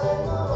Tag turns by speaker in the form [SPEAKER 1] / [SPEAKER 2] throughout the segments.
[SPEAKER 1] My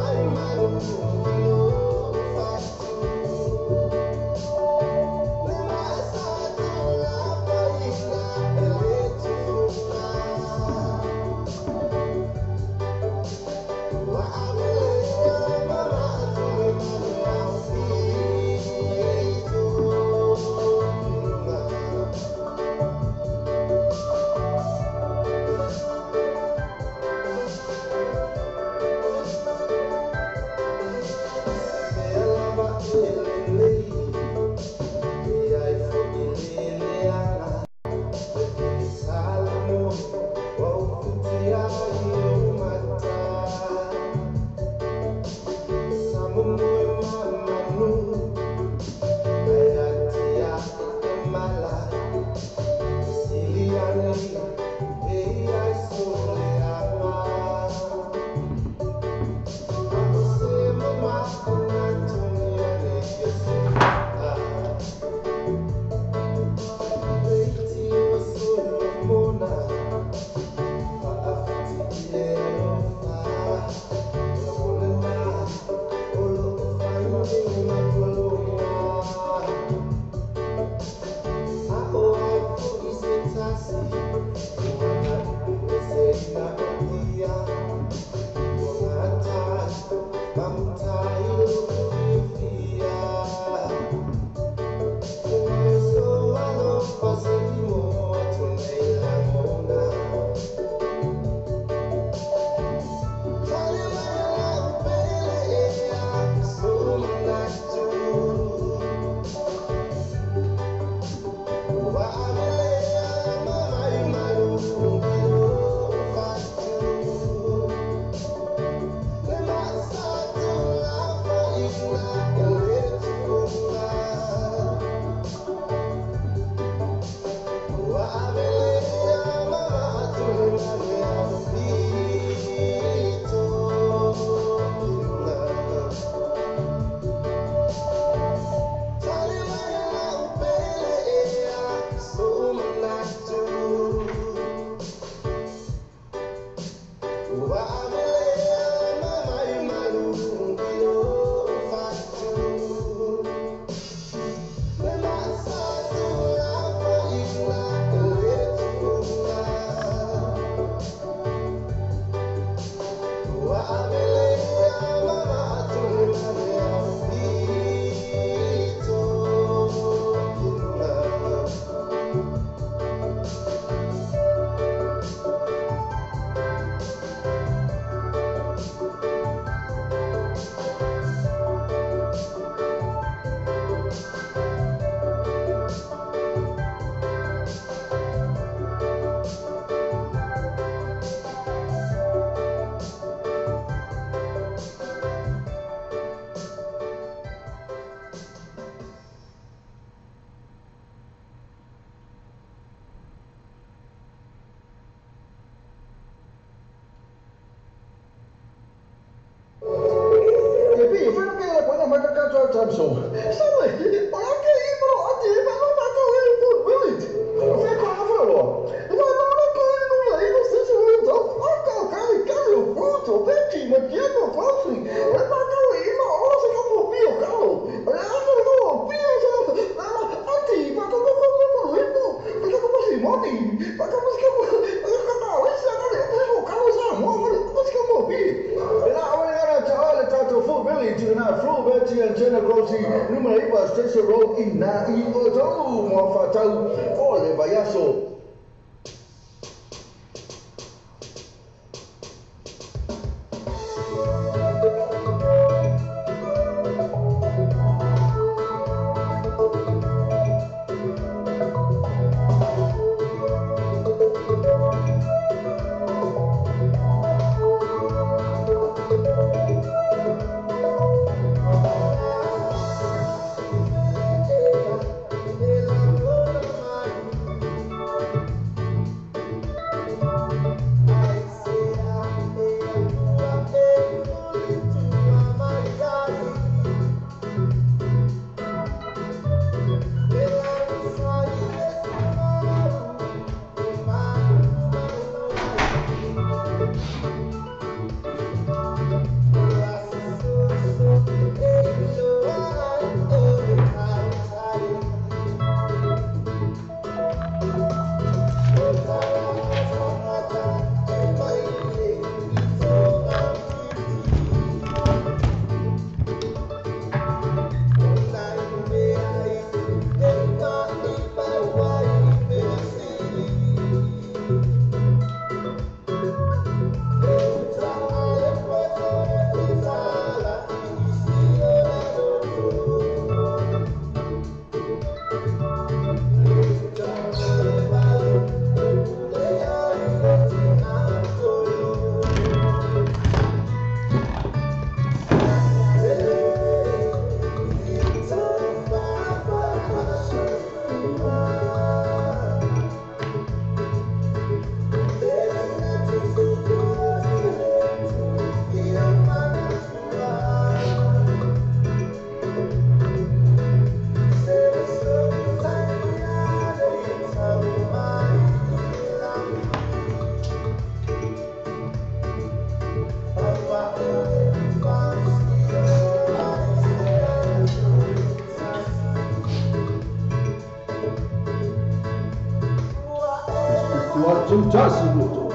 [SPEAKER 1] 2, 1, 2,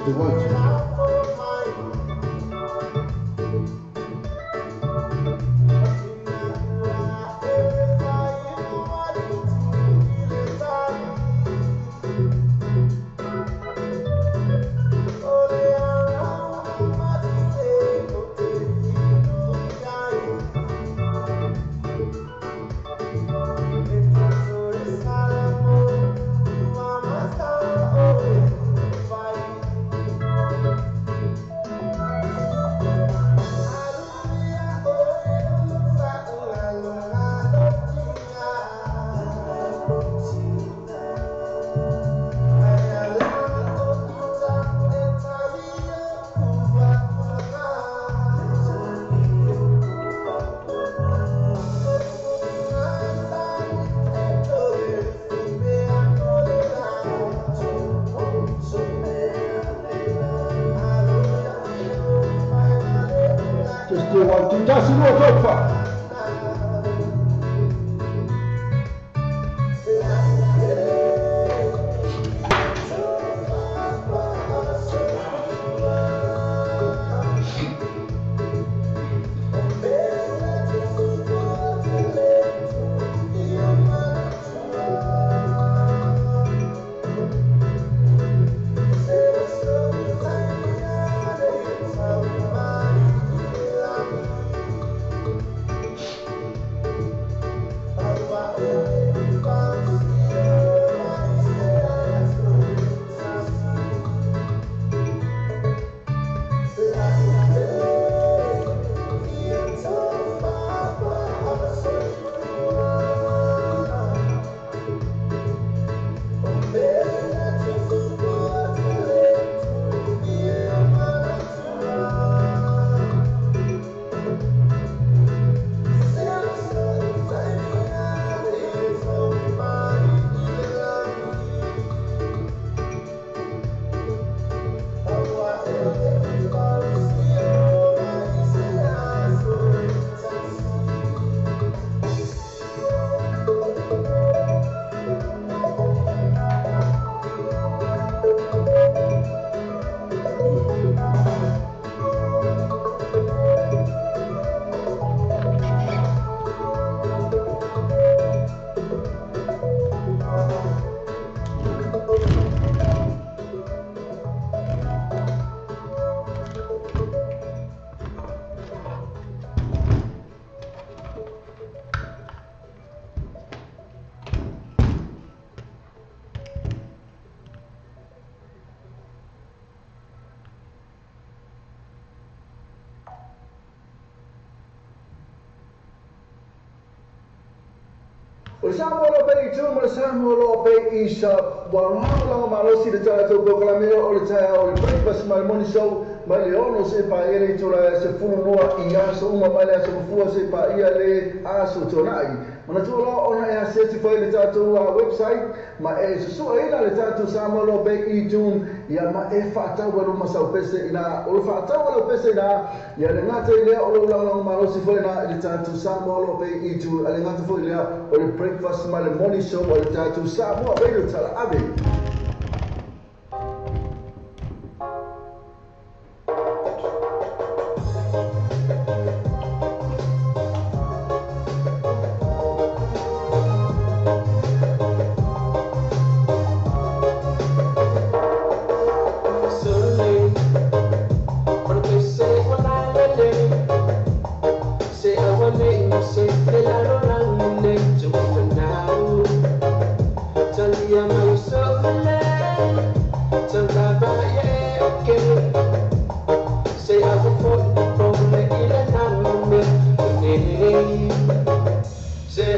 [SPEAKER 1] 3, 4. Testing 1, 2. Testing 1, 2, 1, 2, 3, 4. O le Samoa lo pe i tu ma le Samoa lo pe i sa warohanga langa malosi le tatou programme o le taeao o le breakfast ma le morning show mai le 6 se paia le itula e se fulu lua i aso uma mai le aso mafua se paia le aso tonai. Manatua loa ona e asesi foi le tatou website ma e susuaina le tatou Samoa lo pe i tu ia ma e faatau e luma sau pese ina o le faatau e lau pese ina ia le gata i lea o lou lagolago malosi foi na i le tatou Samoa lo pe i tu a le gata foi lea o le breakfast ma le morning show o le tatou Samoa Radio Tala Ave.
[SPEAKER 2] Say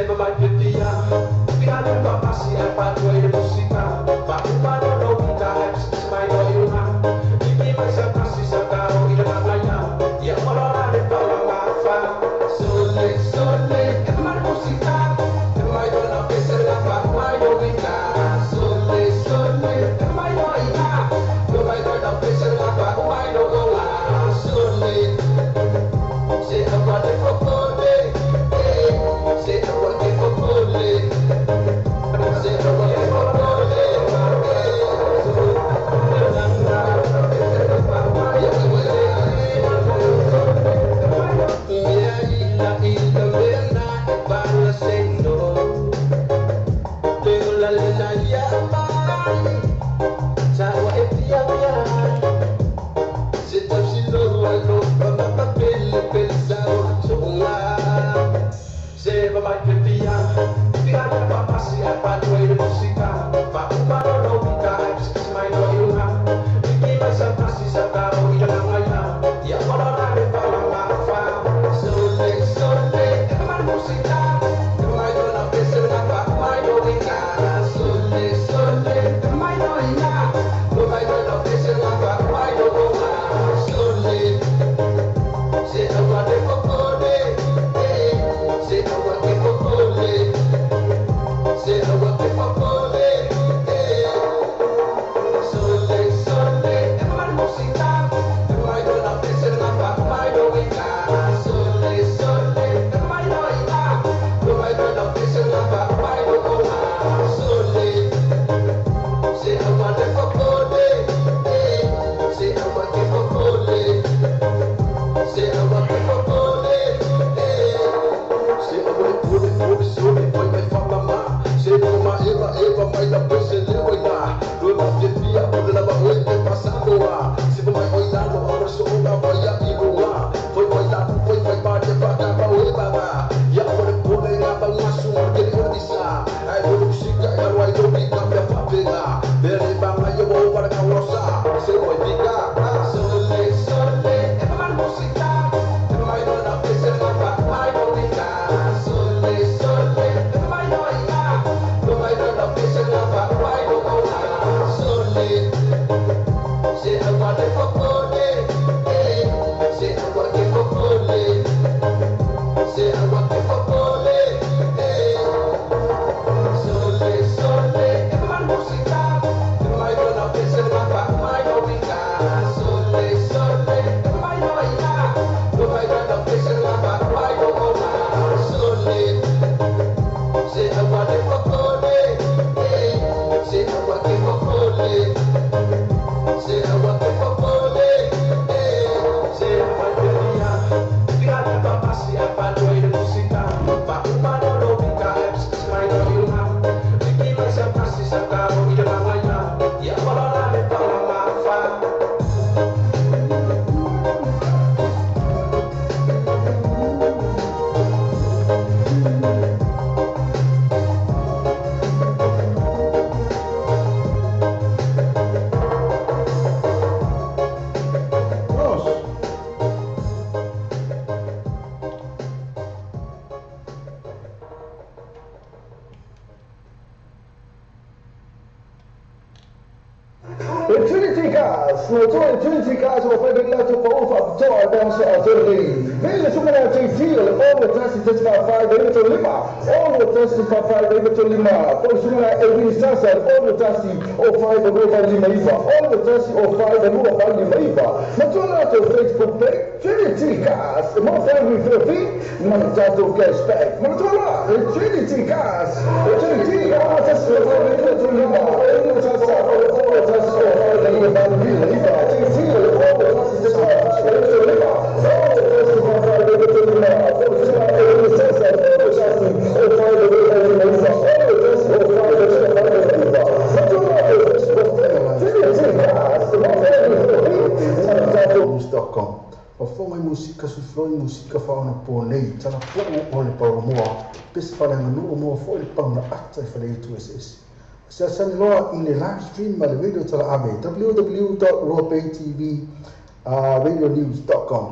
[SPEAKER 1] Sasaniloa i le live stream ma le radio tala ave www.loapaytv.radionews.com.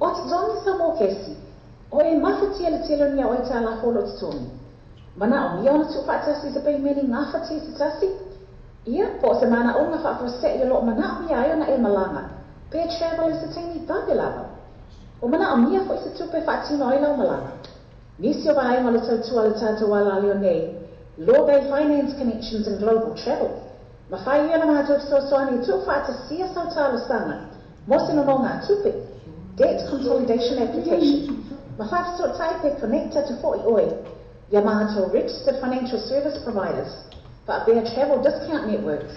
[SPEAKER 2] O te tongi sa mō kesi, o e mawhatia le telo nia o e tā la holo te tongi. Mana o mia ona tūwhaatasi te peimeni ngā whatia te tasi? Ia, po o se mana o ngā whaapose i lo mana o mia ai ona e malanga. Pe travel i se tangi babe lava. O mana o mia fo i se tupe whaatino ai lau malanga. Nisi o vaenga le tautua le tātou ala leo nei, Law Bay Finance Connections and Global Travel. Mawhai ia na mātou sosoani tūwhaatasia sautālosanga, mō se no ngā tupe, Debt Consolidation Application. Mawhai tai pe connecta te fo i oi, ia mātou Registered Financial Service Providers, whaapea Travel Discount Networks,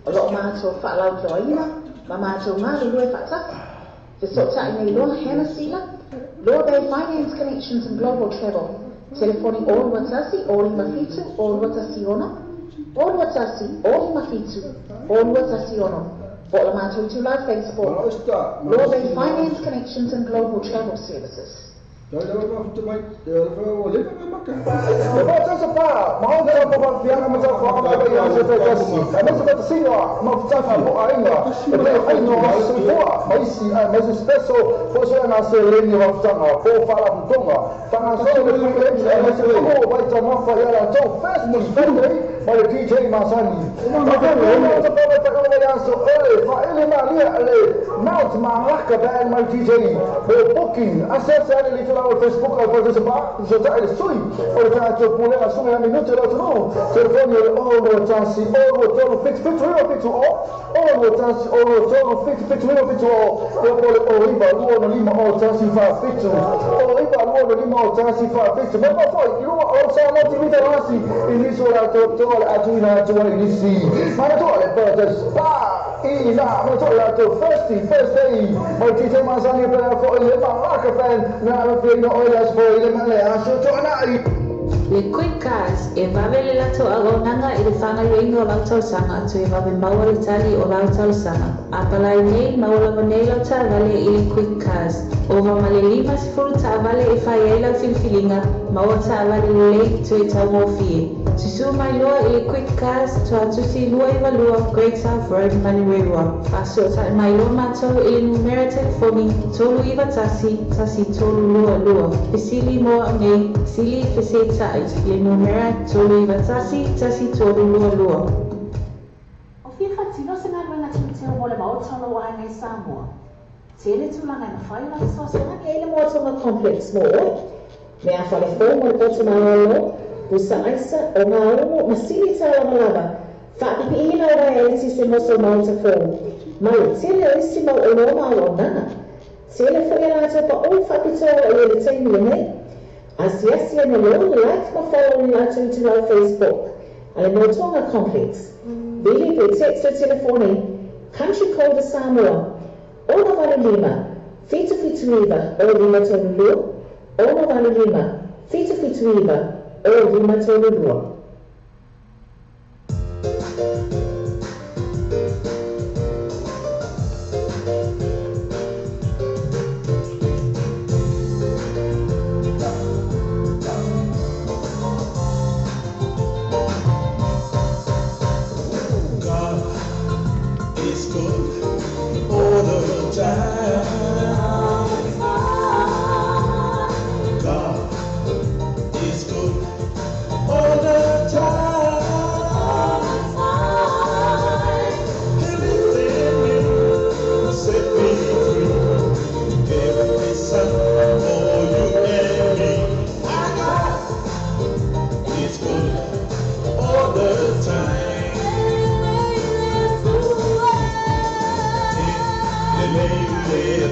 [SPEAKER 2] o loo mātou whaalau ki oina, ma mātou ngā lulue whaatasi. Te sotai nei loa Hannah Sila, Law Bay Finance Connections and Global Travel. Telefoni o 21 o 57 o 21 O 2 1 O 5 7 O 2 1 6. Po o le matou itulau Facebook, Law Bay Finance Connections and Global Travel Services.
[SPEAKER 1] Facebook au pa se pa so ta le sui o le tatou pulega suga minute le atunuu telefoni o le 6 1 0 2 3 7 7 9 7 0 6 1 0 2 3 7 7 9 7 0 ia po le 0 9 2 6 5 0 1 4 7 0 9 2 6 5 1 4 7 mai foi i lua o sa mo ti mita rasi i nisi o latou toa le atuina atu ai nisi mana toa le Paradise Spa i na mana toa latou first first day mai DJ masani pe fo i le malaka fan na ma pe no oil as foi le male aso to na.
[SPEAKER 3] Le Quick Cars e vave le latou auaunaga i le faagaoioiga o lau talosaga toe vave maua le tali o lau talosaga. Apalai nei maua lava nei lau taavale i le Quick Cars. Ova ma le 50 taavale e fai ai lau filifiliga, maua taavale lelei toe taugofie. Susū mai loa i le Quick Cars, Tuatusi 292 Great South Road, Manurewa. Faasootai mai loa matou i le numera telefoni 391 1322. Fesili mo au nei, sili fesita'i le numera 391 1322.
[SPEAKER 2] O fia faatino se galuega teuteu mo le maota o lou aiga i Samoa. Tele tulaga e mafai ona fesoasoani ai le Moatoga Complex mo oe. Mea falefou mo le poto malōlō, pusa aisa, o gaumu ma sili tālavalava, faapipiina o uaea eletise mo sou maota fou, ma le tele o isi mau oloa ma auaunaga. Tele foi a latou paʻu faapitoa i le taimi lenei. Asiasi ane loa, like ma follow i latou itulau Facebook a le Moatoga Complex. Vili pe text le telefoni Country Code Samoa 6 8 5 7 7 9 0 5 3 2 6 8 5 7 7 9 0 5 3 2.
[SPEAKER 4] God is good all the time. God is good all the time. He lifted me, set me free, gave me son for you and me. My God is good all the time. Le le le.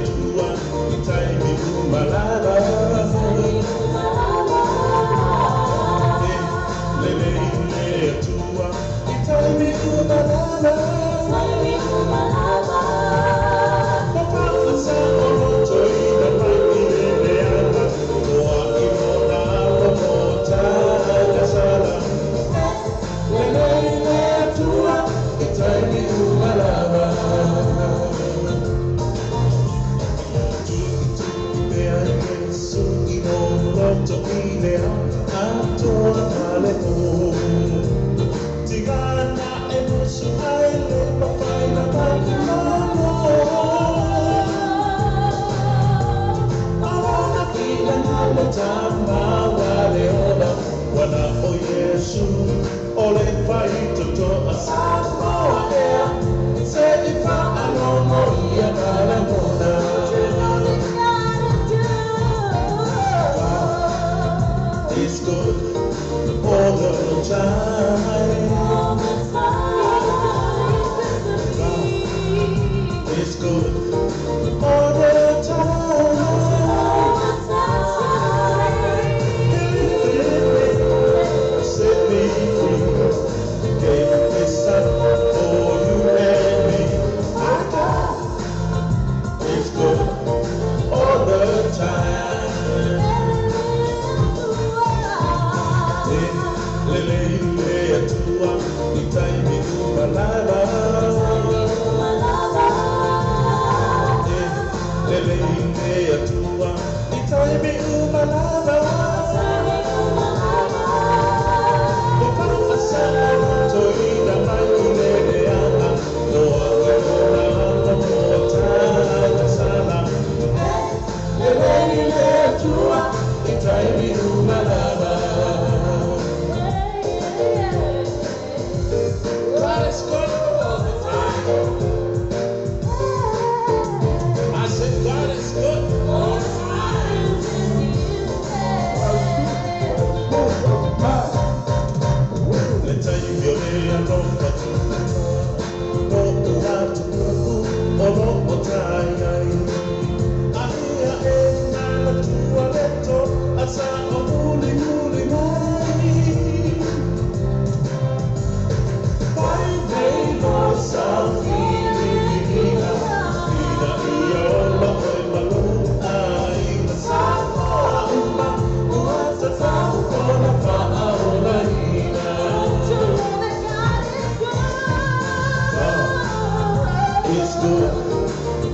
[SPEAKER 4] is good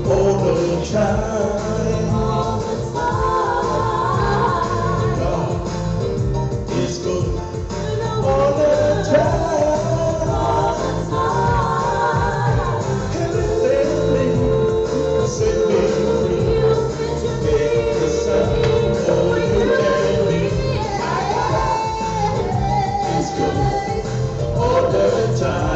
[SPEAKER 4] all the time. God is good all the time. He lifted me, set me free, gave the Son for you and me. My God is good all the time.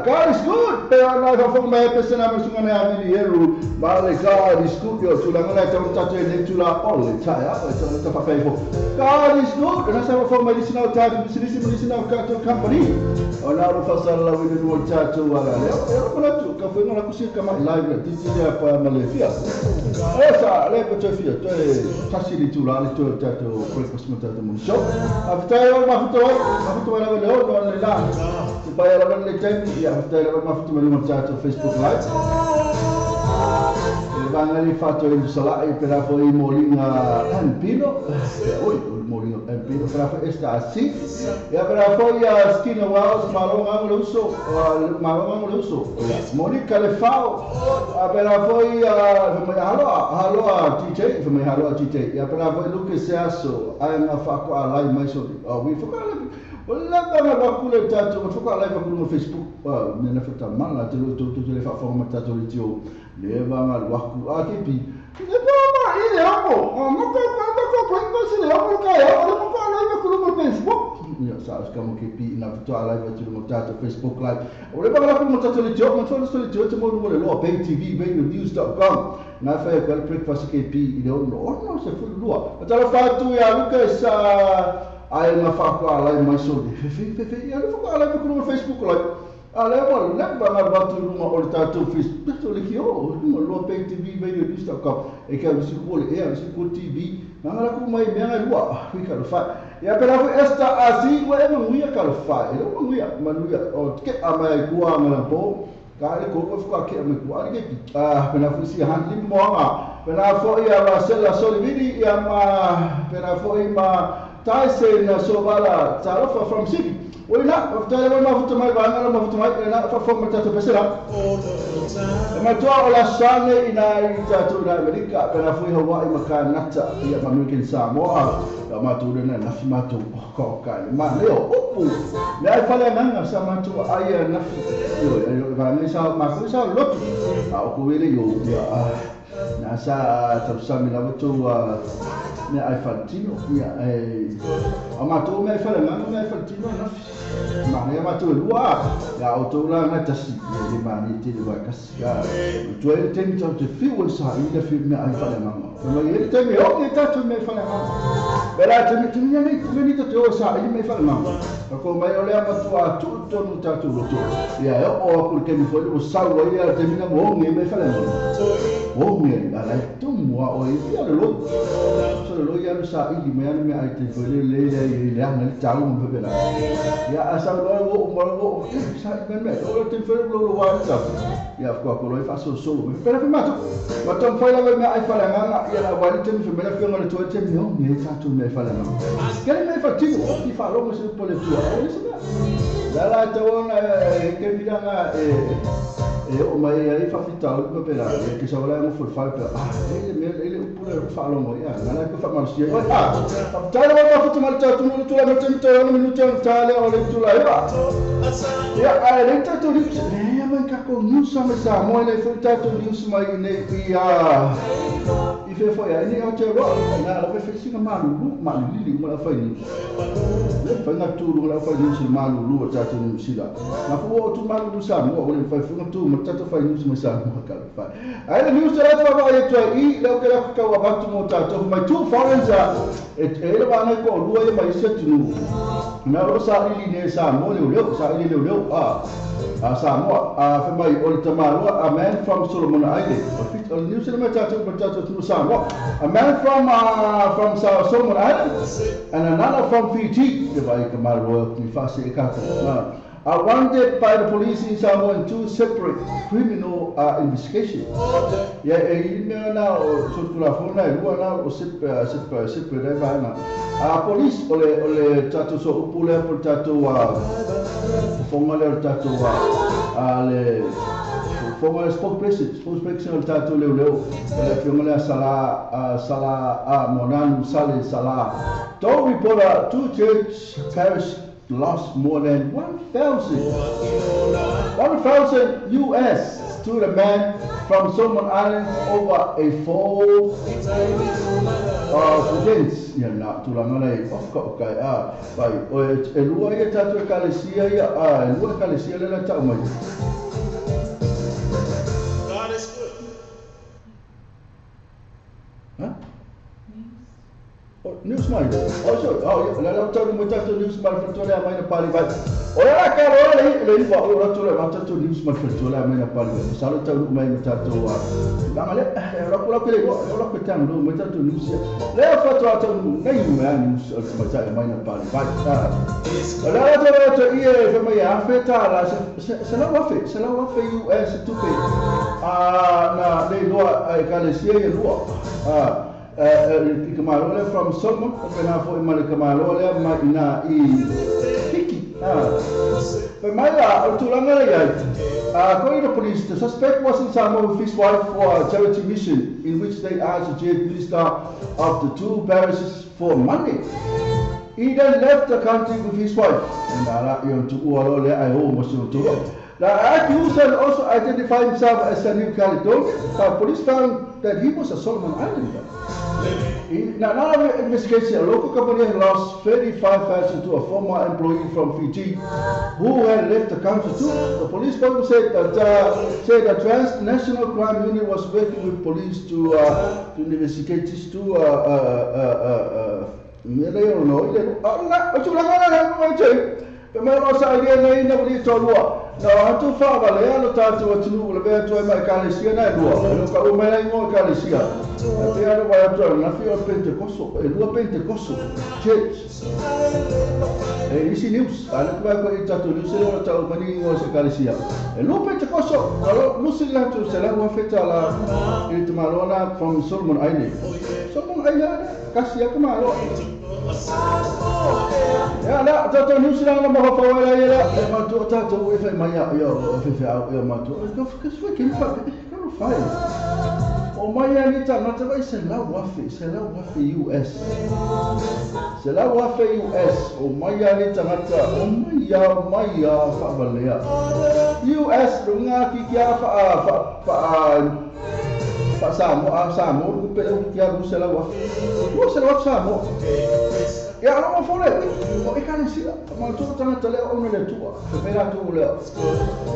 [SPEAKER 1] God is good. Pero na ka fong mai pese na musunga na avili eru. Male God is good. Yo tula ngana ta ta te ne tula all the time. Ta ta pa fo. God is good. Na sa fong mai sina ta sisi sina ka to company. Ona ro fa sala wi ni ta to wala le. Ero ko tu ka fo ngana kusi ka mai live na titi ya pa Malaysia. Esa le ko te fia te tasi li tula le to ta to breakfast mo ta to mo show. After ma futo la le o le la. Pai la le time ya after la ma futo mo ta to Facebook Live. E vanga li fatto in sala e per foi Molina Ampino. Oi Molina Ampino per foi esta assim. E per foi a Skin Wells Malonga Luso, Malonga Luso. Monica Lefao. A per foi halo DJ, foi halo DJ. E per foi Lucas Seaso, ai ma fa ko alai mai so. We fa wala ka na bakule tato ko ka live ko Facebook ne na fata mala te lo to to le fa forma tato le tio le ba ma wa ku a ke pi le ba ma ile amo mo ko ko ko ko se le amo ka ya o ko live ko no Facebook ya sa ka mo ke pi na to live to mo tato Facebook live o le ba la ko mo tato le tio mo to le tio te mo le lo pay tv radionews.com na fa ko breakfast ke pi ile no no se fu lua ta la fa tu ya Lucas ai ma fa ko alai mai so fe fe fe ya fa ko alai ko Facebook lai alai mo le ba ma ba tu ma o ta tu Facebook to le ki o mo lo pay tv radionews.com e ka si ko le e si ko tv na la ko mai me nga lua fi ka fa ya pela fu esta asi wa e mo ya ka fa e mo ya ma lu ya o ke a mai ku a ma bo ka le ko ko ka ke me ku a ke ah pela fu si han li mo nga pela fo ya Marcela Solividi ya ma pela fo ma Tyson Sovala Talofa from City. We na after ma futu mai banga ma futu mai na fa fo ma tato pesela. Ma to ola sane ina ita to na Amerika pela fo Hawaii makanata ya American Samoa ya ma to na na fi ma to ko ka ma leo upu. Le ai fale nanga sa ma to ai na fi yo yo ba ni sa ma ko sa lotu. A ko wele yo ya na sa tau mi la to me ai faltino ya ma to me fale nanga me faltino na ma ne ma to lua ya o to la na tasi le ma ni te wa kasi ya to e te mi to te fi o sa i le fi me ai fale nanga ma ye te mi o te ta to me fale nanga bela te mi te mi ni to te o sa i me fale nanga ko mai o le ma to a tu to no ta to lo to ya o ko te mi fo o sa o ya te mi na mo me me fale nanga o me ala tu mo o i le lo so lo ya sa i me me ai te fo le le le le na ta lo mo bela ya asa lo o mo lo sa me me o te fo lo lo wa sa ya ko ko lo fa so so me pero ma to ma to fo la me ai fa la nga ya la wa te me la fi ngale to te me o me sa to me fa la nga ke me fa ti o ti fa lo mo se po le tu o se la la to na ke mi nga e o mai ai fa fita o papela ke sa wala mo fo fa pe ah ele me ele o pula fa lo mo ya na la ko fa ma si ah ta la ma fu ma ta tu mo tu la me te no minuto ta le o le tu la ya ya ai le ta tu li ne ya man ka tākou news mai Samoa le foi tātou news mai nei i i fe foi ai nei Aotearoa na la fe singa malulu malili ma la fai news le fai nga tulu la fai news malulu o tātou news sila na fu o tu malulu Samoa o le fai fu tu ma tātou fai news mai Samoa ka fai ai le news la fa vai tu i le ke la ka wa batu mo tātou mai two foreigners e le wa nei ko lua e mai se tunu na ro sa ili ne Samoa le leo sa ili le leo a Samoa a mai o le tamaloa a man from Solomon Island o New Zealand tātou Samoa a man from Solomon Island and another from Fiji te vai ka maloa ni fasi e kātou are wanted by the police in Samoa in two separate criminal investigations. Yeah, e mea na o tūtulafona e lua na o separate e vaena. Police o le tātou so upu lea po le tātou fonga lea o le tātou le fonga le spokesperson o le tātou leo leo o le fionga lea Sala Monanu Sale Sala. Don't reporter two church parish lost more than 1,000 US to the man from Solomon Islands over a fall prudence. Ia na tulaga nei o kai a vai o e lua ia tātou e kalesia ia a e lua kalesia le la tau mai.
[SPEAKER 4] God is good.
[SPEAKER 1] Huh? News mai. Oh, sorry. Oh, la la tau mo tātou news mai fetole a mai na pali vai. O la ka ro le le fa o la tole ma tātou news mai fetole a mai na pali vai. Sa lo tau mai mo tātou a. La le la ko la ko le la ko tang lo mo tātou news. Le fa to tātou nei mo a news o mai ta mai na pali vai. La la tole to ie fa mai a feta la se la wa fe se la wa fe US tupe. A na le loa e kalesia e loa. I ka malo lea from Solomon o pena foi ma le ka malo lea mai ina i Fiki. Pe mai la o tulaga le iai. According to police, the suspect was in Samoa with his wife for a charity mission in which they asked the jail minister of the two parishes for money. He then left the country with his wife. And ala i o tuua lo lea ai o mo se o tuua. The accused had also identified himself as a New Caledonian, but police found that he was a Solomon Islander. In another investigation, a local company had lost 35,000 to a former employee from Fiji who had left the country too. The police spokesman said that the Transnational Crime Unit was working with police to investigate these two. Na atu whaawale ano tātou atunu le mea atu ai mai kalesia na e lua. E ka o mai ai ngoa kalesia. A te ano vai atu ai na whio Pentekoso. E lua Pentekoso. Church. E isi news. A le kuai koe i tātou news e lua tāu mani ngoa se kalesia. E lua Pentekoso. Alo nusi latu se lau wafeta la i te maloana from Solomon Island. Solomon Island kasi ya ka maloa. Ya la tātou news la na maha whawela ia la e matua tātou e whai mai ia o whewheau ia matua e ka whai kini whai whai o mai ia ni tangata vai se lau wafe US se lau wafe US o mai ia ni tangata o mai ia whawalea US runga ki kia wha Samoa Samoa rupe o kia ru se lau wafe ru se lau wafe Samoa. Ia alo mo fole o e kalesia ma tu tangata le o le tua fe pera tu le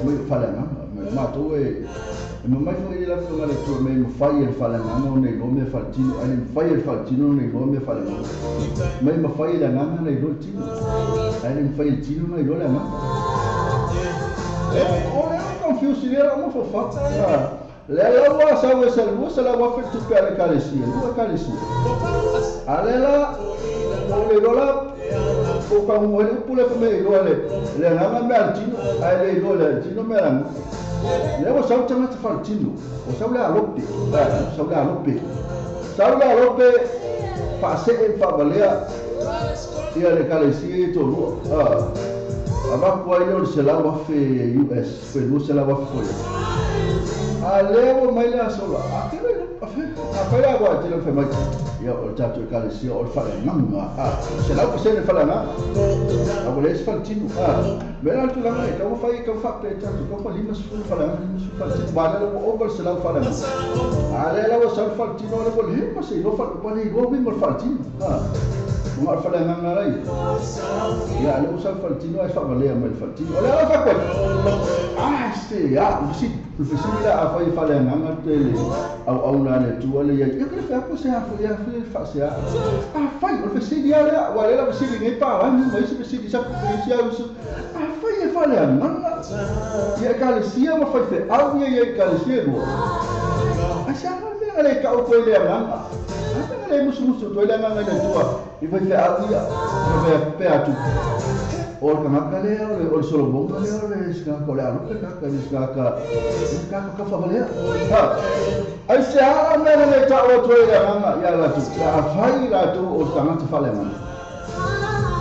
[SPEAKER 1] mo fale na ma tu e mo mai foi la fe le tua me mo fai el fale na mo ne lo me faltino ani fai el faltino ne lo me fale na me mo fai la na ne lo tino ani fai el tino ne lo la na o le confuse le mo fo fa le la wa sa wa sa wa sa la wa fe tu pere kalesia lua kalesia ale la o le lola o ka mo le pule ko me lo le le nga me al tino ai le lo le tino me la le o sa tanga te fal tino o sa le alope sa le alope sa le alope fa se e fa valea ia le kalesia to lo a va ko ai lo se la wa fe US fe lo se la wa fe ale o mai la sola a que le A fai la wa te le fai mai. Ia o tatou ekalesia o le faleagaga. 100% le faleagaga. A ua leai se faletino. Me la le tulaga e tau fai tau faapea tatou tau fa 50 faleagaga 50 faletino. Ma lea ua ova le 100 faleagaga. A lea la ua sau le faletino le ua lima se iloa fale ua le iloa uiga o le faletino. Maga o le faleagaga lai. Ia lea ua sau le faletino ae faavalea mai le faletino. O le ala faakoe. Ah se a o le fesili la afai e faleagaga tele auauna a le Atua le iai. Ia kele feapo se afo ia fe faasea. Afai o le fesili a lea ua lea la fesili nei palagi ma isi fesili sa isi au isi. Afai e faleagaga. Ia ekalesia ma faifeau ia ia ekalesia e lua. Ai se aga mea le kau koe le agaga. A mea le musumusu toi le agaga i le Atua. I faifeau ia. Ma pe atu. O le tagata lea o le solomoga lea o le sigaka o le alope kaka le sigaka kaka ka whakalea. Ai se a mea le tau atu ai le agaga ia latou. Ia afai latou o le tagata faleagaga.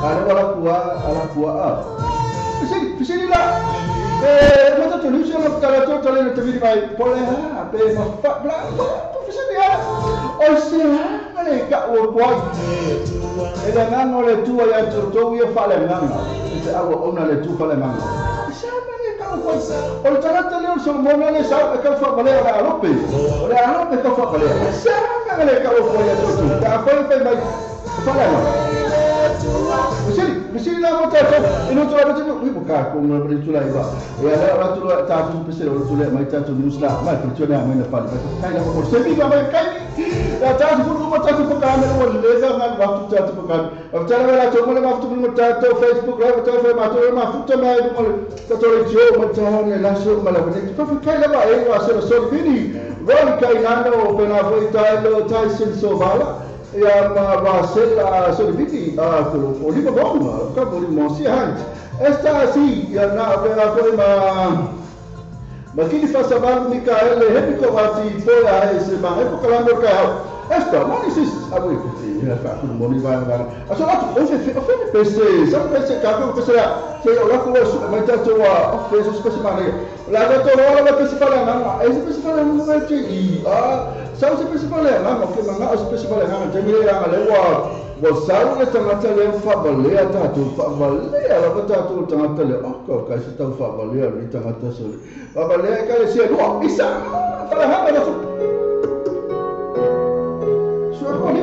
[SPEAKER 1] A le wala kua ala kua a. Fesili la. E mata tu lusi o tala tu tala le tavili mai pole ha pe ma fa bla fesili a. O se a le ka o koai. E le agaga o le Atua ia toutou ia faleagaga. E te au ona le Atua faleagaga. Se a le ka o koai. O le tagata lea o le Solomona le sau e kau faavalea o le alope. O le alope kau faavalea. Se a le ka o koai ia toutou. Ka afai fai mai faleagaga. Fesili la mo tatou e no tula mate ui mo ka ko ngā le tula iwa. E ala ora tula tatou pese o tula mai tatou minus la mai ko tuna mai na fali. Kai la mo se mi ka mai kai. La tatou ko mo tatou ko ka me o le ga ngal wa tu tatou ko ka. O tala la to mo le ma tu mo tatou Facebook la tatou ma to ma futa mai mo tatou le jo mo tatou le la so ma la ne. Fa kai la ba e wa se so bini. Ron kai nano pena foi Tyler Tyson Sovala. Ia ma Marcel Soliviti o lima bonga ka bo lima si hand esta si ia na pena foi ma makini fa sababu Mikael hepi ko vati pola e se ma epo kalando ka esta moni sis abu ia fa ku moni va va aso la o fe o fe pese sa pese ka ko pese la se o la ko su ma ta to wa o fe so pese ma ne la to ro la pese fa la na e se pese fa la na ti i a sa se pese fa la na ke ma o se pese fa la na te mi la le wa wa sa le tagata le fa valea tatou fa valea la tatou tagata le o ko ka se tau fa valea le tagata so fa valea ka le se lo isa fa la ha la so ko ni.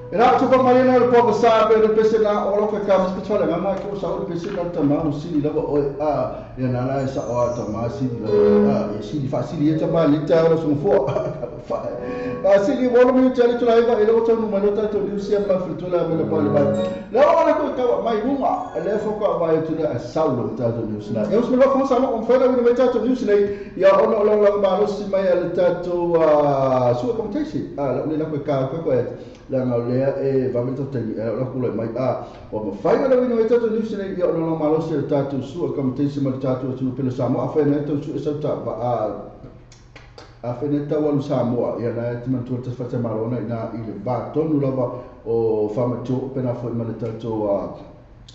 [SPEAKER 1] E la tupa mai na le poka sa pe le pese na o lo ka ka mas petwale nga mai ko sa o le pese na ta ma o sili lava o a ya na la sa o ta ma sili lava a ya sili fa sili ya ta ma le ta o so fo fa a sili wo lo mi ta le tula iva e lo ta no ma lo ta to ni sia ma fritola me le pa le ba la o la ko ka mai lunga le fo ka vai tu le sa lo ta to ni usna e os me lo fa sa lo on fa la ni ta to ni usna ya o no lo lo ma lo si mai le ta to a sua komtesi a la le la ko ka ko ko la ngaulea e vave tau e la kula mai a o mafai ona wina mai tātou niusi nei ia ona lo malosi le tātou sua accommodation ma le tātou atu pele Samoa a whaina tau su e sau ta a whaina tau alu Samoa ia na e te mantua te whata marona i nā i le vā tonu lava o whamatu pena fo i ma le tātou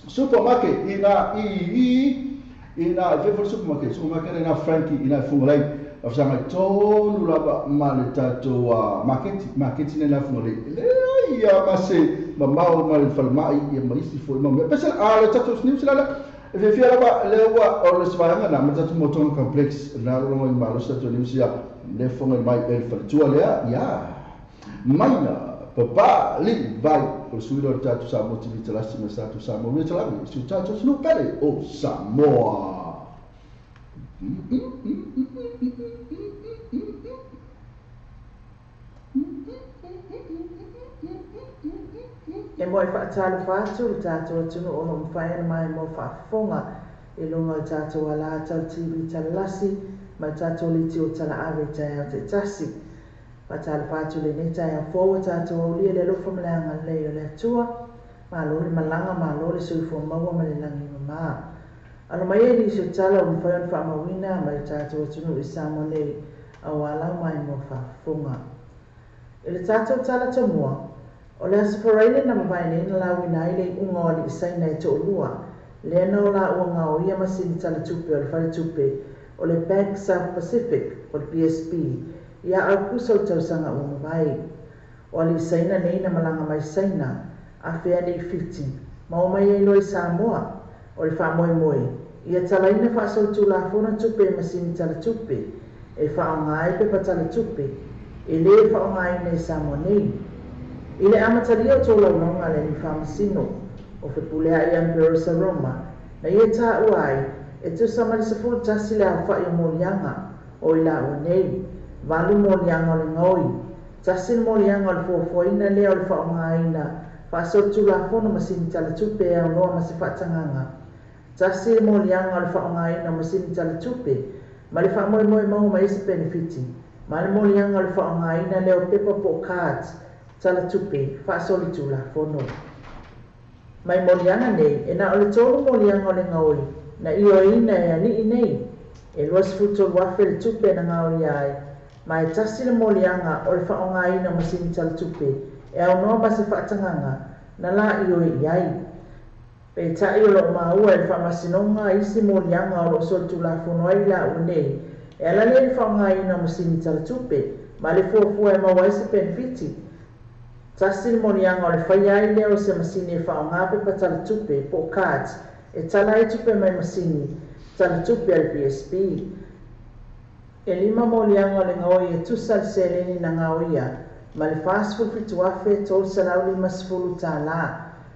[SPEAKER 1] supermarket i nā i nā i whewhara supermarket supermarket i nā Frankie i nā Fungalei a whasangai tonu lava ma le tātou maketi nei nā Fungalei le ia ma se mamao ma le falemai ia ma isi foi ma mea pese a le tātou niusi lala e fiafia lava le ua o le svaeaga na ma tātou motoga complex na lologo i malosi tātou niusi ia le foga mai e le faletua lea ia maina papa li vai o le suila o le tātou Samoa TV talasi ma le tātou Samoa ria talami si o tātou atunuu pele o Samoa.
[SPEAKER 5] E mo e whaatalo atu le tātou atunuu o lo mawhai ana mai mo whaafonga i lunga o tātou ala tau TV talasi ma tātou liti o tala ave tai au te tasi. Whaatalo atu le nei tai au fōua tātou aulia le alofa ma le agalelei o le Atua, malo le malanga, malo le soifua maua ma le lagi mamā. Alo mai e nisi o tala o mawhai ona whaamauina ma le tātou atunuu i Samoa nei au alau mai mo whaafonga. I le tātou tala tomua, o le aso Faraile na mawai nei na lauina ai le iuga o alii Saina e to'olua, lea na o laua gaoia masini talatupe o le faletupe o le Bank South Pacific o le BSB ia Aukusa o le tausaga ua mavae. O alii Saina nei na malaga mai Saina, afea nei Fiti, ma omai ai loa i Samoa. O le faamoemoe, ia talaina faasolitulafono tupe i masini talatupe e faaaoga ai pepa talatupe e lē faaaogaina i Samoa nei. I le amatalia o tolaulauga a le alii faamasino o Fepulea'i Amberosa Roma na ia tāua ai e tusa ma le 11 le aofa'i o moliaga o i laua nei, 8 moliaga o le gaoi, 1 le moliaga o le fuafuaina lea o le faaaogaina faasolitulafono masini talatupe e aunoa ma se faatagaga, 1 le moliaga o le faaaogaina o masini talatupe ma le faamoemoe maua mai ai se penefiti, ma le moliaga o le faaaogaina lea o pepa po o cards talatupe faasolitulafono. Mai moliaga nei, e na o le 3 moliaga o le gaoi na ioeina e alii nei, e 23,000 le tupe na gaoia ai, ma e 1 le moliaga o le faaaogaina o masini talatupe e aunoa ma se faatagaga na la ioe i ai. Peitai o loo maua e le faamasinoga isi moliaga o loo solitulafono ai laua nei e ala lea i le faaaogaina o masini talatupe ma le fuafua e maua ai se penefiti. 1 le moliaga o le faia ai lea o se masini e faaaoga pepa talatupe po o cards e tala ai tupe mai masini talatupe a le BSB. E 5 moliaga o le gaoi e tusa le seleni na gaoia ma le 47,350 tālā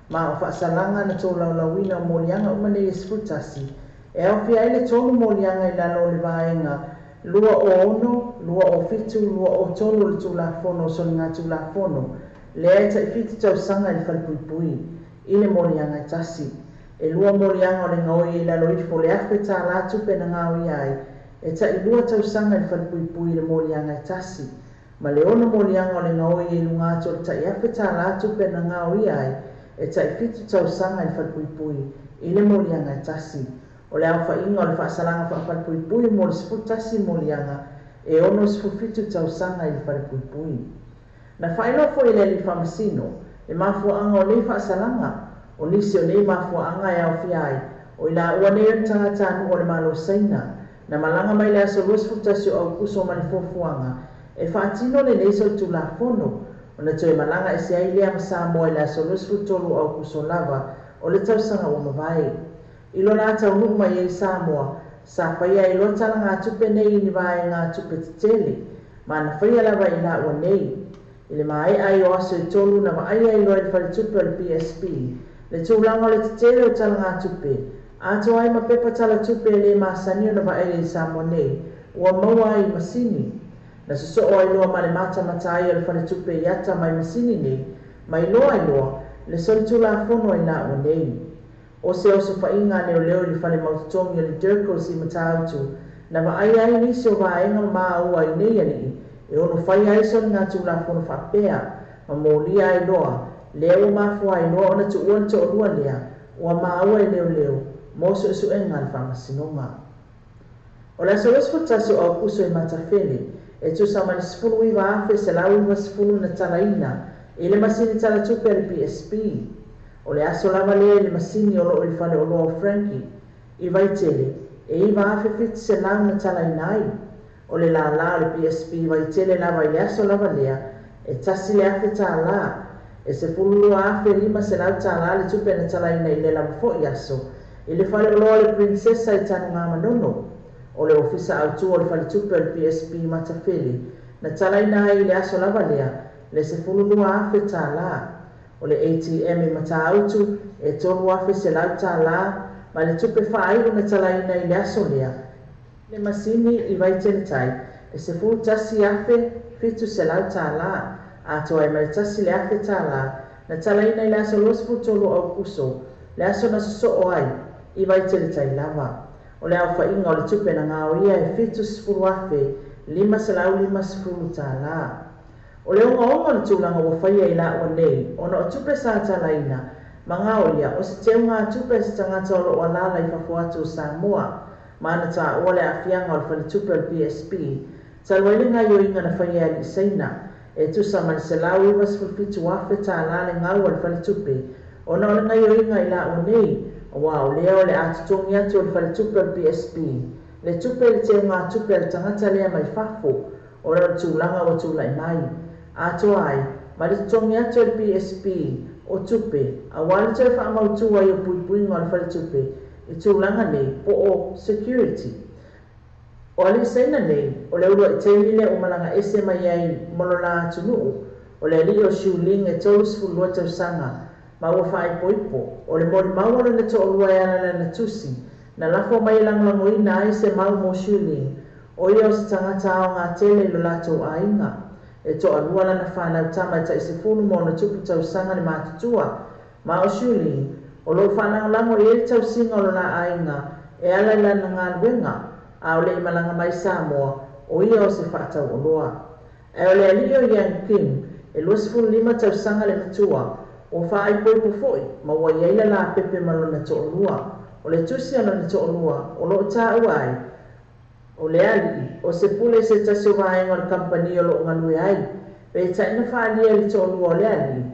[SPEAKER 5] ma o faasalaga na tolaulauina o moliaga uma nei e 11 e aofia ai le 3 moliaga i lalo o le vaega 26, 27, 23 o le Tulafono o Soligatulafono lea e taʻifitu tausaga i le falepuipui i le moliaga e 1. E 2 moliaga o le gaoi i lalo ifo le 1,000 tālā tupe na gaoia ai e taʻilua tausaga i le falepuipui i le moliaga e 1. Ma le 6 moliaga o le gaoi i luga atu o le taʻi 1,000 tālā tupe na gaoia ai e taʻifitu tausaga i le falepuipui i le moliaga e 1. O le aofaiga o le faasalaga faafalepuipui mo le 11 moliaga e 67 tausaga i le falepuipui. Na faailoa foi e le alii faamasino le mafuaaga o nei faasalaga, o nisi o nei mafuaaga e aofia ai o i laua nei o ni tagatanuu o le Malo Saina na malaga mai le aso 21 o Aukuso ma le fuafuaga e faatino lenei solitulafono ona toe malaga ese ai lea ma Samoa i le aso 23 o Aukuso lava o le tausaga ua mavae. I lo la taunuu mai ai Samoa, sa faia ai loa talagatupe nei i ni vaegatupe tetele ma na faia lava i laua nei. I le maea ai o aso e 3 na vaaia ai loa e le faletupe o le PSP le tulaga o le tetele o talagatupe atoa ai ma pepa talatupe e lē masani ona vaaia i Samoa nei ua maua ai i masini. Na sosoo ai loa ma le matamata ai o le faletupe i ata mai masini nei ma iloa ai loa le solitulafono ai laua nei. O se osofaiga a leoleo i le fale mautotogi o le Dirkos i Matautu na vaaia ai nisi o vaega ma maua ai nei alii e ono faia ai soligatulafono faapea ma molia ai loa lea ua mafua ai loa ona tuua le toalua lea ua maua e leoleo mo suesuega a le faamasinoga. O le aso 21 o Aukuso i Matafele e tusa ma le 19,190 na talaina i le masini talatupe a le PSP. O le aso lava lea i le masini o loo i le faleoloa o Frankie i Vaitele e 9,700 na talaina ai. O le lālā o le PSP i Vaitele lava i le aso lava lea e $1,000. E $12,500 le tupe na talaina i lea lava foi aso i le faleoloa o le Princessa i Tanugamanono. O le ofisa autu o le faletupe o le PSP i Matafele na talaina ai i le aso lava lea le $12,000. O le ATM i Matautu e $3,100 ma le tupe faaiu na talaina i le aso lea. Le masini i Vaitele tai e $11,700 atoa ai ma le $1,000 na talaina i le aso 23 o Aukuso, le aso na sosoo ai i Vaitele tai lava. O le aofaiga o le tupe na gaoia e $70,550. O le ogaoga o le tulaga ua faia i laua nei ona o tupe sa talaina ma gaoia o se teugatupe a se tagata o loo alaala i fafo atu o Samoa ma na taua le aafiaga o le faletupe o le PSP talu ai le gaoioiga na faia e alii Saina e tusa ma le $197,000 le gau a le faletupe ona o le gaoioiga i laua nei, auā o lea o le a totogi atu e le faletupe o le PSP le tupe i le teugatupe a le tagata lea mai fafo ona o le tulaga ua tulai mai atoa ai ma le totogi atu e le PSP o tupe auā le toe faamautu ai o puipuiga o le faletupe i tulaga nei po o security. O alii Saina nei o le uluai taimi lea ua malaga ese mai ai ma lo la atunuu. O le alii o Xiuling e 32 tausaga ma ua faaipoipo. O le molimau a lona toalua e ala i lana tusi na lafo mai e lagolagoina ai se mau mo Xiuling, o ia o se tagata aoga tele i lo latou aiga. E toalua lana fanau tama e tai 10 ma ona tupu tausaga le matutua, ma o Xiuling o loo faalagolago i ai le tausiga o lo la aiga e ala i lana galuega, a o le i malaga mai Samoa o ia o se faatauoloa. Ae o le alii o Yang King e 25 tausaga le matua ua faaipoipo foi ma ua i ai le lapepe ma lona toalua. O le tusi a lona toalua o loo taua ai o le alii o se pule se tasi o vaega o le kamupani o loo galue ai. Peitai na faaalia i le toalua o le alii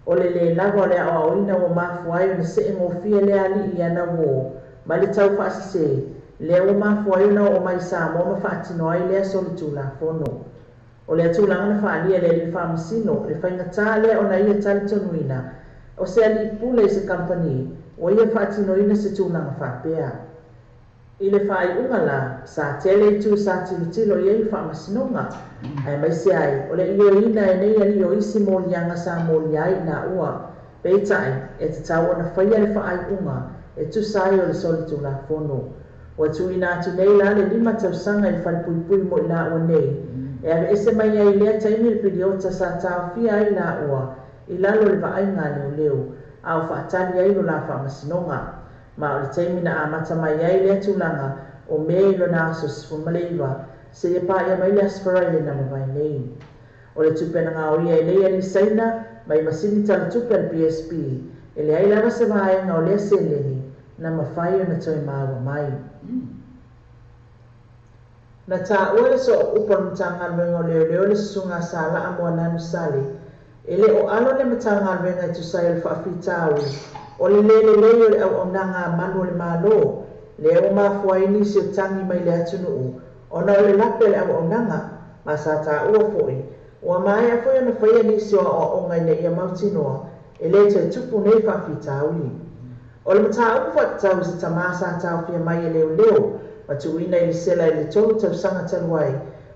[SPEAKER 5] o le lē lava o le aoaoina ua mafua ai ona see gofie lea alii i ana uō ma le tau faasesē lea ua mafua ai ona oo mai Samoa ma faatino ai lea solitulafono. O lea tulaga na faaalia e le alii faamasino le faigatā lea ona ia talitonuina o se alii pule i se kamupani ua ia faatinoina se tulaga faapea. I le faaiuga la sa tele itu sa tilotilo i ai le faamasinoga aemaise ai o le ioeina e nei alii o isi moliaga sa molia ai i laua. Peitai e tatau ona faia le faaiuga e tusa ai o le solitulafono. Ua tuuina atu nei la le 5 tausaga i le falepuipui mo i laua nei e aveese mai ai i lea taimi le piliota sa taofia ai laua i lalo o le vaaiga a leoleo a o faatali ai lo la faamasinoga. Ma o le taimi na amata mai ai lea tulaga o Me i lona aso 19 seia paia mai le Aso Faraile na mavae nei. O le tupe na gaoia e nei alii Saina mai masini talatupe a le PSP e leai lava se vaega o lea seleni na mafai ona toe maua mai. Na taua e le sooupu o le Matagaluega o Leoleo le susuga Salaa Moananu Sale e le o alo le Matagaluega e tusa ai o le faafitauli o le lē lelei o le auaunaga a malu o le Malo lea ua mafua ai nisi o tagi mai le atunuu ona o le lape o le auaunaga. Ma sa taua foi ua maea foi ona faia nisi o aoaoga ina ia mautinoa e lē toe tupu nei faafitauli. O le mataupu faatatau i se tamā sa taofia mai e leoleo ma tuuina i le sela i le 3 tausaga talu ai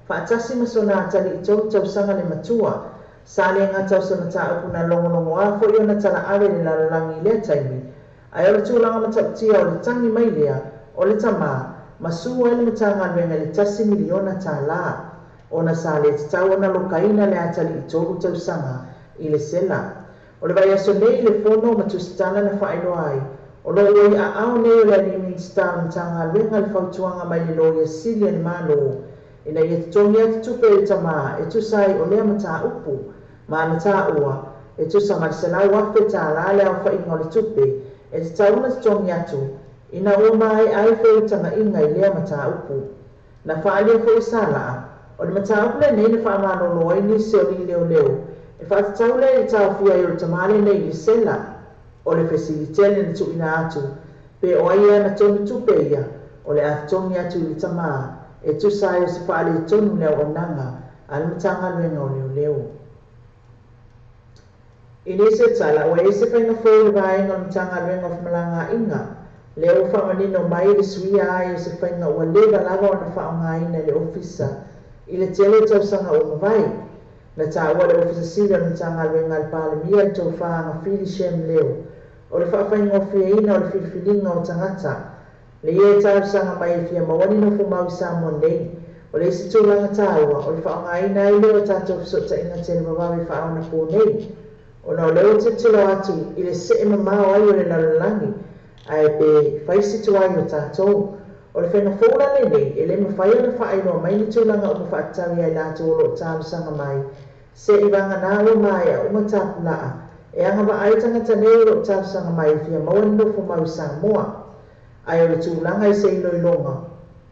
[SPEAKER 5] faatasi ma sona atalii 3 tausaga le matua. Sa le gata o se mataupu na logologoā foi ona talaave i le lalolagi i lea taimi, ae o le tulaga matautia o le tagi mai lea o le tamā ma su ai le Matagaluega i le $1 miliona ona sa le tatau ona lokaina le atalii 3 tausaga i le sela. O le vaiaso nei i le fono ma tusitala na faailoa ai, o loo ua i aao nei o le alii Minisita o le Matagaluega le fautuaga mai le Loia Sili a le Malo ina ia totogi atu tupe i le tamā e tusa ai o lea mataupu, ma na taua e tusa ma le $100,000 le aofaiga o le tupe e tatau ona totogi atu ina ua maea ai feutaga'iga i lea mataupu. Na faaalia foi Salaa o le mataupu lenei na faamalolo ai nisi o alii leoleo e faatatau lea i le taofia ai o le tamā lenei i le sela. O le fesili tele na tuuina atu pe o ai e ana tonu tupe ia o le a totogi atu i le tamā e tusa ai o se faaletonu le auaunaga a le Matagaluega o Leoleo. I nisi o tala ua i ai se faiga fou i le vaega o le Matagaluega o Femalagaaiga, lea ua faamanino mai le suia ai o se faiga ua leva lava ona faaaogaina e le ofisa i le tele o tausaga ua mavae. Na taua le Ofisa Sili o le Matagaluega a le Palemia, le Tofa Agafili Shem Leo, o le faafaigofieina o le filifiliga o tagata le ia e talosaga mai e fia maua ni nofomau i Samoa nei. O le isi tulaga taua o le faaaogaina ai lea o tatou fesootaiga televavave faaonapō nei, ona o lea ua tilotilo atu i le see mamao ai o le lalolagi ae pe fai si tuai o tatou. O le faiga fou la lenei e le mafai ona faailoa mai ni tulaga uma faatatau ia i latou o loo talosaga mai se'i vagana ua maea uma tapulaa e agavaa ai tagata nei o loo talosaga mai e fia maua ni nofomau i Samoa. Ae o le tulaga i se iloiloga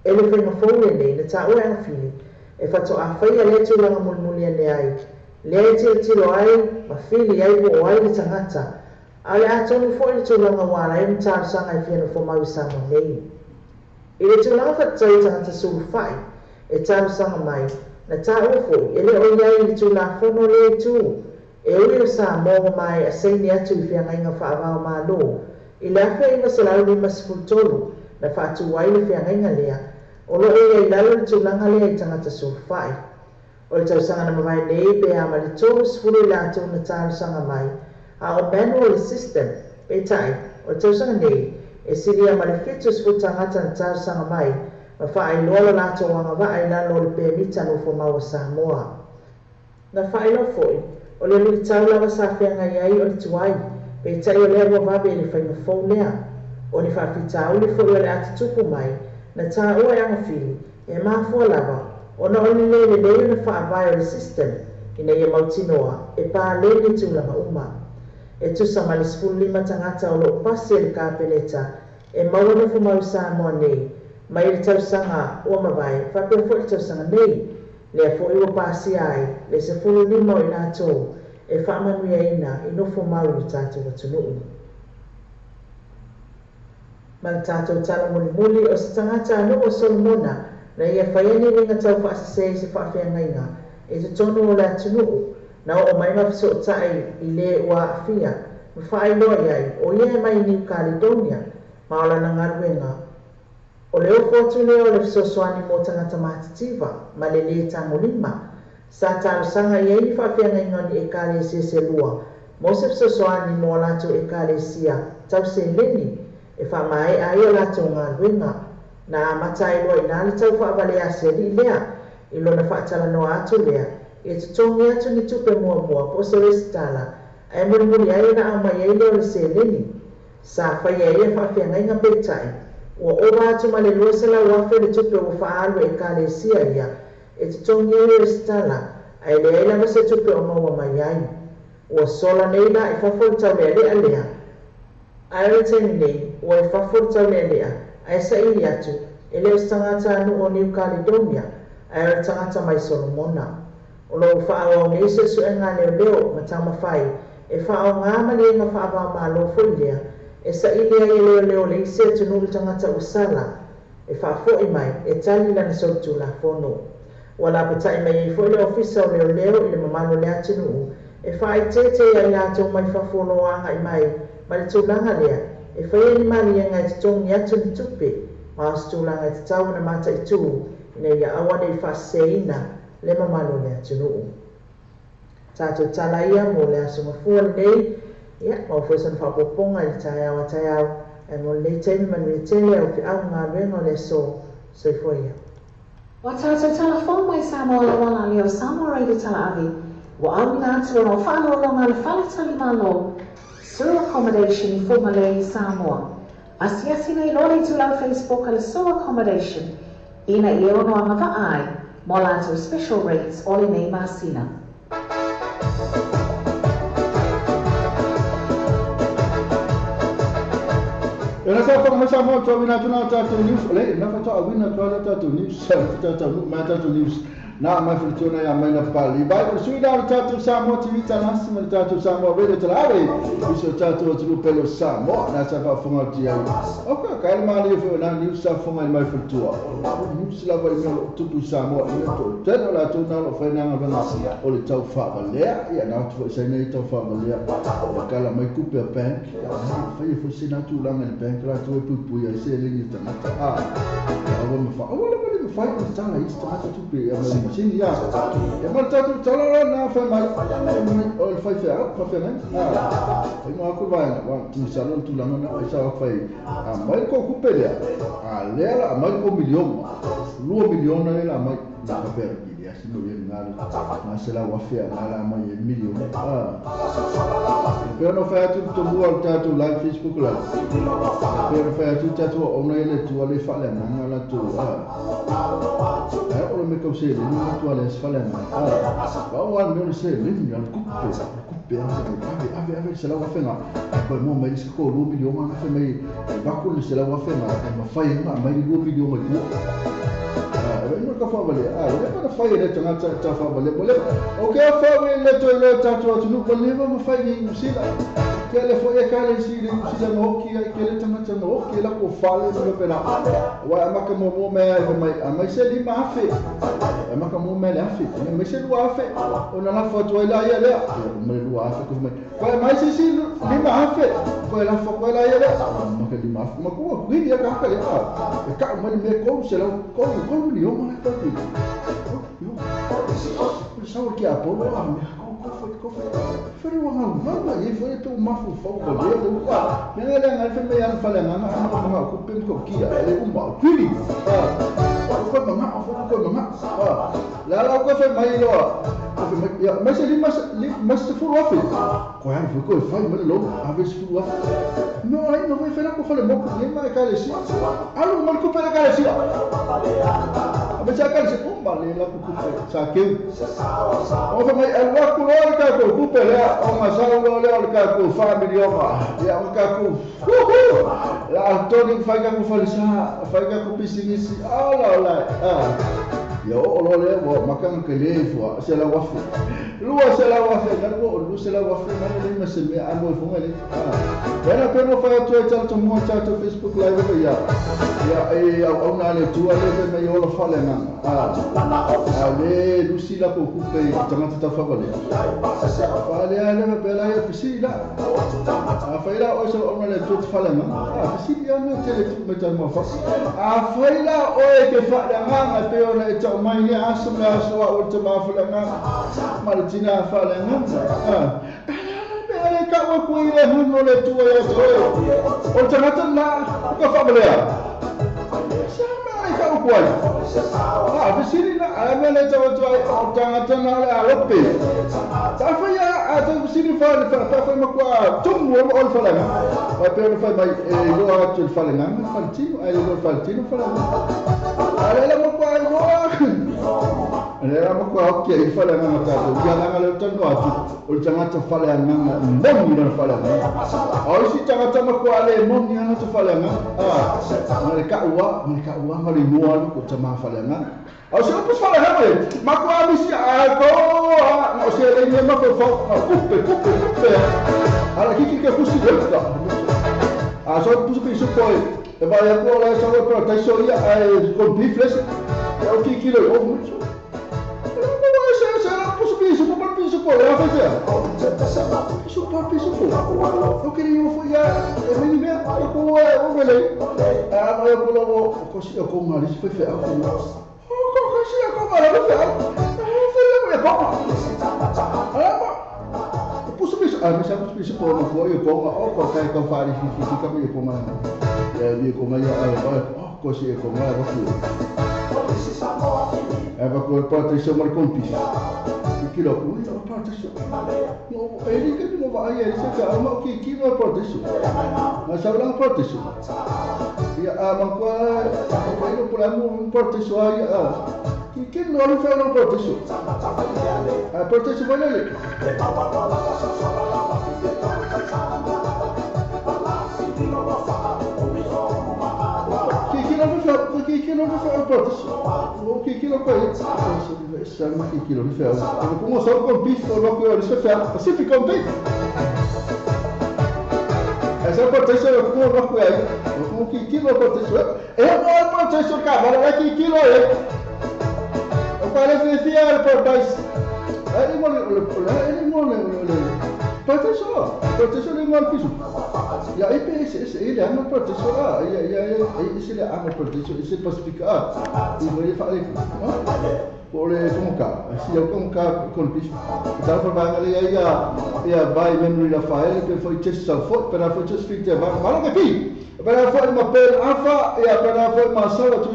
[SPEAKER 5] e le faiga fou lenei, na taua e Agafili e faatoa faia lea tulaga mulimuli ane ai lea e tilotilo ai ma fili ai po o ai le tagata, a o le atonu foi le tulaga ua ala ai ona talosaga e fia nofomau i Samoa nei. I le tulaga faatatau i tagata sulufai e talosaga mai, na taua foi e le o i ai i le Tulafono lea itu, e ui o Samoa ua maea saini atu i feagaiga faavao malo i le 1953 na faatū ai le feagaiga lea, o loo i ai lalo le tulaga lea i tagata sulufai. O le tausaga na mavae nei pe a ma le 30 i latou na talosaga mai, a o manual le system. Peitai o le tausaga nei e silia ma le 70 tagata na talosaga mai ma faailoa lo latou agavaa i lalo o le pemita nofomau a Samoa. Na faailoa foi o le luitau lava sa feagai ai o le tuai, peitai o lea ua vave i le faiga fou lea. O ni faafitauli foi o le a tutupu mai, na taua e Agafili e mafua lava ona o le lē lelei ona faavae o le system ina ia mautinoa e paleni tulaga uma. E tusa ma le 15 tagata o loo pasi e le Kapeneta e maua nofomau i Samoa nei mai le tausaga ua mavae faapea foi le tausaga nei, lea foi ua pasia ai le 15 o i latou e faamanuiaina i nofomau i le tatou atunuu. Ma le tatou tala mulimuli, o se tagata nuu o Solomona na ia faia ni uiga tau faasese i se faafeagaiga i totonu o le atunuu na oo mai ma fesootai i le ua aafia ma faailoa i ai o ia e mai New Caledonia, ma o lana galuega o le ofo atu lea o le fesoasoani mo tagata matitiva ma le lē tagolima. Sa talosaga i ai ni faafeagaiga o ni ekalesia se lua mo se fesoasoani mo a latou ekalesia tau seleni e faamaea ai o latou galuega. Na amata ai loa i ina le tau faavalea se alii lea i lona faatalanoa atu lea ia totogi atu ni tupe muamua po o se resitala, ae mulimuli ai ona aumai ai lea o le seleni. Sa faia e ia faafeagaiga, peitai ua ova atu ma le 200,000 le tupe ua faaalu e ekalesia ia e totogi ai le resitala, ae leai lava se tupe o maua mai ai. Ua sola nei la i fafo le taulealea lea, ae o le taimi nei ua i fafo le taulealea ae saili atu e le o se tagata nuu o New Caledonia, ae o le tagata mai Solomona. O loo faaauau nei suesuega a leoleo ma taumafai e faaaogā maliega faavaomalo foi lea e saili ai e leoleo le isi atunuu le tagata ua sala e faafo'i mai e tali lana solitulafono. Ua lapata'i mai ai foi le Ofisa o Leoleo i le mamalu o le atunuu e faaiteite ia i latou mai fafo o loo aga'i mai ma le tulaga lea e faia ni maliega e totogi atu ni tupe, ma o se tulaga e tatau ona mataitū ina ia aua nei faaseseina le mamalu o le atunuu. Tātou tala ia mo le aso mafua lenei, ia, ma ua foi sona faaopoopoga i le taeao a taeao, ae mo lenei taimi manuia tele au feau ma galuega o le aso. Soifua ia.
[SPEAKER 2] Ua tātou tala fou mai Samoa lauala lea o Samoa Radio Talaave, ua auina atu ona o faaloaloga a le Fale Tali Malo, Sur Accommodation i Fugalei, Samoa. Asiasi nei loa le itulau Facebook a le Sur Accommodation ina ia ono agavaa ai mo latou special rates o lenei masina.
[SPEAKER 1] E na sa whanga sa mo to wina tuna tātou news le na fa to wina to ala tātou news sa tātou nu ma tātou news na mai fu tuna ya mai na pali bai o sui da tātou Samoa TV talasi ma tātou Samoa Radio Talaave iso tātou tu pelo Samoa na sa fa whanga ti ai o ka ka ma le fu na news sa whanga mai fu tua news la vai no tupu Samoa i to tele la tu na lo fa na nga o le tau fa valea ia na tu sa nei tau fa valea kala mai kupe bank fa ia fu sina tu langa le bank la tu pu pu ia se le ni tangata a o ma fa o le le fa i tala i tangata tu pe ia ma sin ia e ma tatu tala na fa mai o le fa fa fa mai a fa ma ku vai wa tu sa lo tu langa na sa fa a mai ko kupe le a le la mai ko milion lua miliona le la mai na fa per ia si no le na na se la wa fa na la mai milion a pero no fa tu tu mua tatu live Facebook live pero fa tu tatu o na ele tu ale fa le na la tu a o me ko se le na tu ale fa le na a o wa me se le ni al kupe ave ave se la wa fa na ko mo mai ko lu milion na fa mai ba ko se la wa fa na ma fa na mai lu milion mai no ka fa vale a le pa fa le tanga ta fa vale bole o ke fa le to le ta to tu ko le ma fa ni usila ke le fo e ka le si le usila no ki ke le tanga ta no ki la ko fa le no pela wa ma ka mo mo me mai mai se li ma fe ma ka mo me le fe me se lu afe o na la fa to la ya le me lu afe ko me ko mai se si li ma fe ko la fa ko la ya le ma ka li ma ma ko wi ya ka ka le a ka ma me ko se la ko ko ni o ma ka ti yo so que a polo a me ko fa wa ma ma ye fa to ma fu fa ko le le ka me le ngal fa me yan fa le ma ma ma ko pe ko ki a le ma kili a ko ma ma ko ma a la la ko fa mai lo ya ma se li ma se fu wa fe ko ya ko fa ma lo a ve se fu wa no ai no fa la ko fa le mo ko ma ka le si alu ma ko pe ka le si a ve sa ka le si ma le la ko sa ke o fa mai al wa ko lo ka ko ku pe le o ma sa lo le o ka ko fa milion ya o ka ko la Tony fa ka ko fa le sa fa ka ko pisinisi ala la a ya o lo le wa makanga ke le fo se la wa fe lua se la wa fe na lo lu se la wa fe na le ma se me a mo fo le a pero pero fa tu e to mo ta to Facebook live ya ya e au na le tu ale me yo lo fa le na a le lu si la ko ku pe tanga ta fa le fa le ale me la ya fi la a fa la o se o na le tu fa le na a fi ya no te le tu me ta mo fa a fa la o e ke fa la na pe o na e mai le aso me aso a o te ma fa la na ma le tina fa la na a le ka o ku ile hu no le tu ya to o te na la ka fa le sa ma e ka o ku ai a fi si na a me le to to o tanga tanga le a lo pe ta fa ya a to si ni fa fa fa ma kwa tu mo o fa la na pa pe fa mai e lo a tu fa la na fa ti a lo fa ti no fa la na ale la mo kwa no ale la mo kwa o ke fa la na ta ya la le to no atu o tanga ta fa la na mo ni na fa la na o si tanga ta ma kwa le mo ni na ta fa la na a ma le ka wa ma le no ko ta ma fa la na o se o fa la na ma kwa mi si a ko o se le ni ma ko fa kupe kupe ala ki ke fu si le ta a so pu pi su ko e vai a ko la sa ko ta so ia a con bifles o ki ki le o mucho o queria foi a me me o ko o me le a o ko lo ko si o ko ma li foi fe a ko o ko si ko ma le fe a fe le ko a A me sa ku se po ma fo i ko nga o ko kai ka fa ri fi ka mi ko ma. Ya mi ko ma ya a o ko si ko ma ba ku. E va ko pa te so mar kompis. Ki lo ku no pa te so. No e ri ke mo va ai se ka ma ki ki no pa te so. Ma sa la pa te so. Ya a ma ko ko ino por mo pa te so ai a. Ki ki no ri fa no pa te so. A pa te so va le. Ya IPS ele é uma proteção, esse é uma proteção, esse pacifica, e vou falar por como cá, se eu como cá com bicho, então por vai ali aí a vai memory Rafael que foi just so foot, para foi just fit vai malo que pi, para foi uma per afa e para foi uma sala tu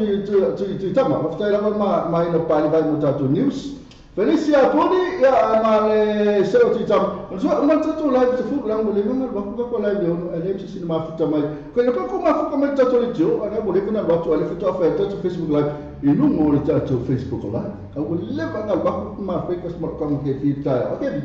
[SPEAKER 1] tama, vai lá uma ino pali vai mutar tu news. Felicia Puni ya male seo ti tam. So man tu live te fu lang le man ba ku ko live yo ele se ma futa mai. Ko le ko ma fu ko mai ta to le jo ana bo le ko na ba to le fu to fa to Facebook live. Inu mo le ta to Facebook live. A wo le ba na ba ku ma fe ko smart kom ke fi ta. Okay.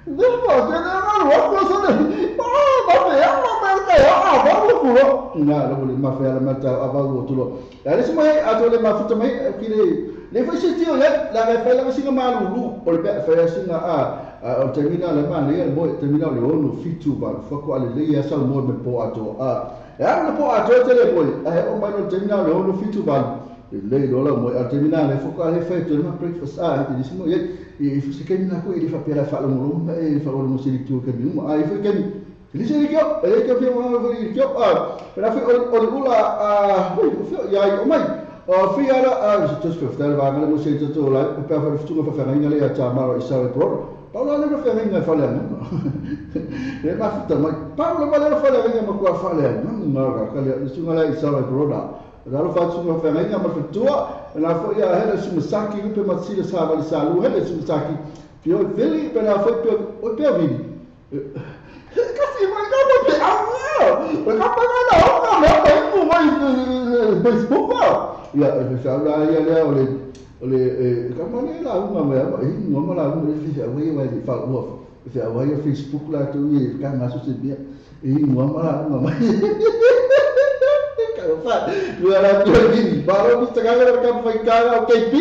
[SPEAKER 1] Le ba se na ro ko so ne. Ah ba fe ya ma ma ka ya a ba ku ro. Na le ma fe ala ma ta a ba wo to lo. Ya le mo a to le ma futa mai ki le le foi se tio le la vai la singa malulu o le fa singa a o termina le man le mo termina le ono fitu ba fa ko ale le ya sa mo me po ato a ya no po ato te le mo a o mai no termina le ono fitu ba le do la mo a termina le fo ko ale fa to ma breakfast a e disse mo e e se ke mina ko ele fa pela fa lo mo e fa lo mo se le tio ke mi mo a e fa ke mi ele se le kio ele ke fi mo le kio a pero fi o ula a ya o mai Fiara a just fifth va ngale mo se to la o pa fa futunga fa fa ngale ya ta maro isa le pro Paulo le fa ngale fa le le ma futa ma Paulo ma le fa le ngale ma ko fa le no ka le sunga la isa le pro da da lo fa sunga fa ngale ma futua la fo ya hele sumasaki upe ma sile sa va sa lu hele sumasaki pio vili pe la fo pio o pio vili kasi ma ka pe a o ka pa na o ka ma pa ku mai Facebook ya ya ya le o le ka ma le la uma ma e no ma la uma le fi a wei wei fa o fi a wei Facebook la tu e ka ma su se bien e no ma la uma ma ka fa yo la tu vi ba ro mi ta ka ka fa ka o KP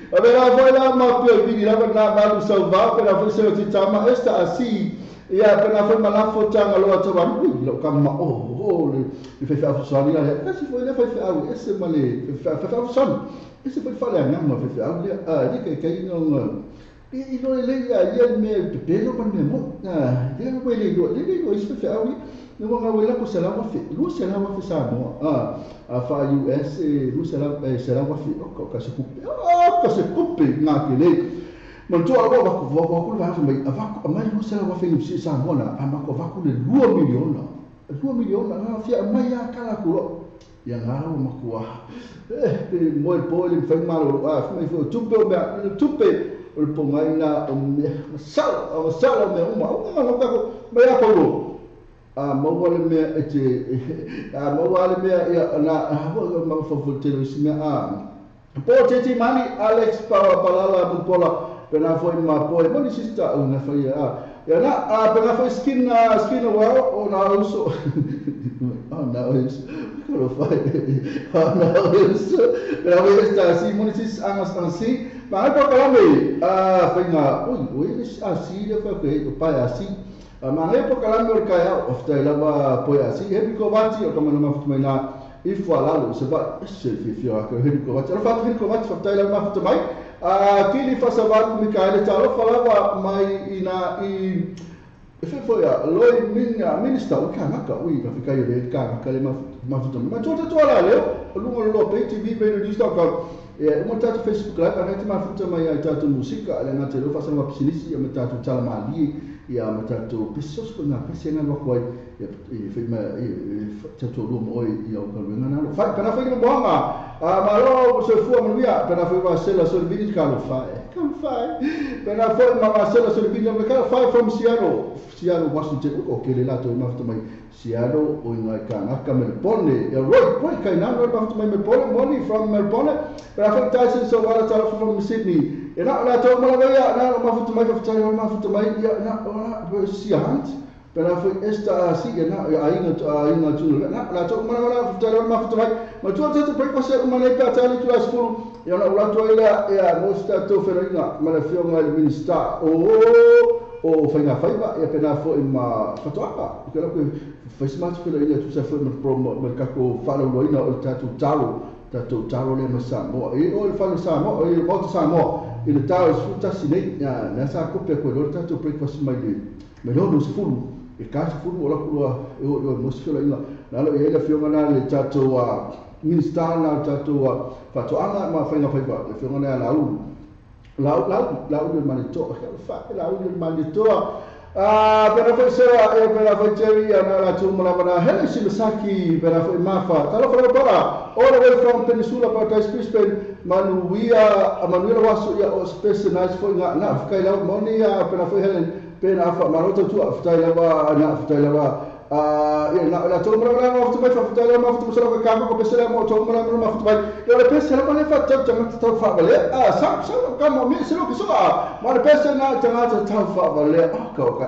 [SPEAKER 1] a ver a foi la ma pio vi la na ma lu salvar para você o ti tama esta assim ya pena foi ma la fo tanga lo to ba lo ka ma o o le fe fa fa ni la ka si foi le fa fa esse ma le fa fa fa esse foi fa le ma fe fa le a di ke ke no i no le ya ye me pe no pa me mo ah de no le do le do esse fa no ma we la ko se la wa fe lu se la wa fe sa mo a fa US lu se la wa fe o ka se coupe o ka se coupe na ke le Man to a va ko va ko va mai a va mai no se la va fe si sa mona a ma ko va ko le 2 miliona 2 miliona na fia mai a kala ko ya ngaro ma ko e mo po le fa malo a mai fo tupe o me tupe o po ngai na o me sal o sal me uma o no ka ko mai a ko a mo wale me e te a mo wale me ya na ma fo fo te si me a po te ti mani Alex Palala Bupola pena foi ma poi moni sister o na foi a ya na a pena foi skin skin wa o na uso o na uso ko foi o na uso pena foi esta assim moni sis angas assim ma ko kala me a foi na oi oi assim le foi que o pai assim ma ne po kala me o kai o fta la va poi assim he ko vati o kama na ma na ifo ala se va se fi fi a ko he ko vati o fa he ko vati fta la ma fta mai a kili fasavat Mikaele talo falava mai ina i fe foi a loi minha minister o kanaka ui ka fika le kanaka le ma futa ma to to ala le lungo lo pe TV pe no dista ka e mo ta Facebook live ana te ma futa mai ai ta tu musika ale na te lo fasa ma pisinisi e ma ta tu tala mali ia ma tatou pese soso ngā pese ngā loko ai ia i whai ma i tatou lua mo oi i au kaluenga nalo fai pena whai mo moanga malo soifua manuia pena whai wa sela so le vini ka lo fai pena whai ma ma sela so le vini ka fai from Seattle Washington o ke le lato ma mai Seattle o ngai ka ngaka Melbourne ya Roy kai na no ma mai Melbourne money from Melbourne pena whai Tyson so wala tala from Sydney e na la to mala ia na ma futu mai futu ma futu mai ia na na sia hunt pena foi esta si na ainga ainga tu na la to mala mala futu ma futu mai ma tu te breakfast ma nei pa tali tu as fulu ia na ula tu ia ia mosta to feroinga ma le fionga le minister o fainga faiva ia pena foi ma fatoaka ke la ko fai smart feroinga tu sa foi ma pro ma ka ko falo loina o tatu taro le ma sa mo e o le falo sa mo e o sa mo i le tau e tasi nei na sa kope koe lore tatou breakfast mai le mai ono se fulu e ka se fulu o la kulua e o mo se fela inga na lo e le fionga na le tatou minister na tatou fatoanga ma fainga faiva le fionga na la ulu la ulu manito fa la ulu manito pena foi sera e pena foi Jerry ana la tu mala na hele Shimasaki pena foi Mafa talo foi para all the way from Peninsula Paradise Brisbane Manuia Manuela wasu ia o space nice foi nga na kai la moni ia pena foi Helen pena fa maroto tu aftai la na aftai la ia na la tu mala na aftai mai aftai la ma aftai sala ka ko pesela mo tu mala na aftai mai ia le pesela ma le fa tau tau fa vale sa sa ka mo mi se lo so ma le pesela na tau tau fa vale ka ka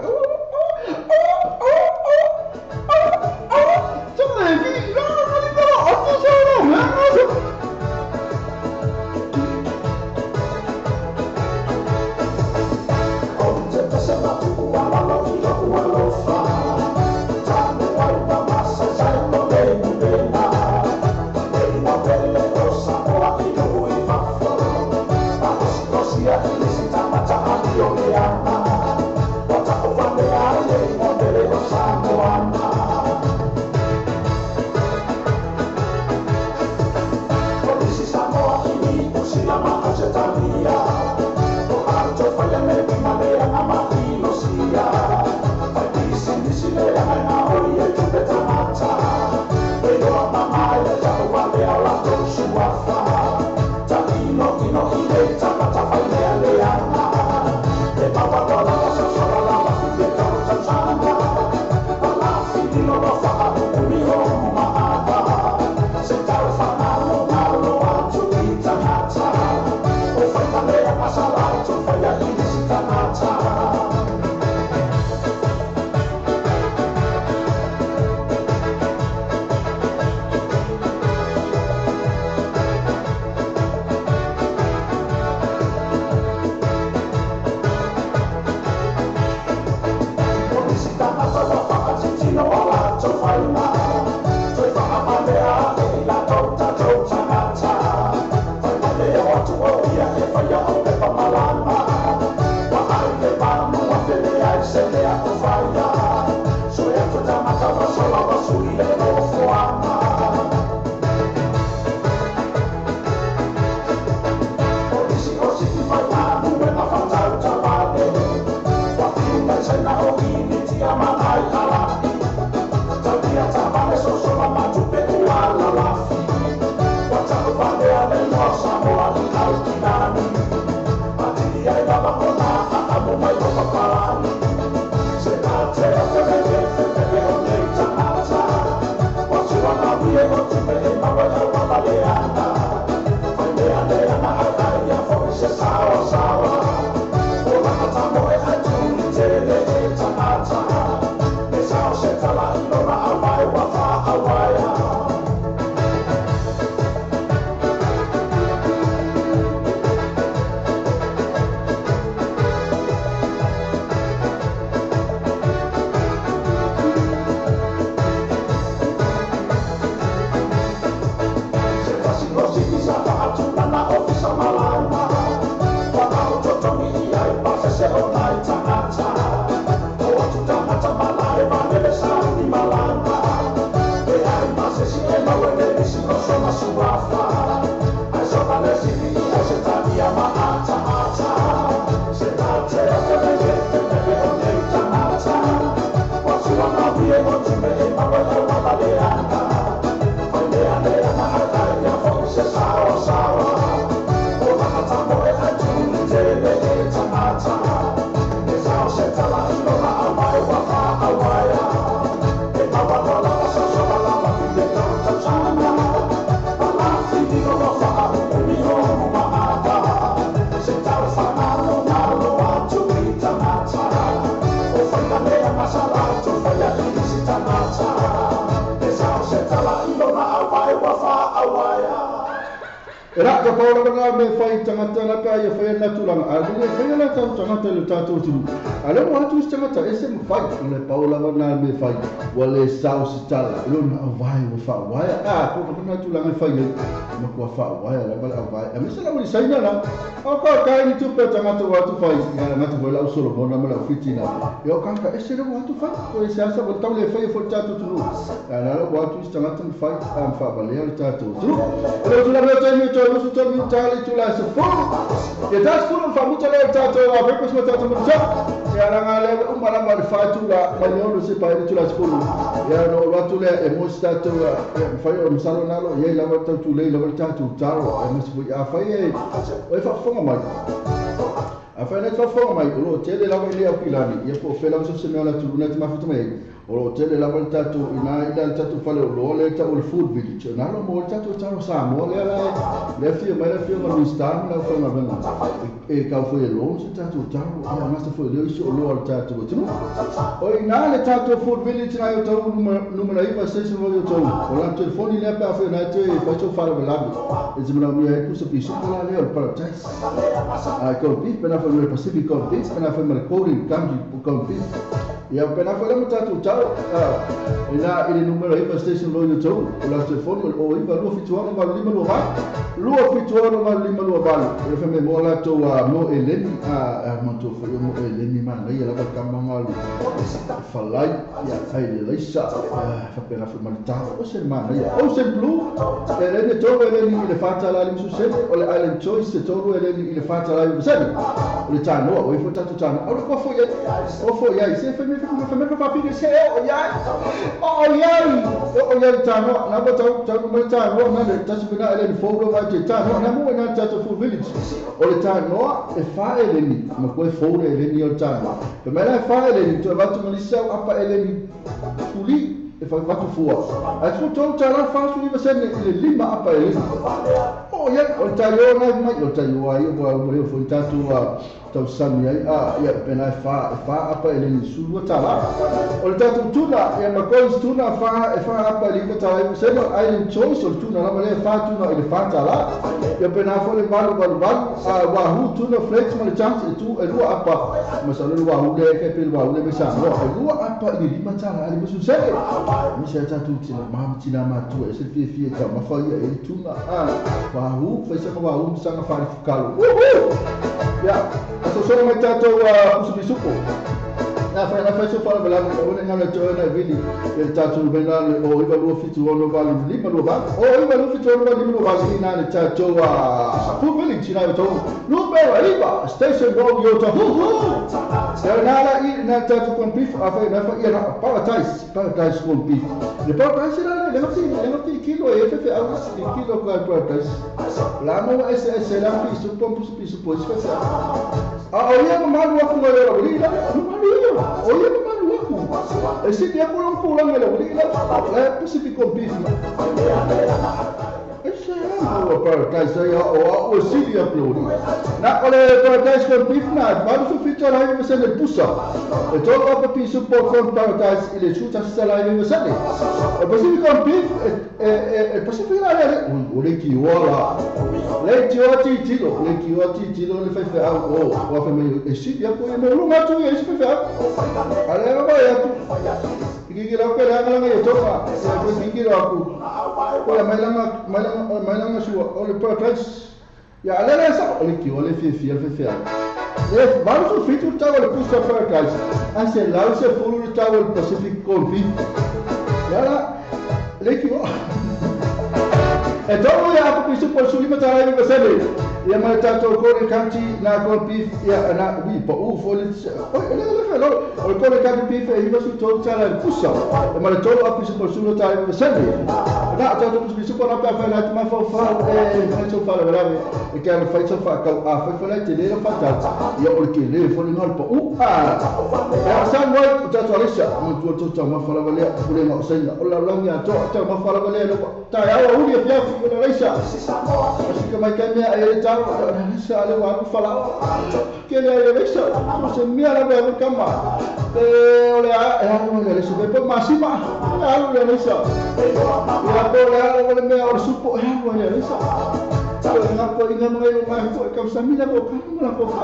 [SPEAKER 1] Era ka paola nga me fai tangata la ka ia fai na tulanga a le fai la tau tangata le tatou tulu a le mo atu tangata e se mo fai le paola nga me fai wale sau sitala lo na vai o fa wai a ko ko na tulanga fai le ma ko fa wai la bala vai a me se la mo sai na la o ka ka ni tu pe tangata wa tu fai na na tu la solo mo na mo la fitina yo ka ka e se le mo atu fai ko e se asa bo tau le fai fo tatou tulu a la wa tu tangata fai a fa ba le tatou tulu le tu la me tu tu tali tu la se fo e tas fulu fa muta le tatou a breakfast ma tatou mo ya la ngale umala ma fa tu la ma yo se pa tu la fulu ya no wa tu le e mo sta tu fa yo msalo na lo ye la wa tu le la wa tatou taro e mo se a fa ye o fa fonga mai a fa ne fa fonga mai o lo tele la wa ile a pilani ye po fe la so se me la tu na ti ma futu mai o lo tele la wa tatou ina ila tatou fale o lo le ta o food village na lo mo tatou taro sa mo le la le fio mai le fio ma mista la fa ma venga e ka foi lo se tatou taro e na se foi le iso o lo al tatou tu o ina le tatou food village na yo tau numero iva seis no yo tau o la telefone le pa foi na te fa so fala la e se me e ku se piso la le paradise a ko bi pena foi le Pacific ko bi pena foi ma ko ri kambi ko bi ia pena foi le tatou taro ina ile numero iva station lo yo tau o la telefone o iva lo fituano va lima lo va lo fituano va lima lo va le fa me mo la to mo eleni a monto foi mo eleni ma na ia la ka manga lu falai ia ai le leisa fa pena foi ma taro o se ma na ia o se blue eleni to eleni ile fata la li su se o le island choice se to eleni ile fata la li se o le tano o ifo tato tano o ko foi o foi ia se foi me foi me fa fi se o ia o ia o ia tano na bo tau tau ma tano na le tasu na eleni fo lo va te tano na mo na tato full village o le tano e fa eleni ma ko e fo le eleni o tano pe me la fa eleni to va tu malisa apa eleni fuli e fa va tu fua a tu to tala fa su ni se le lima apa eleni o ia o tayo na mai o tayo ai o o fo tatu a tau sami ai a ia pena fa apa eleni su lo tala o tatu tuna ia ma ko tuna fa e fa apa eleni tala se no island choice o tuna la le fa tuna ile fa tala ia pena fo le valu valu valu a wa hu tuna flakes ma le chance e tu e lua apa ma sa le wa hu le ke pe wa hu le me sa no e lua apa ile lima tala ale musu se mi se tatu tina ma tina ma tu e se fi fi ta ma fa ia e tuna a wa hu fa se wa hu sa fa fukalo ya so solo mai tato usu bisupo na fa so fala bela o ne ngala to na vili el tato bela o iba lo fitu ono va lima lo va o iba lo fitu ono va lima lo va ina le tato a fu village ina to numero iba station road yo to hu hu ya na la i na tato con beef a fa na fa ia paradise paradise con beef le paradise la le le kilo e fe a kilo ko paradise la mo s s la fi su pompo su piso pois fa a o ia ma lu ku la la la ma lu o ia ma lu ku e se dia ko ko la la la la Pacific beef ese o paradise ya o o silia pluri na ole paradise con beef na ba su fitu la mi se le pusa e to apa piso por con paradise ile chuta se la mi se le e Pacific beef e Pacific la le o le ki wala le ti o ti ti lo le ki o ti ti lo le fe fe o o fe me e silia ko me lo ma tu e se fe ale ba ya tu Gigi la ko la la yo toka se gigi la ku ko la mai la mai la su o le paradise ya ale la sa o le ki o le fi fi fi fi le va su fitu ta o le pusa paradise a se la se fulu ta o Pacific con beef ya la le ki o e to ya ku pisu por su lima ta la mi se le Ia mai tātou kore kanti nā kore beef ia na wi pa u fo le oi le le le o kore kanti beef e hiva su tolu tala i pusa e ma le tolu api su sulu tala i sene na tātou pusa su pa pa fa na ma fa fa e fa so fa le e ke fa so fa ka a fa fa le te le fa ta ia o ke le fo le ngol pa u a ia sa mo tātou alisa mo tu tu ta ma fa la le le no senga o la la ia to ta ma fa la le ta ia o uli fia fu le alisa si ka mai ka mea e ta sa le wa fa la ke le le sa mo se mea la be kama e o le a e le le se pe ma si ma a le le sa ia ko le a le mea o su po e le le sa nga ko inga mga ilo mai ko ka sa mina ko ka mo ko fa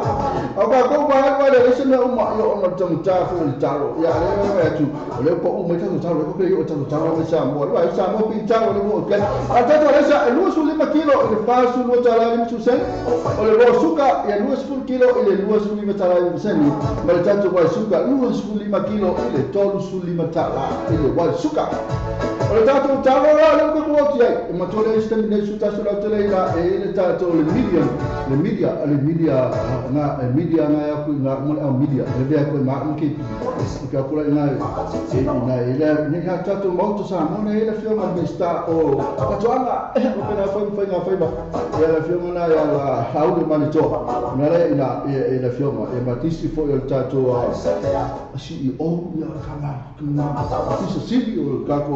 [SPEAKER 1] o ka ko ba le se me o ma yo no tong ta fu le taro ya le le tu le po u me ta taro ko ke yo ta taro me sa mo le sa mo pi taro le mo ke a ta le sa lu su le kilo le fa su lo tala le su sen o le ro suka ya lu su kilo le lu su le tala le sen ma le ta tu wa suka lu su le kilo le tolu su le tala le wa suka o le ta tu taro la le ko ko ti ai ma to le ste ne su ta su la tele la e le ta le media le media le media na media na ya ku na mo le media le be ko ma ke ke ko la na e na e le ne ha ta tu mo to sa mo ne le fio ma me sta o ta to anga o pe na fo fo na fo ba ya le fio na ya la hau de mani to na le na e le fio ma e ma tisi fo el ta to CEO ya ka ma tisi CEO ka ko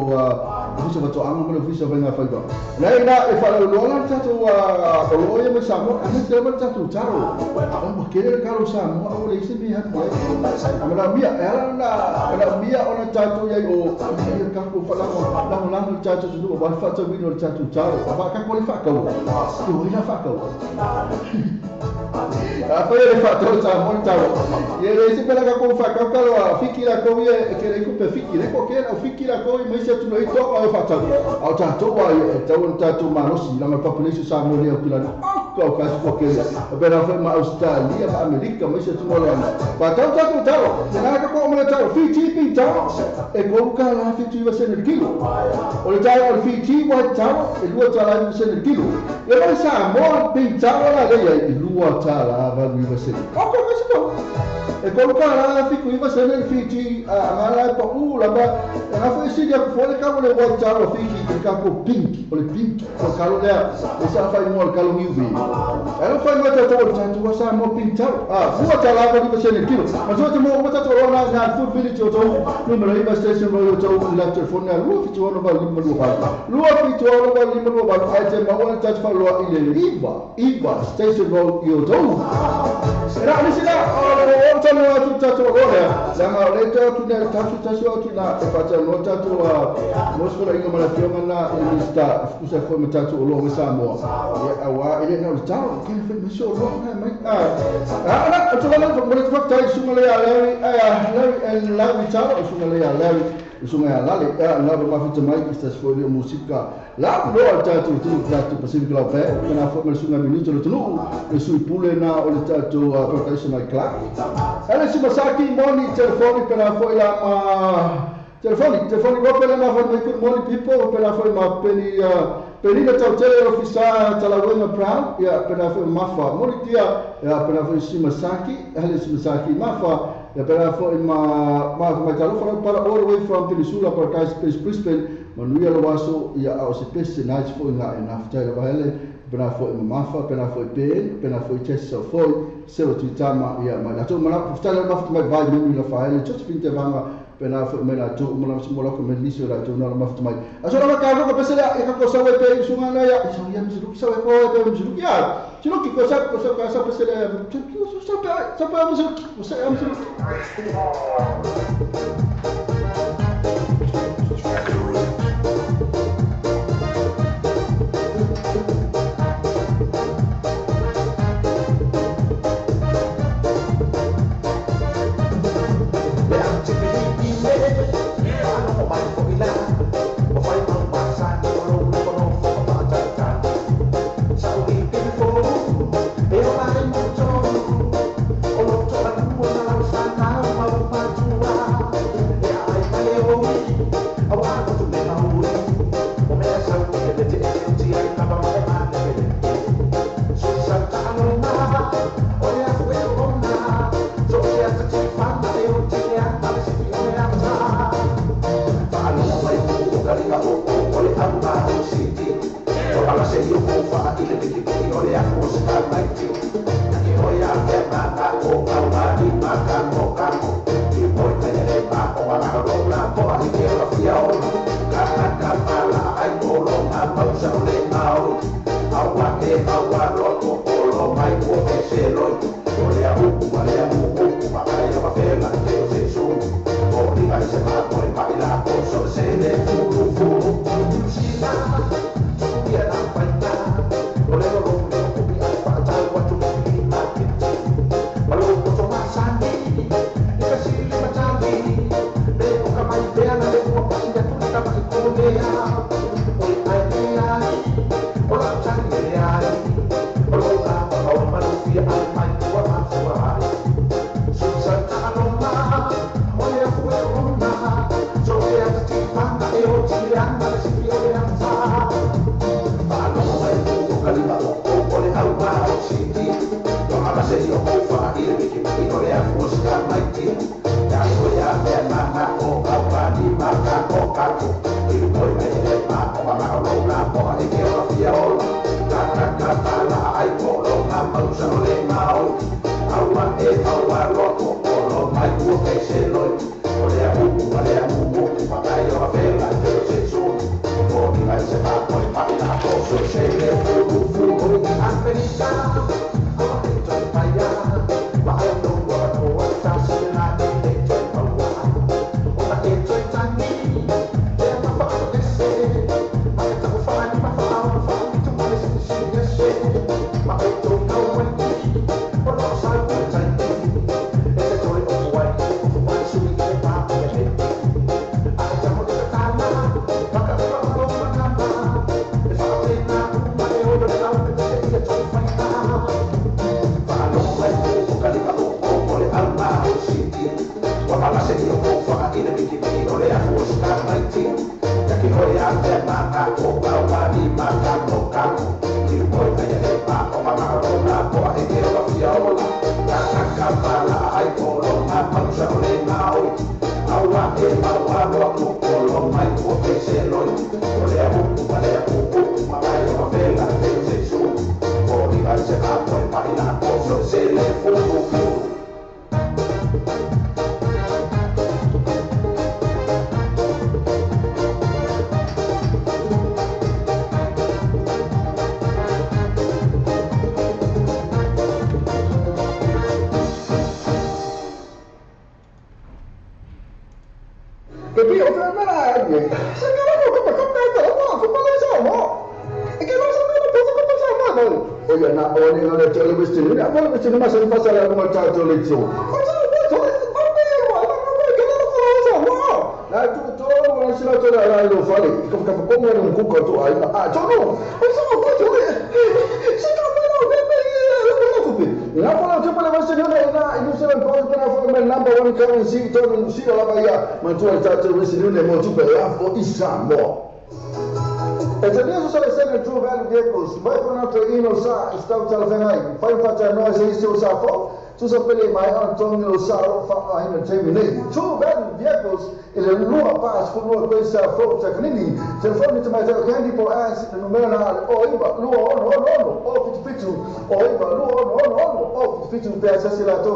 [SPEAKER 1] fisa to anga mo le fisa venga fo ba le na e fa lo la ta to o ia me sa mo a se ma ta tu taro o ke le karo sa mo o le se mi ha ko a la mia ela na la mia ona ta tu ia o ia ka ko fa la la la ta tu tu wa fa ta wi no ta tu taro fa ka ko le fa ka o tu ila fa ka o a fa le fa to sa mo taro ia le se pela ka ko fa ka ka lo fiki la ko ia ke le ko pe fiki le ko ke la fiki la ko me se tu lo to o fa ta o ta to wa ia ta o ta tu ma no si la ma population sa mo le o la ko ka ko ke bena fa ma Australia ma Amerika ma se tu mo le pa ta ta tu taro na ka ko mo le taro Fiji pi taro e ko ka la Fiji va se le kilo o le taro Fiji wa taro e lua tala va se le kilo e ma sa mo pi taro la le ia e lua tala va va se o ko ka se to e ko ka la Fiji va se le Fiji a la pa u la ba na fa se dia fo le ka mo le wa taro Fiji e ka ko pink o le pink ko ka lo le e sa fa mo ka lo mi vi e lo fa mo ta to ta tu sa mo pink taro a fu ta la va se le kilo ma so te mo ta to na na food village o to numero iba station ro to la telefone lu fi to no ba lima lu ba lu fi to no ba lima lu ba ai te ma o ta fa lo ile iba iba station ro yo to era ni sila o ta no tu ta to ro le la ma le ta tu na ta tu ta so tu na e pa ta no ta to mo so la inga ma la fio na e sta fusa fo ma ta to lo sa mo ia wa ile na ta ke fe me so ro na mai a a na to la mo le ta su ma le ya le a le la vi ta su ma le ya le su ma ya la le la ma fi mai sta sfo le musica la lo ta tu tu ta tu Pacific la pe na fo me su ma minuto le tu le su pule na o le ta tu professional club ale si masaki moni telefoni per la fo la telefoni telefoni ro per la ma fo good morning people per la fo ma peni Perina tautele ofisa talawena proud ia pena fo mafa moritia ia pena fo simasaki hele simasaki mafa ia pena fo ma ma ma talofa para all the way from Peninsula Paradise Brisbane manuia lo waso ia o se pese nice fo ina enough tele hele pena fo mafa pena fo pen pena fo test fo se o tama ia ma la to ma ftala ma ma vai mi la fa hele just pinte vanga pena fo me la to mo la mo la ko me liso la to na la mafta mai a so la ka ko pese la ka ko sa we pe su na ya so ya mi sa we ko pe mi su ya si lo ki ko sa ko sa ka sa pese la sa pe sa pe mi su sa mi su
[SPEAKER 4] Yeah.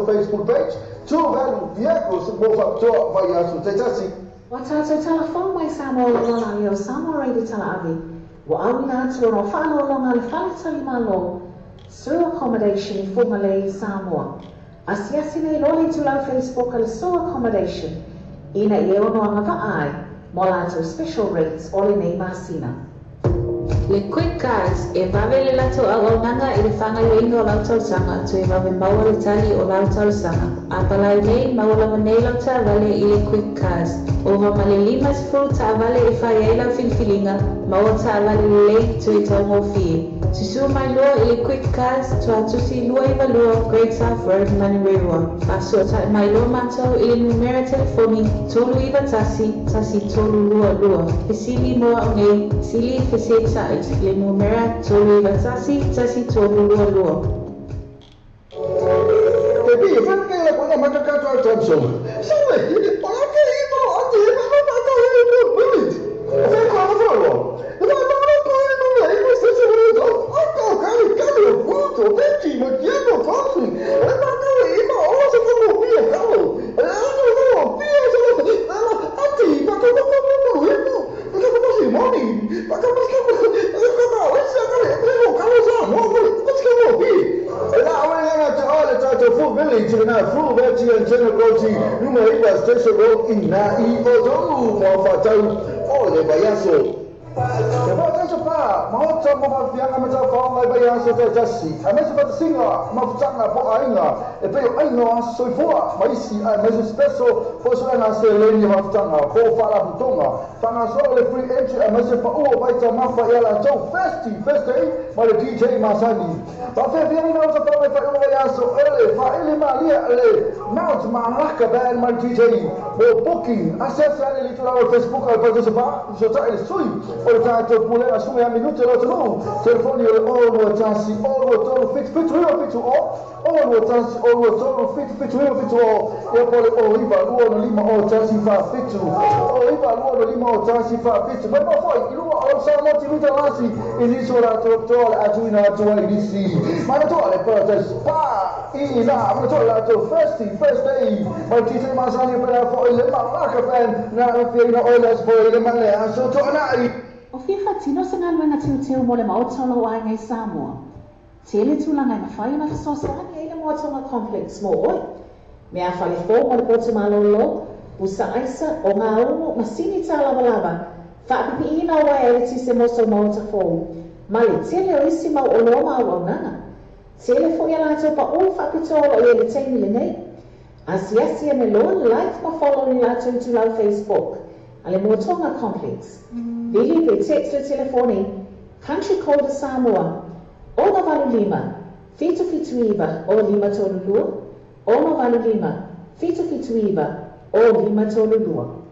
[SPEAKER 1] Facebook page,
[SPEAKER 2] Wa tātou talafou mai Samoa lona i o Samoa Radio Talaavi. Wa auina atu ona o whaalolonga le whaletali malo, Sur Accommodation i Fugalei, Samoa. Asiasi nei loa le itulau Facebook a le Sur Accommodation, ina i e ono anga vaai, mo lātou special rates o le nei masina.
[SPEAKER 3] Le Quick Cars e vave le lato auaunaga i le fāgaioiga o lau talosaga toe vave maua le tali o lau talosaga. A palai nei maua lava nei lau taavale i le Quick Cars. Ova ma le 50 taavale e fai ai lau filifiliga, maua taavale lelei toe taugofie. Susua mai loa i le Quick Cars tuatusi 22 Great South Road, Manurewa. Faasuatai mai loa mātou i le numera telefoni 391 1322. Fesili mo au nei, sili fesetai le numera 391 1322.
[SPEAKER 1] Baby, if I'm going to make a cut out of some, sorry, but I can't even Station Road i nā i o tau mo whātau o le vaiaso. Te wā pa, mahota mo whawhianga me tau whaonga i vai aso te tasi. A mese whatasinga, mafutanga po ainga, e peo ainga o aso soifua, ma isi a mese speso, po so ena se leni mafutanga, po whala putonga. Whanga so le free entry a mese pa ua baita mafa i ala tau festi, festi, ma le DJ Masani. Pa whawhianga o ta whaonga i whai o vai aso, ele, whaele malia, le Mount Malaka band ma le DJ. Mo booking, asese ale li tula o Facebook al pa pa, so ta ele sui. O le tātou pulega sui a minute lo tonu. Telefoni o le 0 1 0 3 7 7 9 7 0 0 1 0 3 7 7 9 7 0 e po le 0 9 2 5 0 1 4 7 0 9 2 5 0 1 4 7 mai ma foi i lua o sa mo ti mita lasi i nisi o rātou toa le atuina atua i nisi. Mana toa le Paradise Spa i nā mana toa rātou first day mai DJ Masani pera foi le Malaka band nā whiaina o le aspo i le male aso toa nai.
[SPEAKER 2] O fia whatino sa ngaluenga teuteu mo le maota o lau ainga i Samoa. Tele tūlanga i mawhai ona whasoasani e le Moatonga Complex mo oi. Mea whale fō mo le pōtu malolo, busa aisa o ngā umu masini tā lava lava, whaapipi ina o ai ele tise moso maota fō. Ma le tele o isi mau o loa mau au nanga. Tele fo ia lātou pa o whaapitoa o i ele teimi le nei. Asiasi ane loa like ma follow ni lātou tu lau Facebook. A le Moatonga Complex. Vili pe text le telefoni, Country Code Samoa, 085 779 o 532, 085 779 o 532.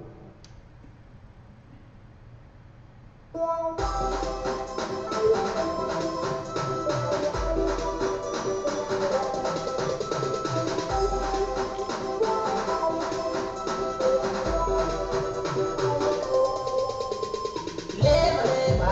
[SPEAKER 4] Live, live,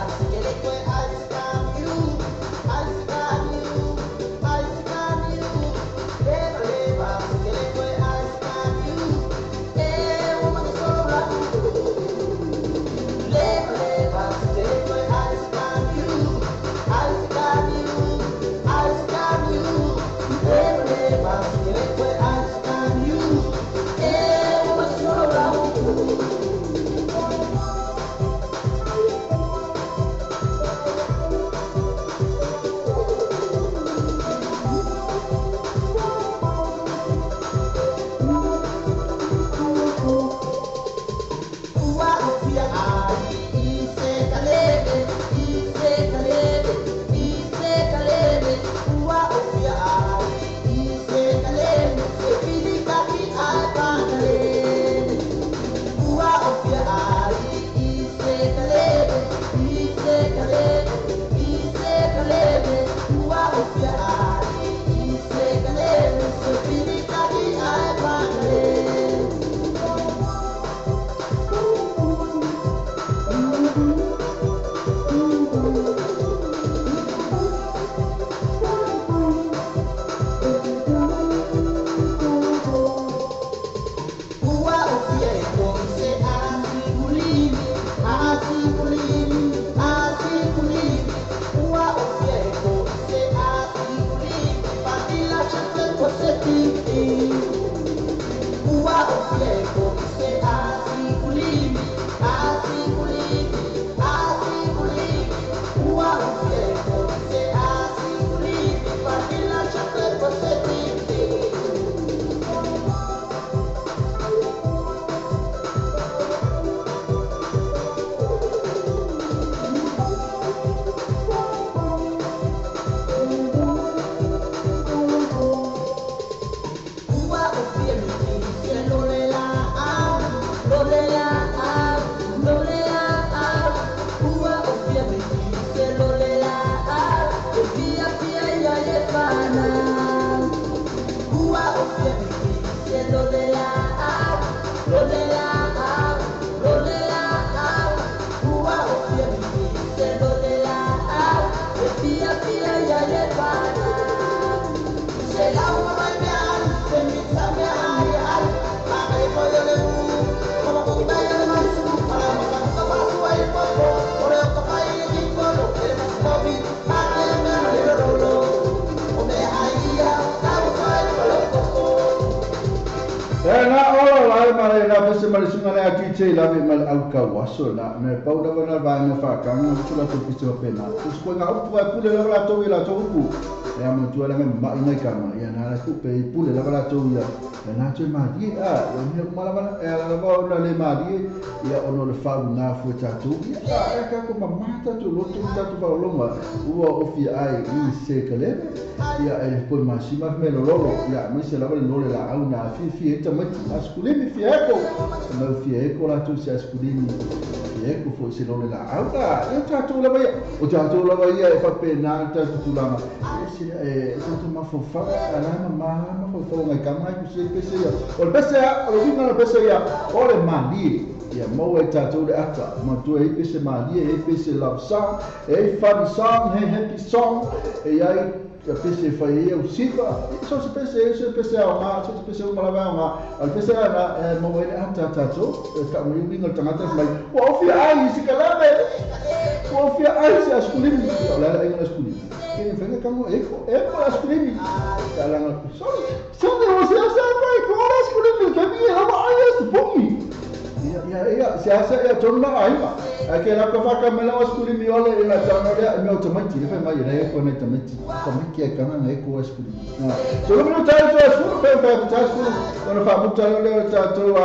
[SPEAKER 1] mai a DJ lave mai au kau aso na me pau lava na vaenga whakanga o tula tō pise o pēnā. Usu koe ngā upu ai pule lava rātou i lātou upu. E a matua langa mai ngai kama. Ia nā la kupe i pule lava rātou ia. E nā tui mārie a. Ia mea umalava e ala lava ona le mārie. Ia ono le whau ngā fue tātou. Ia a e kako mamā tātou loto tātou whaolonga. Ua ofi ai i se kaleme. Ia e koe masima me lololo. Ia mai se lava le nole la au nā fifi e tamaiti. Askulimi fieko. Mau fieko rātou se askulimi. Fieko fo se lole la au nā. Ia tātou lava ia. O tātou lava ia e whape nā tātou tūlanga. E tātou mawhawhau. Ala ma mawhawhau ngai kama ai kusi e pese ia. O le pese ia, o le winga le pese ia. O le mālie. Ia mau e tātou le ata. Matua e pese mālie, e pese love song, e funny song, e happy song. E ai a pese whai e au siva. So se pese, se pese au ngā, so se pese umalava au ngā. A le pese ana, e mau e le ata tātou. E ka mai winga le tangata mai. Ua ofia ai si kalame. Ua ofia ai si askulimi. O le ala inga askulimi. Kene whenga kamo eko, eko askulimi. Ka alanga, sorry, sorry, o se asa mai, ko ala askulimi, kemi e lama ai asupumi. Ia, ia, se asa ia tonu na aiga. Ai ke lako whaka mena askulimi ole i la tanga lea, mea o tamaiti, le whai mai e eko nei tamaiti. Tamaiti e kanga na eko askulimi. So le minu tātou asulu, whai whai tātou asulu, ona whamuta leo tātou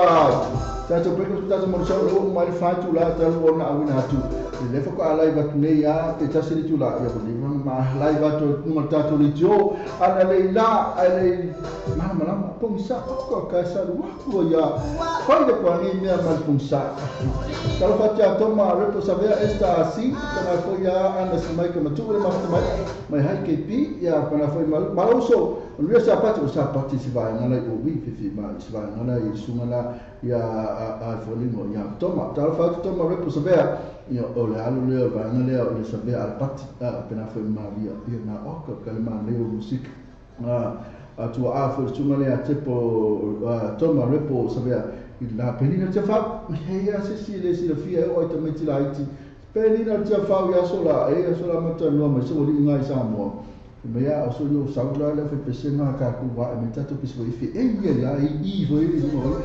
[SPEAKER 1] tātou breakfast tātou morisau leo mai le whaitu la tātou ona awina atu. Le lefa ko alai vatu nei a te tasi le tula ia ko le ma alai vatu nunga tātou le tio ana le la ale mana mana pongsa ko ka sa ruaku ia fai le ko ni mea mal pongsa. Talo fatia toma repo savea esta asi tana fo ia ana si mai ka matu le mafta mai mai hai KP ia pana foi mal malauso o sa pati o sa pati si vai ngala o wi fifi ma si vai ngala i sungala ia a folimo ia toma talo fatia toma repo savea ia o le alu leo vaenga lea o le savea al pati pena foi maria ia na oka ka le ma leo musik a tua a foi sunga lea tepo toma repo savea i la penina te fa he ia se si le si le fia o te meti la iti penina te fa ia sola e ia sola mata no ma so li ngai sa mo me ia o so yo sa la le fe pese na ka ku wa me tato pese i fe e ia ia i foi i mo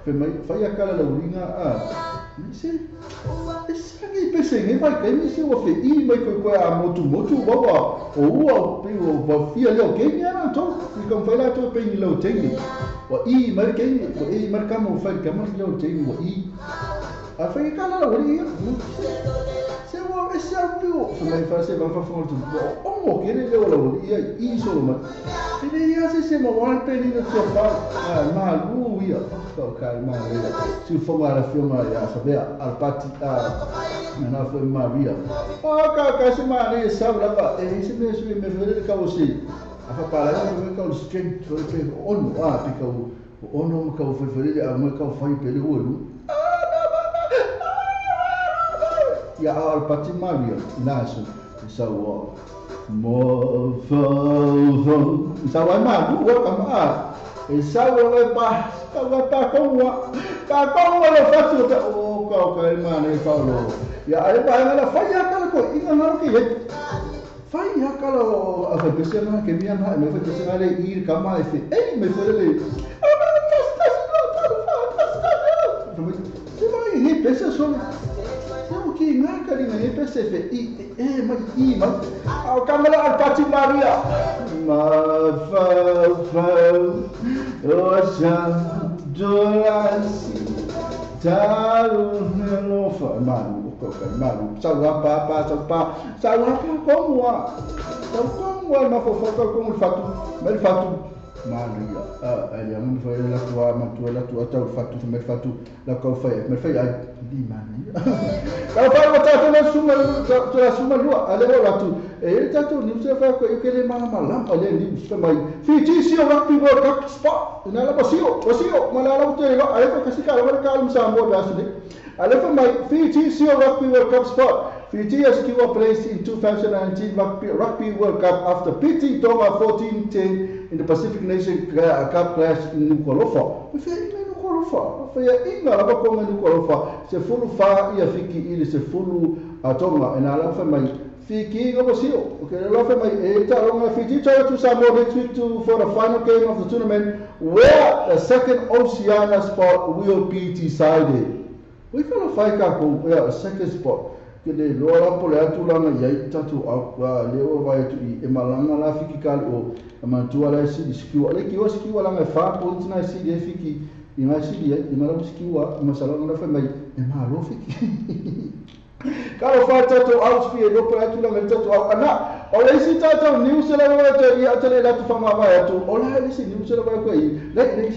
[SPEAKER 1] fe mai fa ia kala la uringa a se e pese ngai vai kai se o fe i mai ko a motu motu baba o ua pe o va fia leo ke ni ana to i kom fai la to pe ni leo tengi wa i mai ke wa i mai ka mo fai ka mo leo tengi wa i a fai ka la uri se wa e se pe o mai fa se va fa fa tu o mo ke le leo la uri i so ma e ia se se mo wa pe ni no fa ma lu ia ka ka ma le si fo ma la firma ia sabea al pati a na foi Maria o ka ka se ma le sa la e se me se me fere ka o si a fa para me ka o strength foi pe on a pe ka o ono ka o foi fere a me ka o foi pe le o ia al pati Maria na so sa o mo fo fo sa wa ma lu wa ka ma e sa wa pa pa ko wa pa ko wa le fatu ta o ka ka ma ne fa lo ia ai pa la fa ia ka ko inga na ke fa ia ka lo a fa pese na ke mia na me fa pese na le ir ka ma e e me fa le se ma ni pese so se o que na ka ni pese fe i e ma i ma o kamala al pati Maria ma fa fa o sa dolasi talu no fa ma ko ka ma sa wa pa pa sa pa sa wa pa como wa sa como wa ma fo fo ko fatu ma fatu Maria a ia mo fa la tua ma tua la tua ta fatu ma fatu la ko fa ma fa di mani ka fa ma ta la suma ta la suma lua ale o la tu e ta tu ni se fa ko ke le ma ma la ale ni se mai fi ti si o rugby world cup spot na la pasio pasio ma la la te ale ko kasi ka la ka lu sa mo la si ale fa mai Fiji Sio Rugby World Cup spot. Fiji has secured place in 2019 Rugby World Cup after beating Tonga 14-10 in the Pacific Nation Cup clash in Nuku'alofa. Nuku'alofa. Fa inga la ko Nuku'alofa. Se fulu fa ia fiki ile se fulu a Tonga ena la fa mai Fiji go sio. Okay, lo fe mai e ta longa Fiji travel to Samoa next week to for the final game of the tournament where the second Oceania spot will be decided. We ka fai ka ko ya second spot. Ke le lo la po le atu langa ia tatu a le o vai tu i e malanga la fiki ka o ma tua la si skiwa le ki o skiwa langa fa points na si le fiki i nga si le i mala skiwa ma sala na fa mai e ma lo fiki. Ka lo fa tatu out fi lo po atu langa tatu ana o le si tatu news la wa te i atele la tu fa ma va atu o la le si news la wa ko i le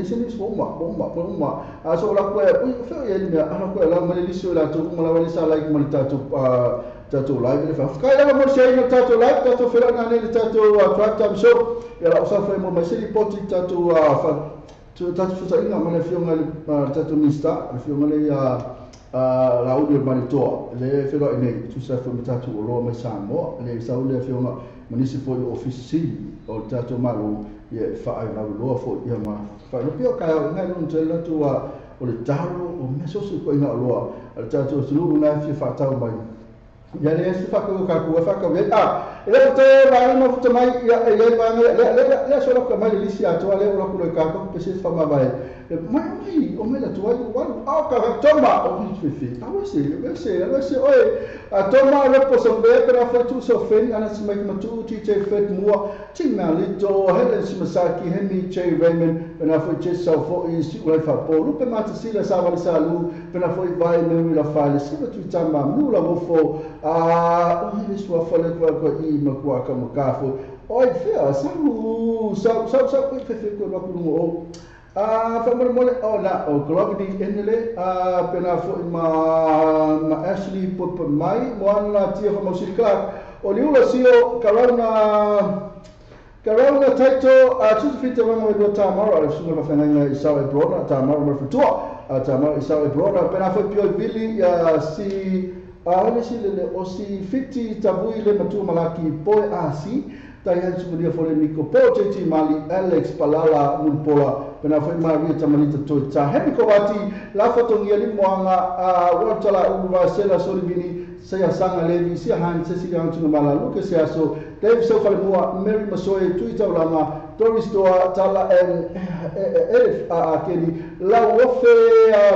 [SPEAKER 1] si news mo ma mo ma mo ma a so la ko e fe ye ni ana ko la ma le si la tu mo la wa le sa like mo le tatu tatu live le fa ka la mo se no tatu live tatu fe la na le tatu drive time show ya la o sa fe mo ma se li poti tatu fa tatu fa ina ma le fionga le tatu mista le fionga le la uli o manitoa le felo ine tu sa fo tatu o lo mai Samoa le sa uli fionga manisi fo office o tatu malo ye fa ai la lo fo ia ma fa lo pio ka ngai lo ntela tu o le talo o meso su ko ina lo al tatu su na fi fa tau mai ia le su fa ko ka ko fa ka ve a le te va no te mai ia le va le le le so lo ka mai li si a to le lo ko ka ko pe se fa ma vai mai mai o me la tu ai wa a ka toma o fi fi a we se we se we se oi a toma le po so ve pero fa tu so fe ana si mai ma tu ti te fet mua ti na li to Helen Simasaki Hemi J Raymond pena foi che so fo i si ula fa po lu pe ma te si la sa va sa lu pena foi vai me la fa le si tu tama mu la wo fo a o le sua fa le ko i ma ko ka mo ka fo oi fe a sa lu sa sa sa fe fe ko lo ku mo a fa mo mo o la o globally enele a pena fo ma Ashley put mai mo ana tia fa mo si Clark o li ula sio karona Karona taito a tu fita wanga me ta mara a sunga fa nga i sa e brona ta mara mo futua a ta mara i sa e brona pena fo pio bili a si a le si le o si 50 tabui le matu malaki poe a si tai su dia fo le niko po JT Mali Alex Palala Mulpola pena fo Maria Tamalita toi ta hemi ko wati la foto ngia li moanga a watala uva sela solivini se sanga levi se han se si han tu mala luke se aso Dave so fa mua Mary Masoe Twitter langa Doris Doa tala en elf a keli la wofe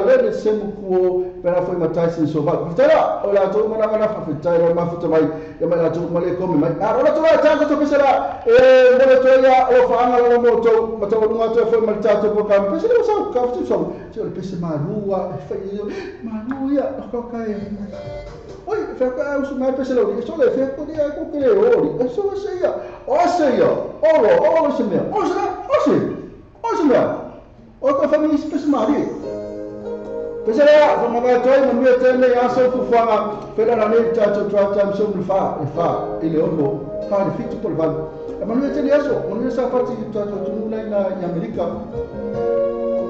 [SPEAKER 1] le semuku pena foi Tyson so va tala ola to mana mana fa tala ma futa mai ya ma to male ko mai a ola to ta to pesela e mo to ya o fa anga lo mo to ma to lunga to foi mal ta to ko ka pesela so ka futu so se o pese marua fa marua ko kai oi fa ka usu mai pesela o so le fe ko dia ko ke ori so se ya o se ya oro o se me o se o se o se me o ko fa mi pese mari pesela fa ma toi mo mi tele ya so fu fa pela na ne ta to drive time so fa e fa ile o mo fa le fitu por va ma no tele aso mo ne sa parti ta to tu na na America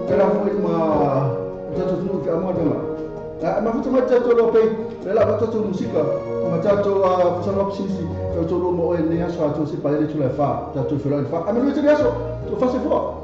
[SPEAKER 1] pela foi ma ta to tu ka mo ma ma futa ma ta to lo pe pela ma to musika ma ta to a sa lo sisi to to lo mo e ne aso to se pa le tu la fa ta to fe la fa ma no tele aso to fa se fo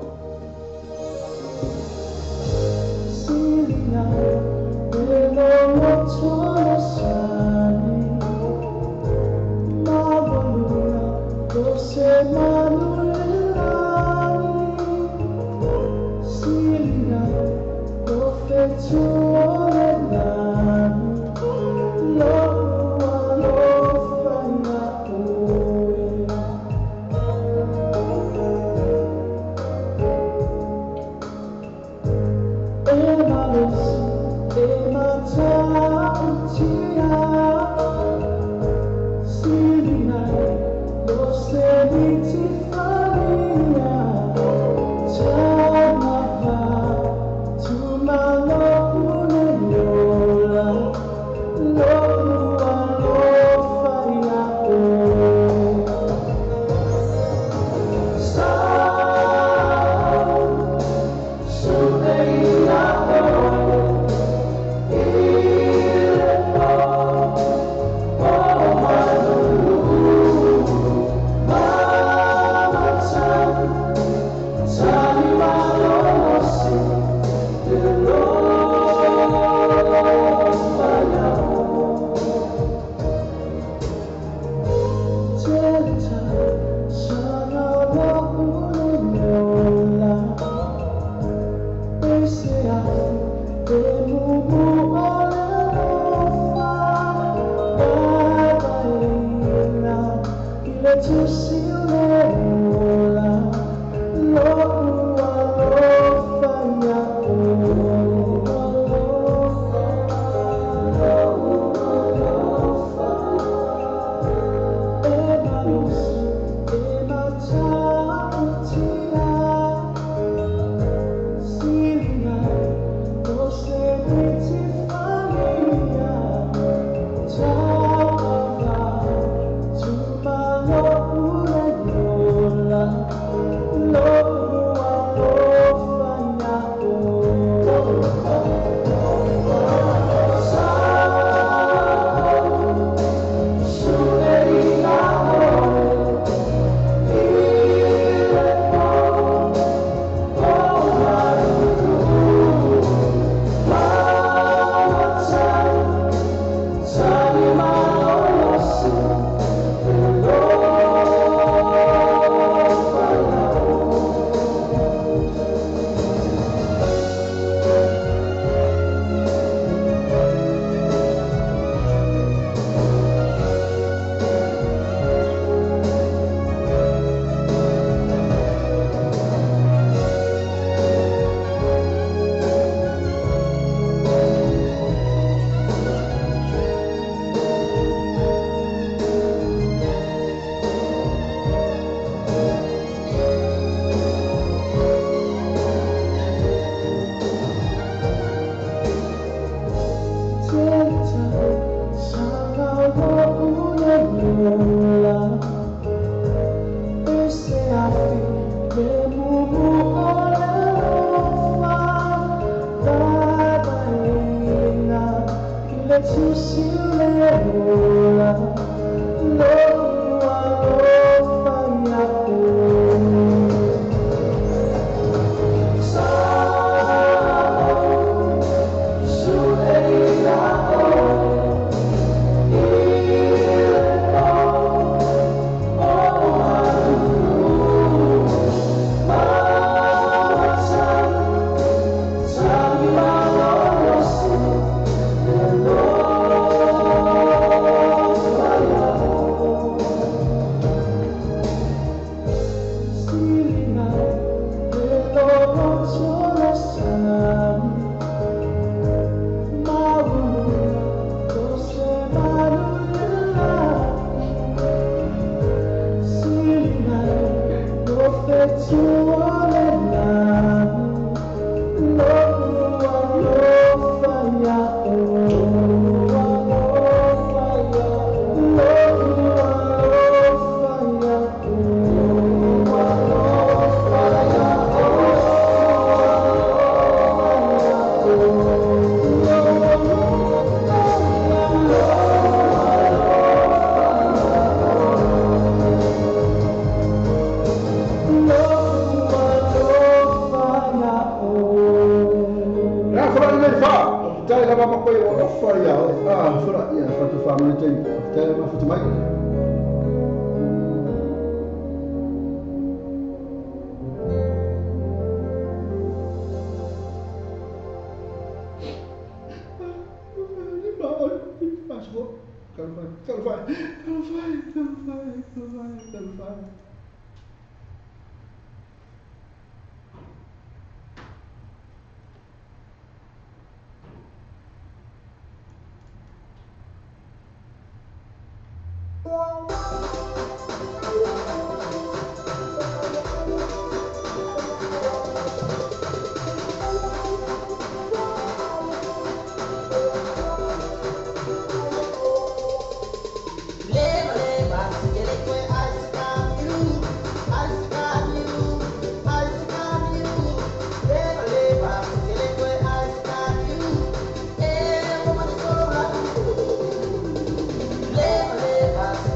[SPEAKER 4] Leva,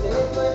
[SPEAKER 4] leva,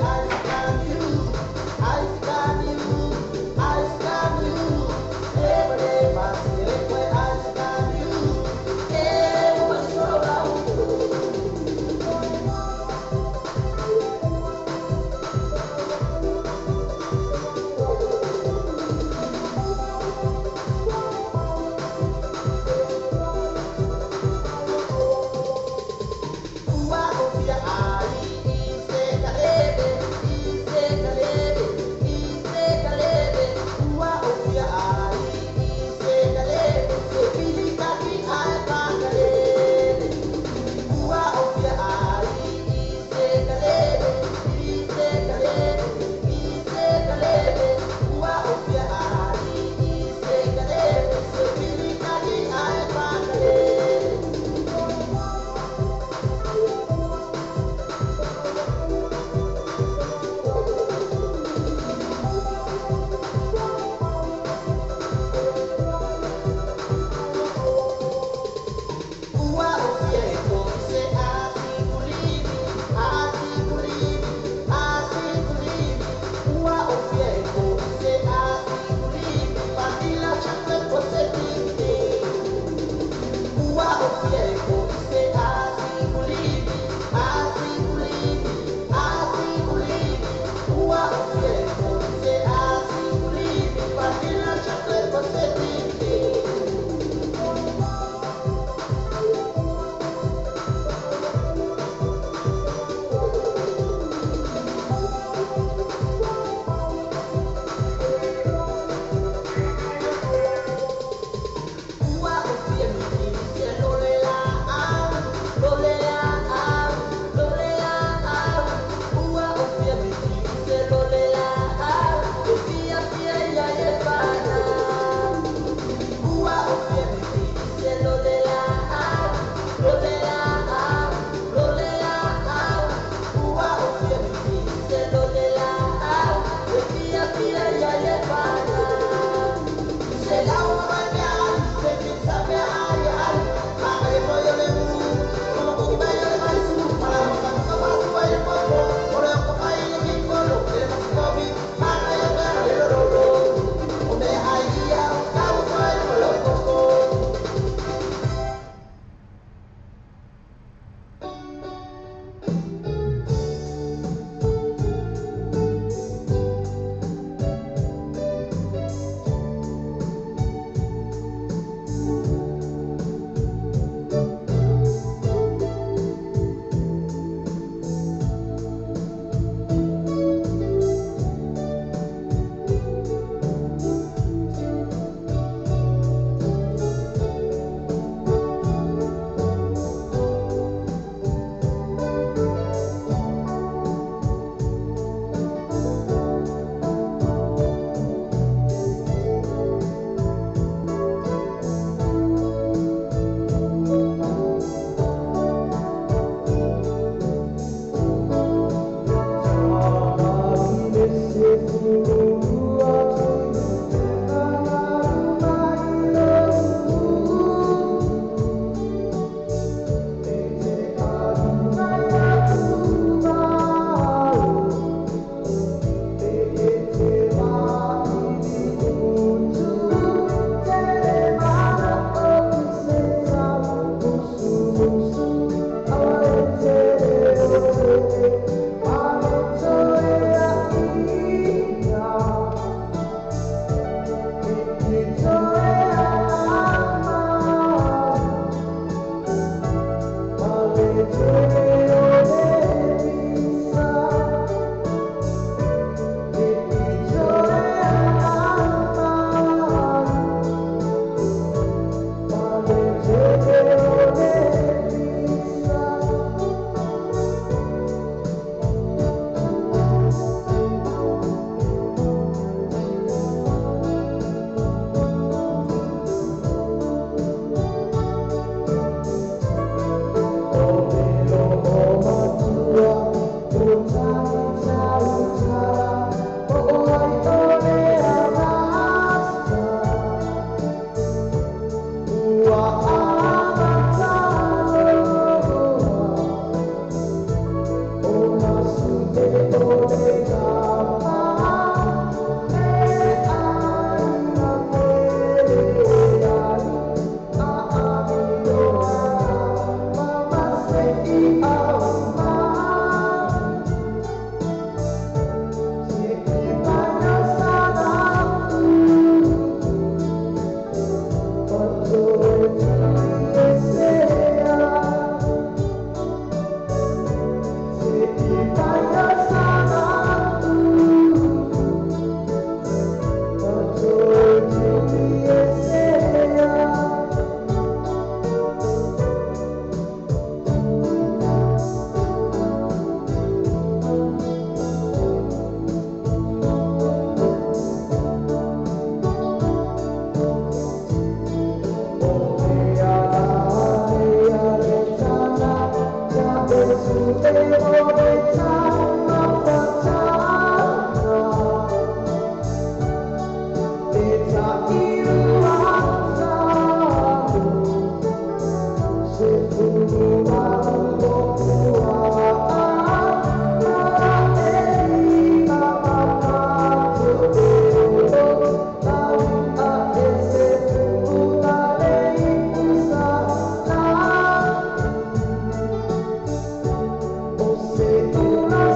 [SPEAKER 4] Se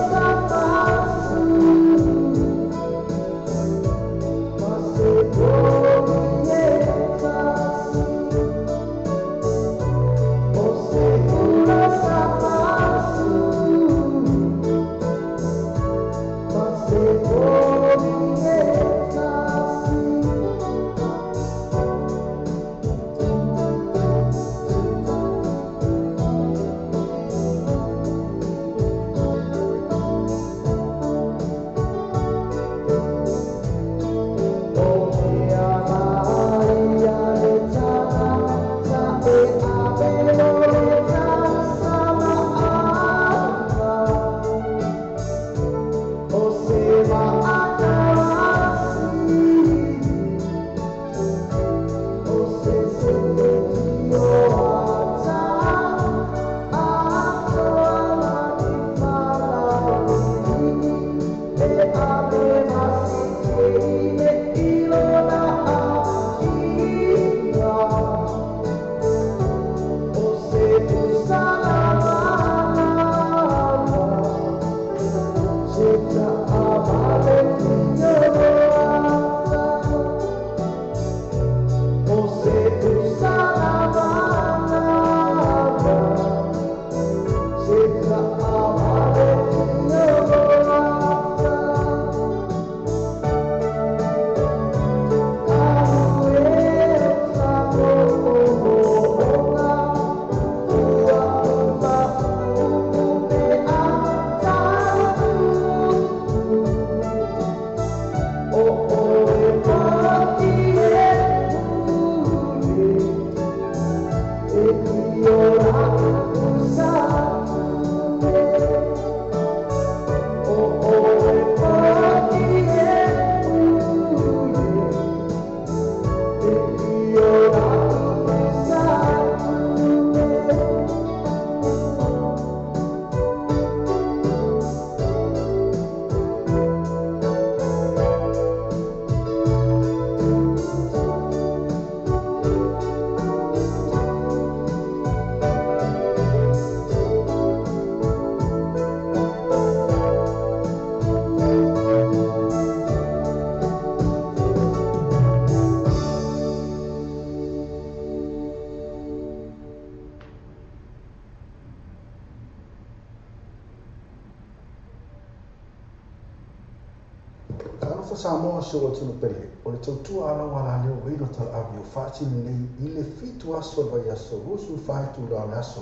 [SPEAKER 1] Talofa Samoa si ou atunuu pele, o le tautua a lau alaleo Radio Talaave o faatino nei i le 7 aso o le vaiaso 24 itula o le aso.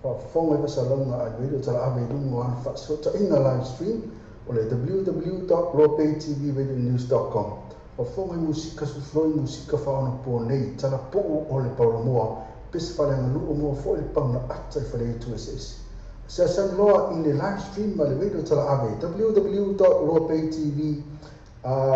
[SPEAKER 1] Faafofoga i fasalauga a le Radio Talaave i luga o ana faafesootaiga live stream o le www.loapaytvradionews.com. Faafofoga i musika sufloi, musika faaonapo nei, talapuu o le paulamoa, pese faaleaganuu moa foi le pauna ata i faleitu eseese. Seasani loa i le live stream ma le Radio Talaave www.loapaytvradionews.com.
[SPEAKER 4] Thank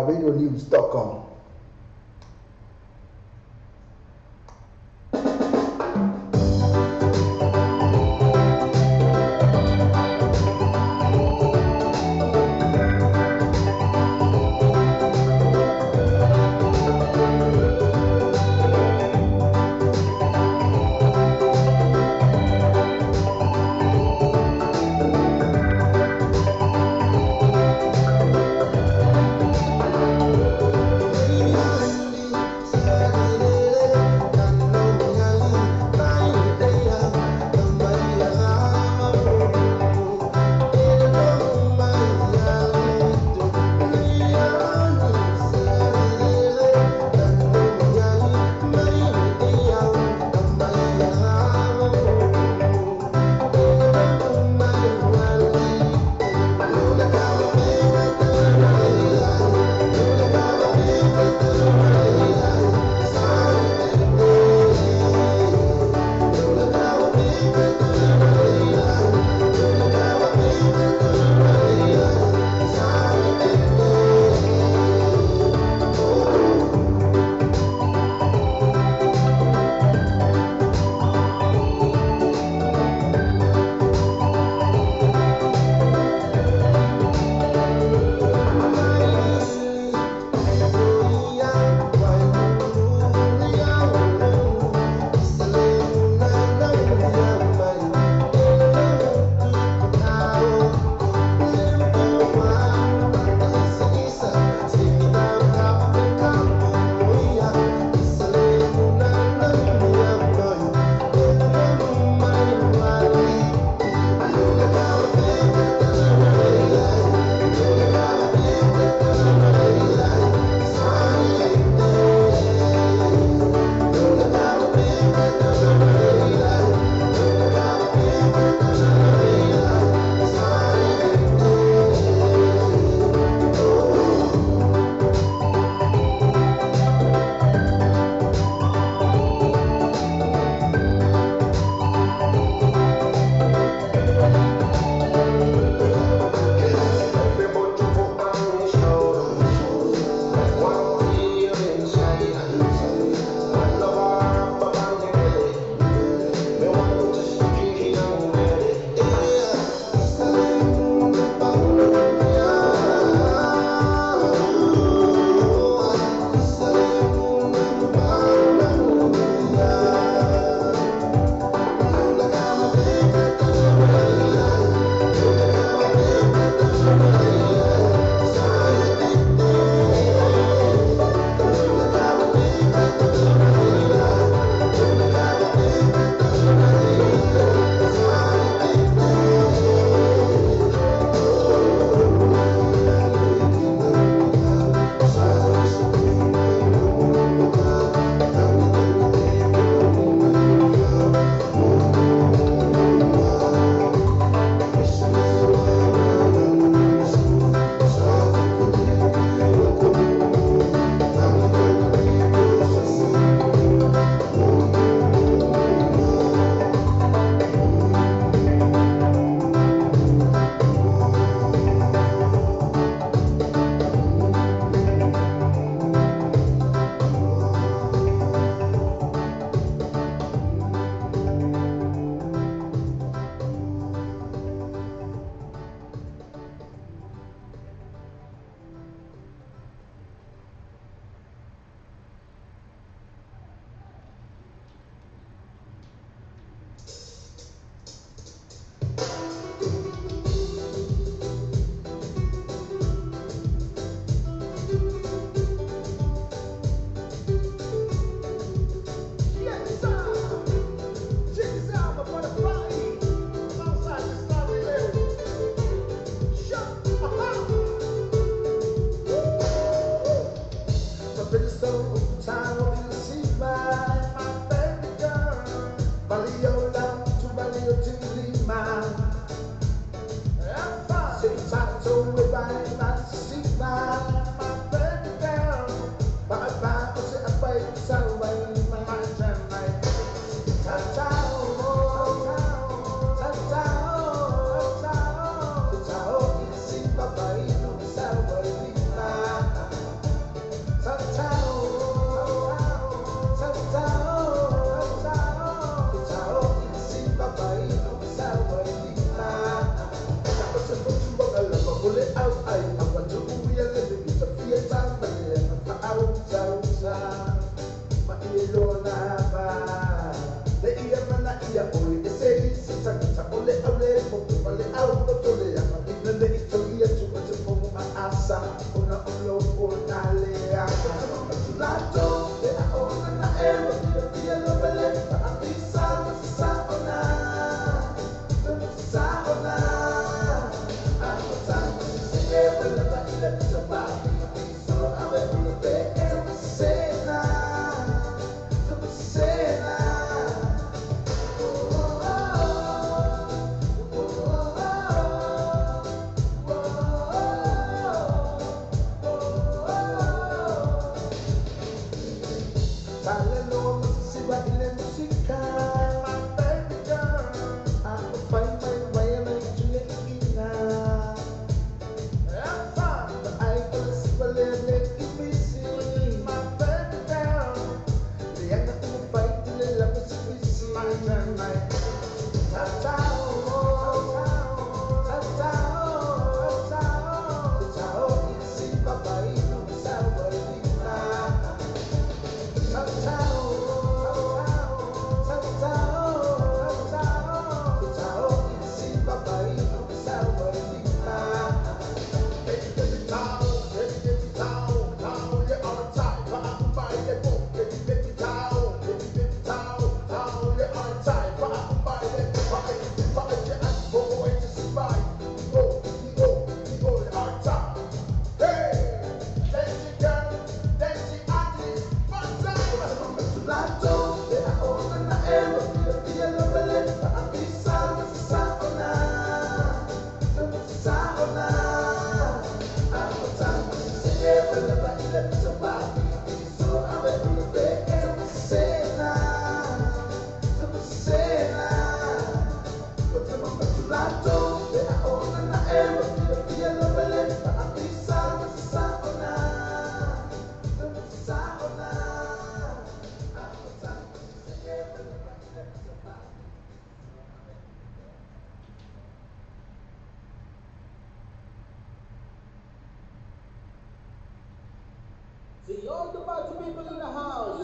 [SPEAKER 4] See all the party people in the house.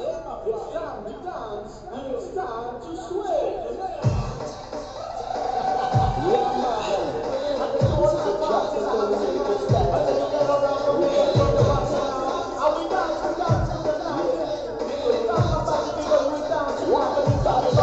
[SPEAKER 4] It's time to dance and it's time to sway. Yeah, man. It's a tropical style. And we dance, we dance in the night. Yeah. Party people, we dance, we dance, we dance.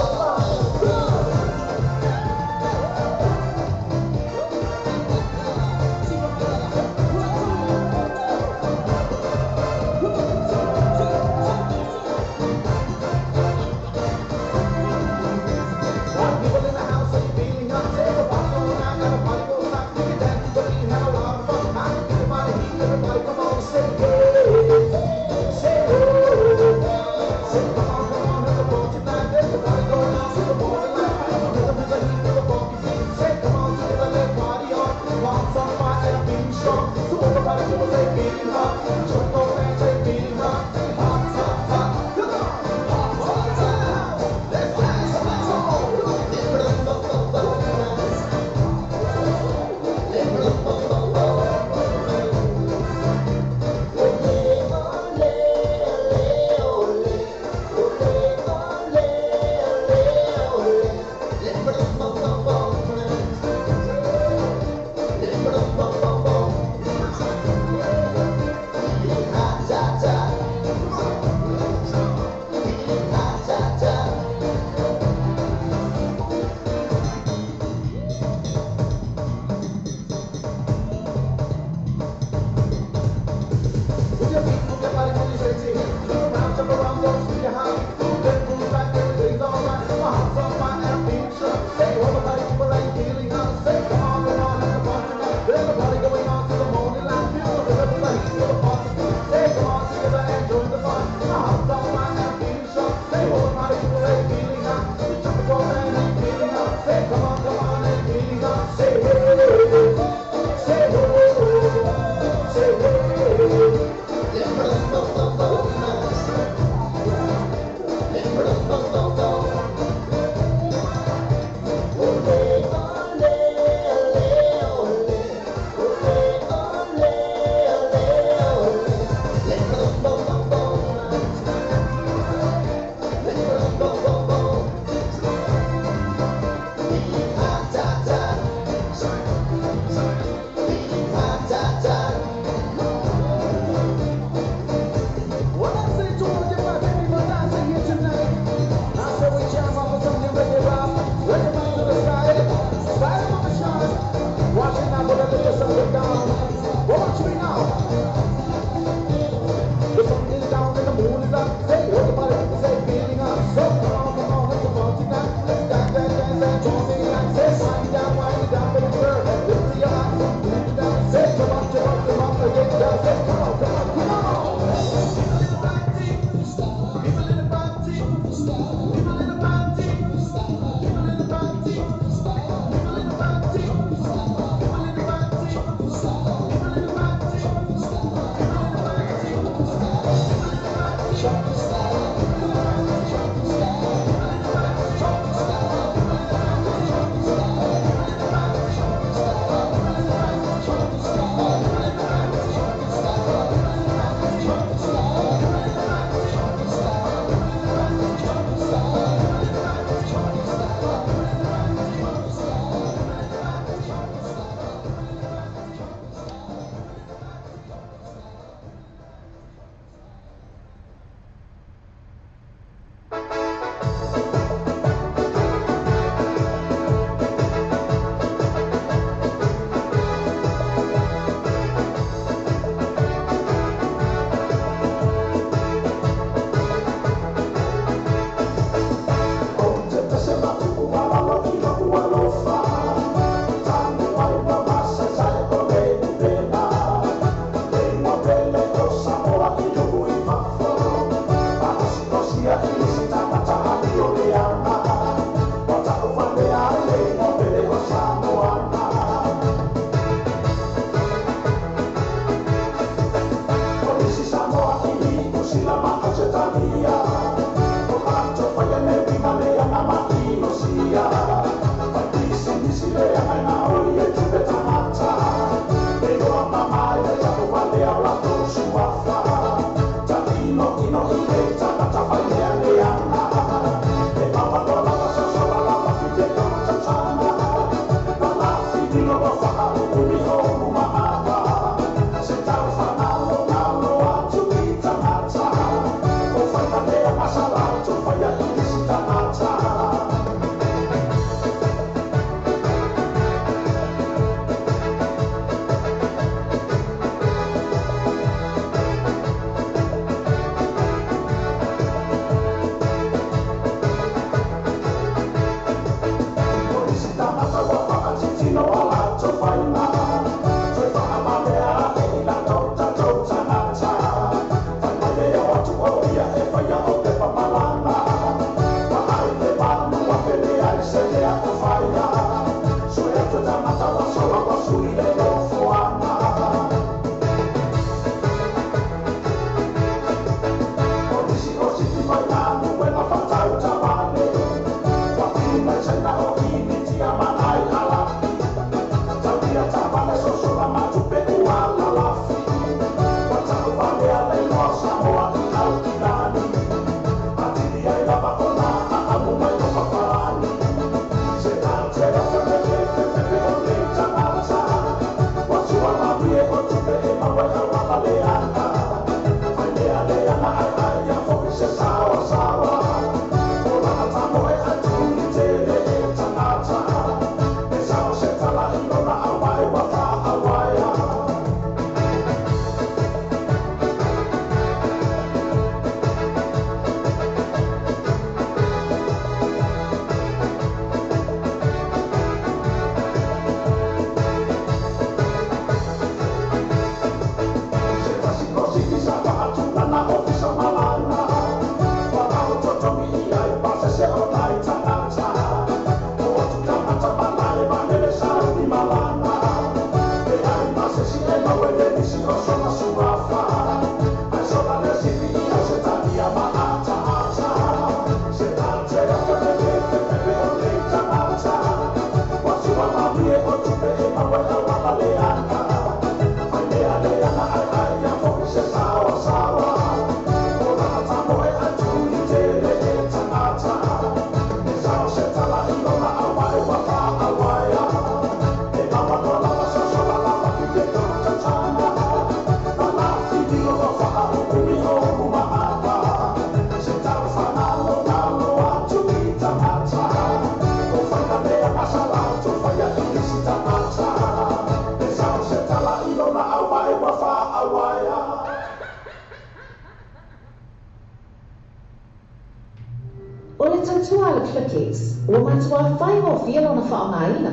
[SPEAKER 2] O le tautua le ClickX, ua matua whai o fia lona whaongaina.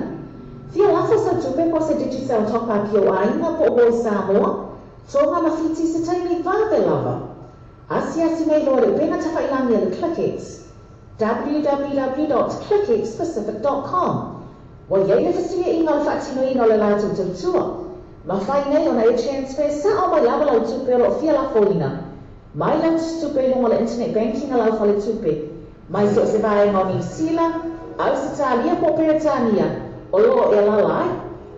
[SPEAKER 2] Fia lafo sa tupe po se Digicel top-up i o aina po o Samoa, tonga ma fiti se taimi vave lava. Asiasi nei loa le upega tafailangi a le ClickX, www.clickxpacific.com. Wa iai le fasilia inga o le whaatinoina o le lātou tautua. Ma whai nei ona e transfer sa o mai lava lau tupe o lo fia lafoina. Mai lau tupe i lunga le internet banking a lau fale tupe. Mai so se vaenga o Niu Sila, Ausitalia po Peretania, o loo e lalai,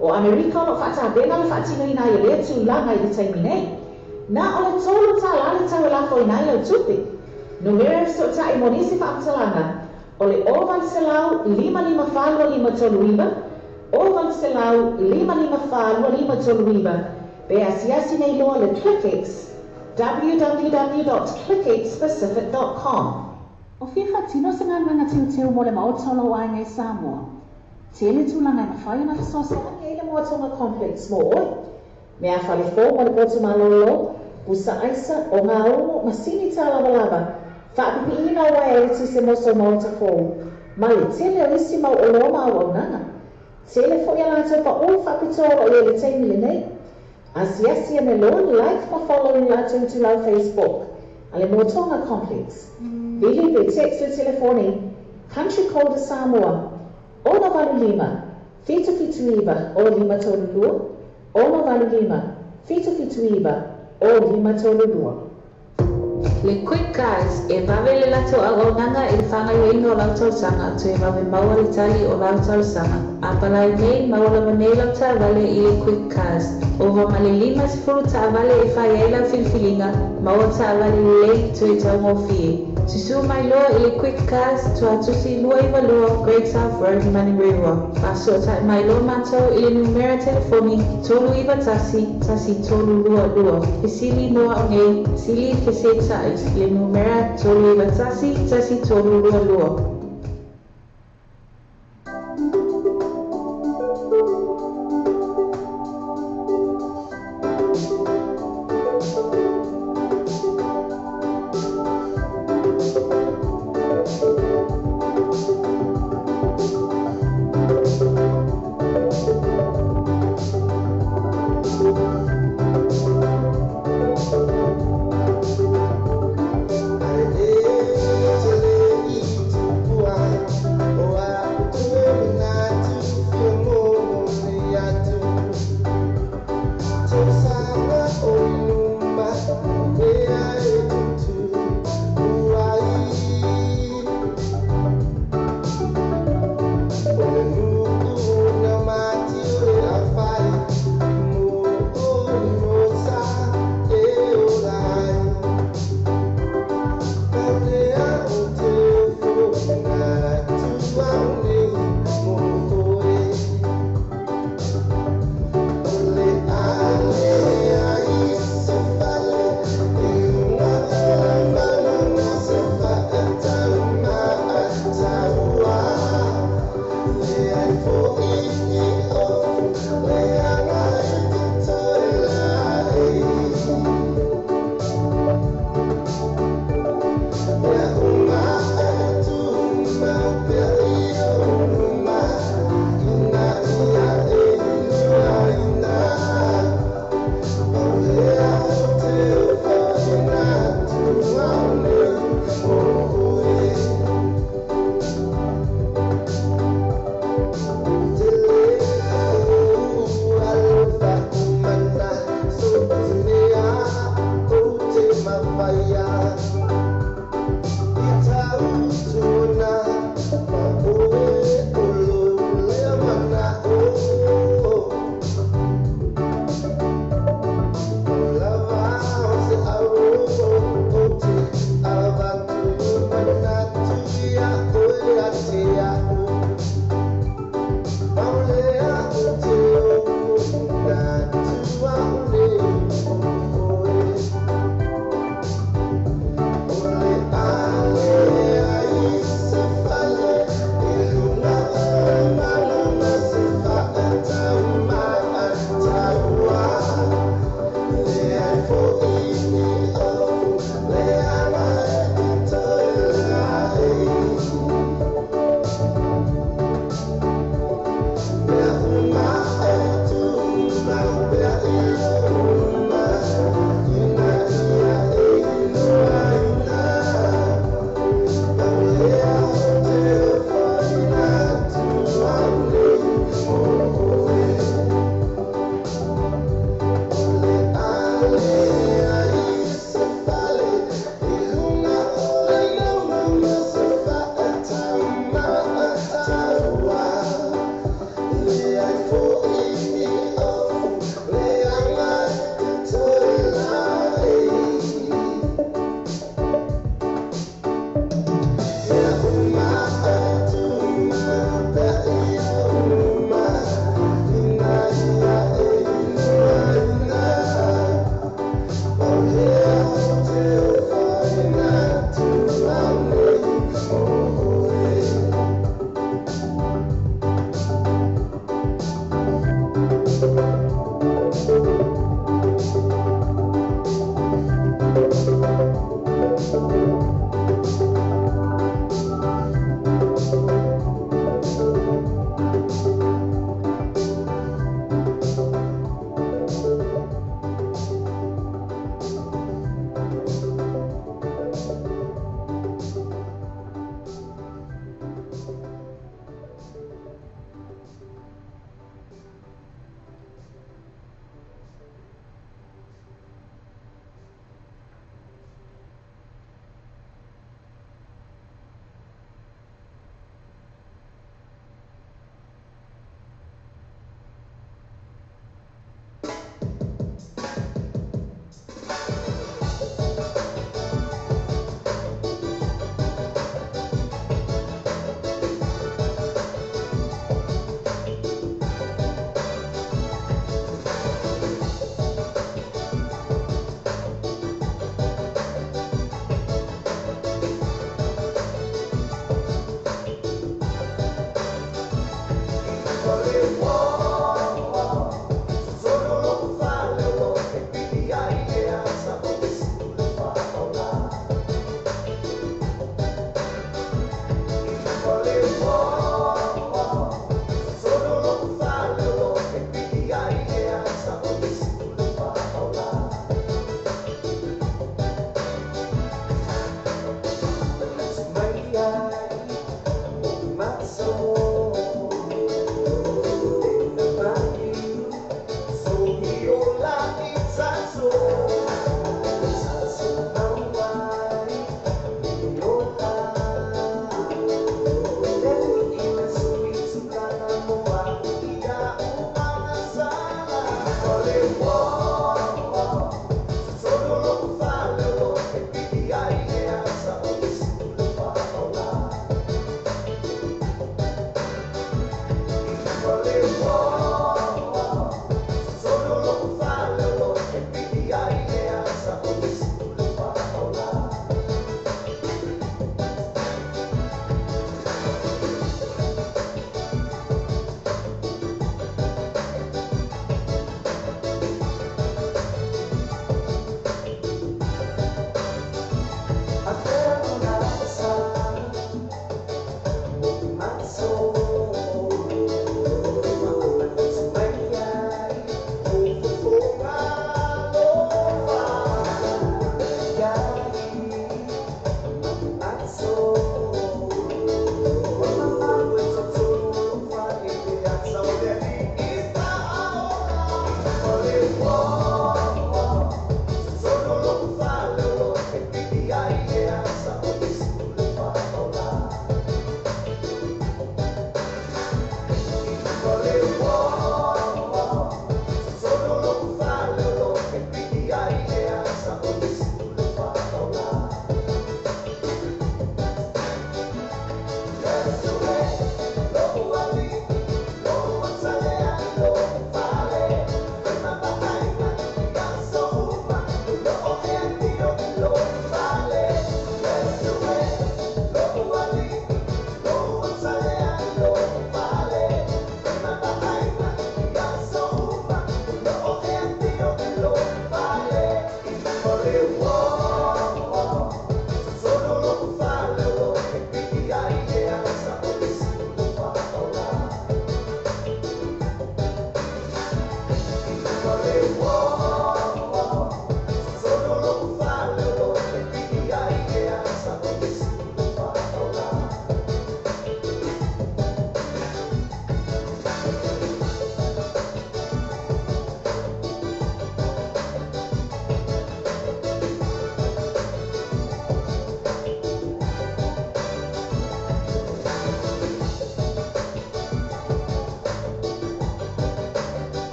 [SPEAKER 2] o Amerika o lo whaatabena le whaatinoina i lea tūlanga i le taimi nei. Nā o le tōlu tā lale tau e lafo i nai lau tupe. Numera so ta i monisi whaamtalanga, o le o 800 554 539, o 800 554 539, pe asiasi nei loa le ClickX, www.clickxpacific.com. O fia whatino se ngā ngā teu mō le maota o ai ngai Samoa. Tele tūlanga e mawhai ona whasoasoani e le Moatonga Complex mō oi. Mea whale fō mō le potu malolo, pusa aisa o ngā ongo masini tā lava lava, whaapipi ina o ai e se moso maota fō. Ma le tele o isi mau o loa mau au nanga. Tele fo ia lātou pa o whapitoa o ia le teimi le nei. Asiasi ane loa like ma follow i lātou tu lau Facebook. A le Moatonga Complex. Vili pe text le telefoni, Country Code Samoa, 685, 779 o 532, 685, 779 o 532.
[SPEAKER 3] Le Quick Guys e vave le lato au aunanga e whangaioina o lau tausaga to e vave maua le tali o lau tausaga. A palai nei maua lava nei lau taavale i le Quick Cars. Ova ma le 50 taavale e whai ai lau filifiliga, maua taavale lelei to e taugofie. Susu mai loa i le Quick Cars tuatusi 22 Great South Road Manurewa. Fasoatai mai loa mātou i le numera telefoni 391 1322. Fesili moa au nei, sili fesetai le numera 391 1322.
[SPEAKER 4] I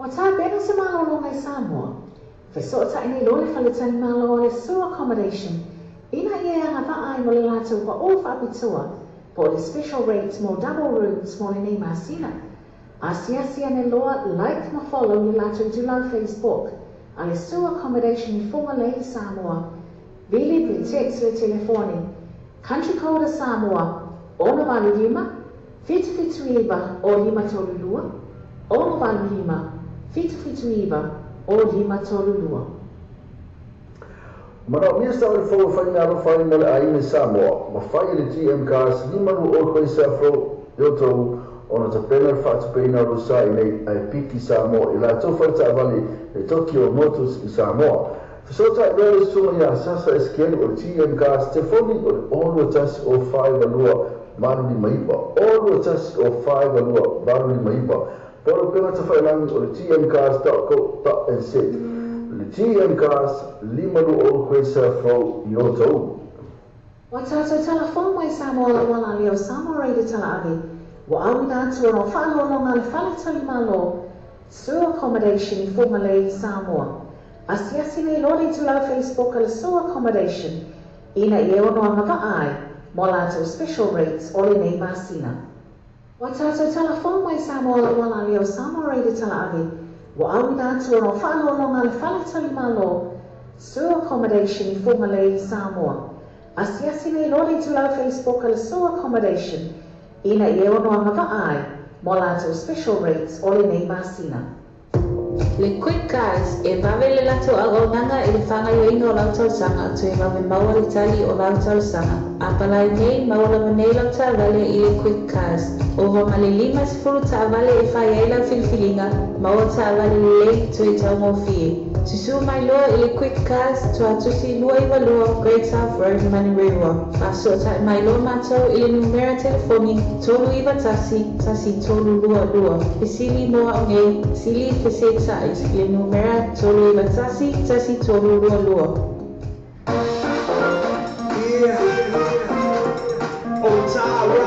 [SPEAKER 2] O tā pena se malolo ngai Samoa. Fesoʻotaʻi nei loa le faletalimalo o le Sue Accommodation ina ia e agavaʻa ai mo le latou paʻō faapitoa po o le special rates mo double rooms mo lenei masina. Asiasi ane loa like ma follow le latou itulau Facebook a le Sue Accommodation i Fugalei, Samoa. Vili pe text le telefoni. Country code a Samoa, 685 779 o 532, 685 779 o 532.
[SPEAKER 1] Manaʻomia sa o le fou e fai mea alofa ai mo le ʻaiga i Samoa, ma fai e le GM Cars lima lua o koe sa fou i outou ona tapena le faatupeina o lou sa i nei ae piki Samoa i latou faletaavale le Tokyo Motors i Samoa. Fesoʻotaʻi loa le susuga iā Sasa Esekielu o le GM Cars telefoni o le 621 o 492 859 621 o 492 859 po o le upega tafailagi o le gmcars.co.nz. Le GM Cars lima lua o koe sa fou i outou.
[SPEAKER 2] Ua tatou talafou mai Samoa lauala lea o Samoa Radio Talaave ua auina atu ona o faaloaloga a le faletalimalo Sue Accommodation i Fugalei, Samoa. Asiasi nei loa le itulau Facebook a le Sue Accommodation ina ia e ono agavaʻa ai mo latou special rates o lenei masina. Ua tatou talafou mai Samoa lauala lea o Samoa Radio Talaave ua auina atu ona o faaloaloga a le faletalimalo Sue Accommodation i Fugalei, Samoa. Asiasi nei loa le itulau Facebook a le Sue Accommodation ina ia e ono agavaʻa ai mo latou special rates o lenei masina.
[SPEAKER 3] Le Quick Cars e vave le latou auaunaga i le faagaoioiga o lau talosaga toe vave maua le tali o lau talosaga. Apalai nei maua lava nei lau taavale i le Quick Cars. Ova ma le 50 taavale e fai ai lau filifiliga, maua taavale lelei toe taugofie. Susū mai loa i le Quick Cars Tuatusi 292 Great South Road, Manurewa. Faasoʻotaʻi mai loa matou i le numera telefoni 391 1322. Fesili mo a'u nei, sili fesetaʻi i le numera 391 1322.
[SPEAKER 4] Yeah. Oh, Tara.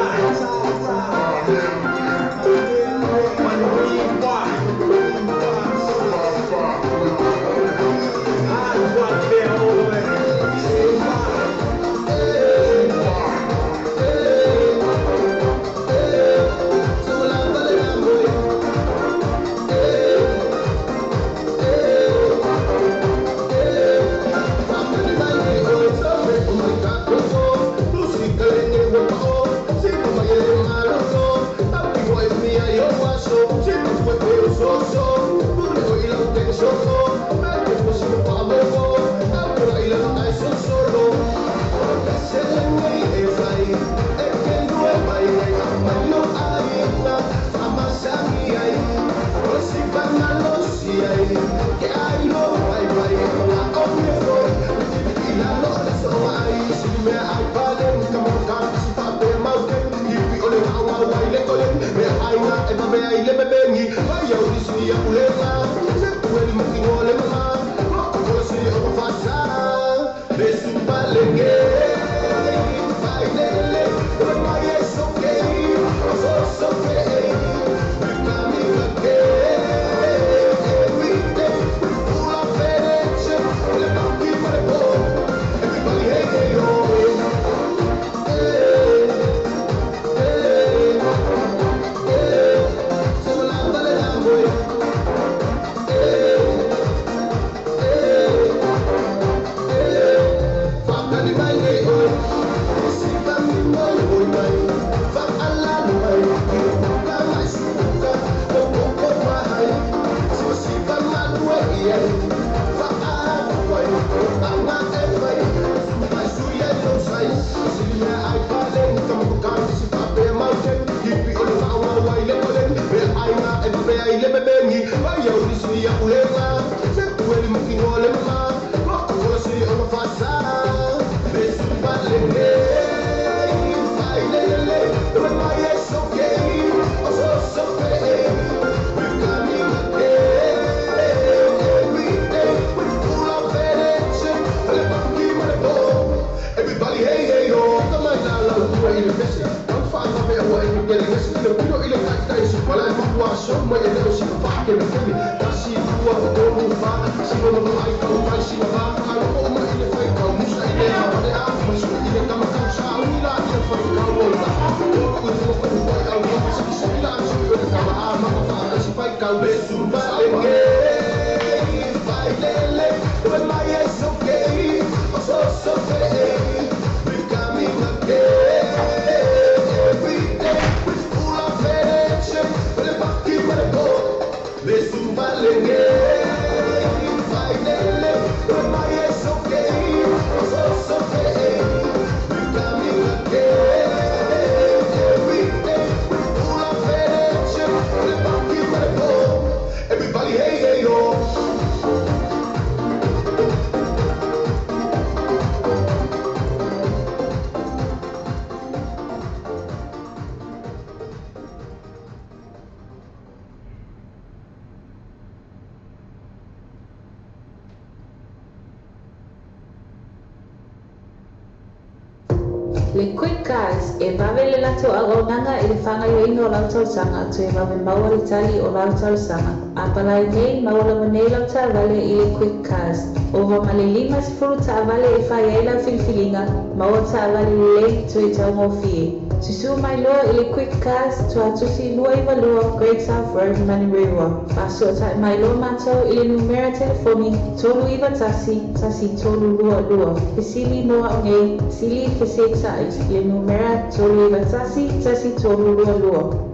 [SPEAKER 3] Le Quick Cars e vave le latou auaunaga i le fagaoioiga o lau tausaga toe vave maua le tali o lau talosaga. Apalai nei maua lava nei lau taavale i le Quick Cars. Ova ma le 50 taavale e fai ai lau filifiliga, maua taavale lelei toe taugofie. Susū mai loa i le Quick Cars, Tuatusi 292 Great South Road, Manurewa. Faasoatai mai loa matou i le numera telefoni 391 1322. Fesili mo au nei, sili fesetai le numera 391 1322.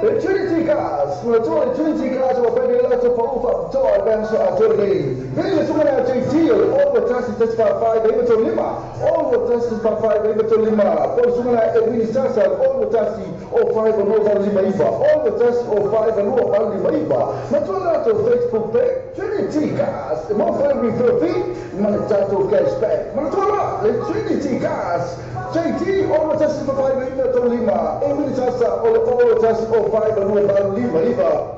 [SPEAKER 1] Le Trinity Cars, ma tu le Trinity Cars o pene la to pa ufa to al benso a to le. Vele su na JT o over tasi tasi fa fa e to lima. Over tasi fa fa e to lima. Po su na e wini sasa over tasi o 5 no va lima iva. Over tasi o 5 no va lima iva. Ma tu la to Facebook page Trinity Cars. Mo fa refer fee, ma le tato cashback. Ma tu la le Trinity Cars. JT over tasi fa fa e to lima. E wini sasa o over tasi o 5 no va lima iva.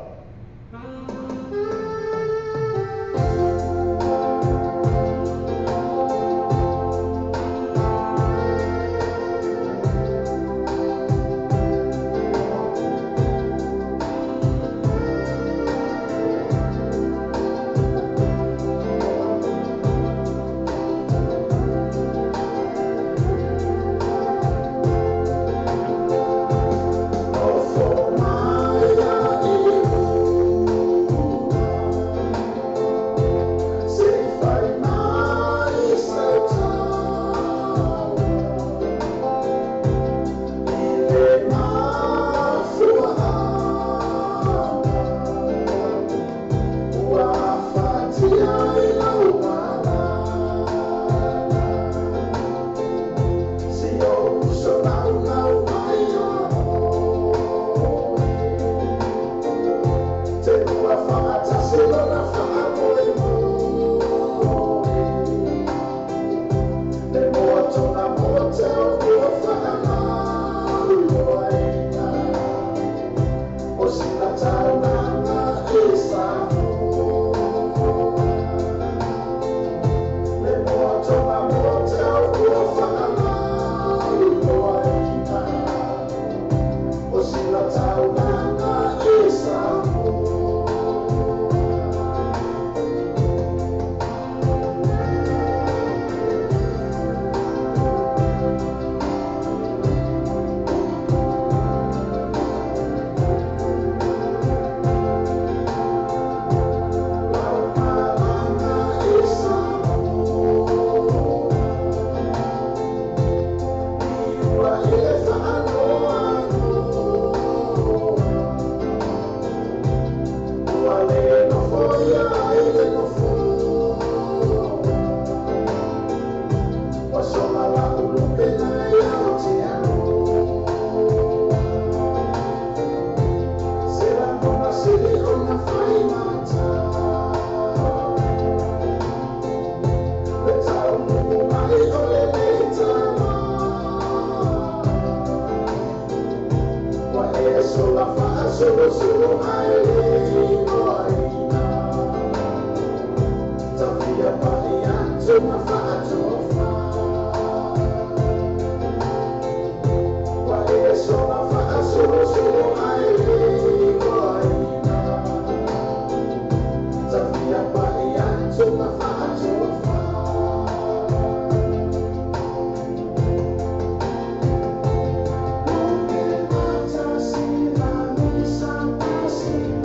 [SPEAKER 4] See.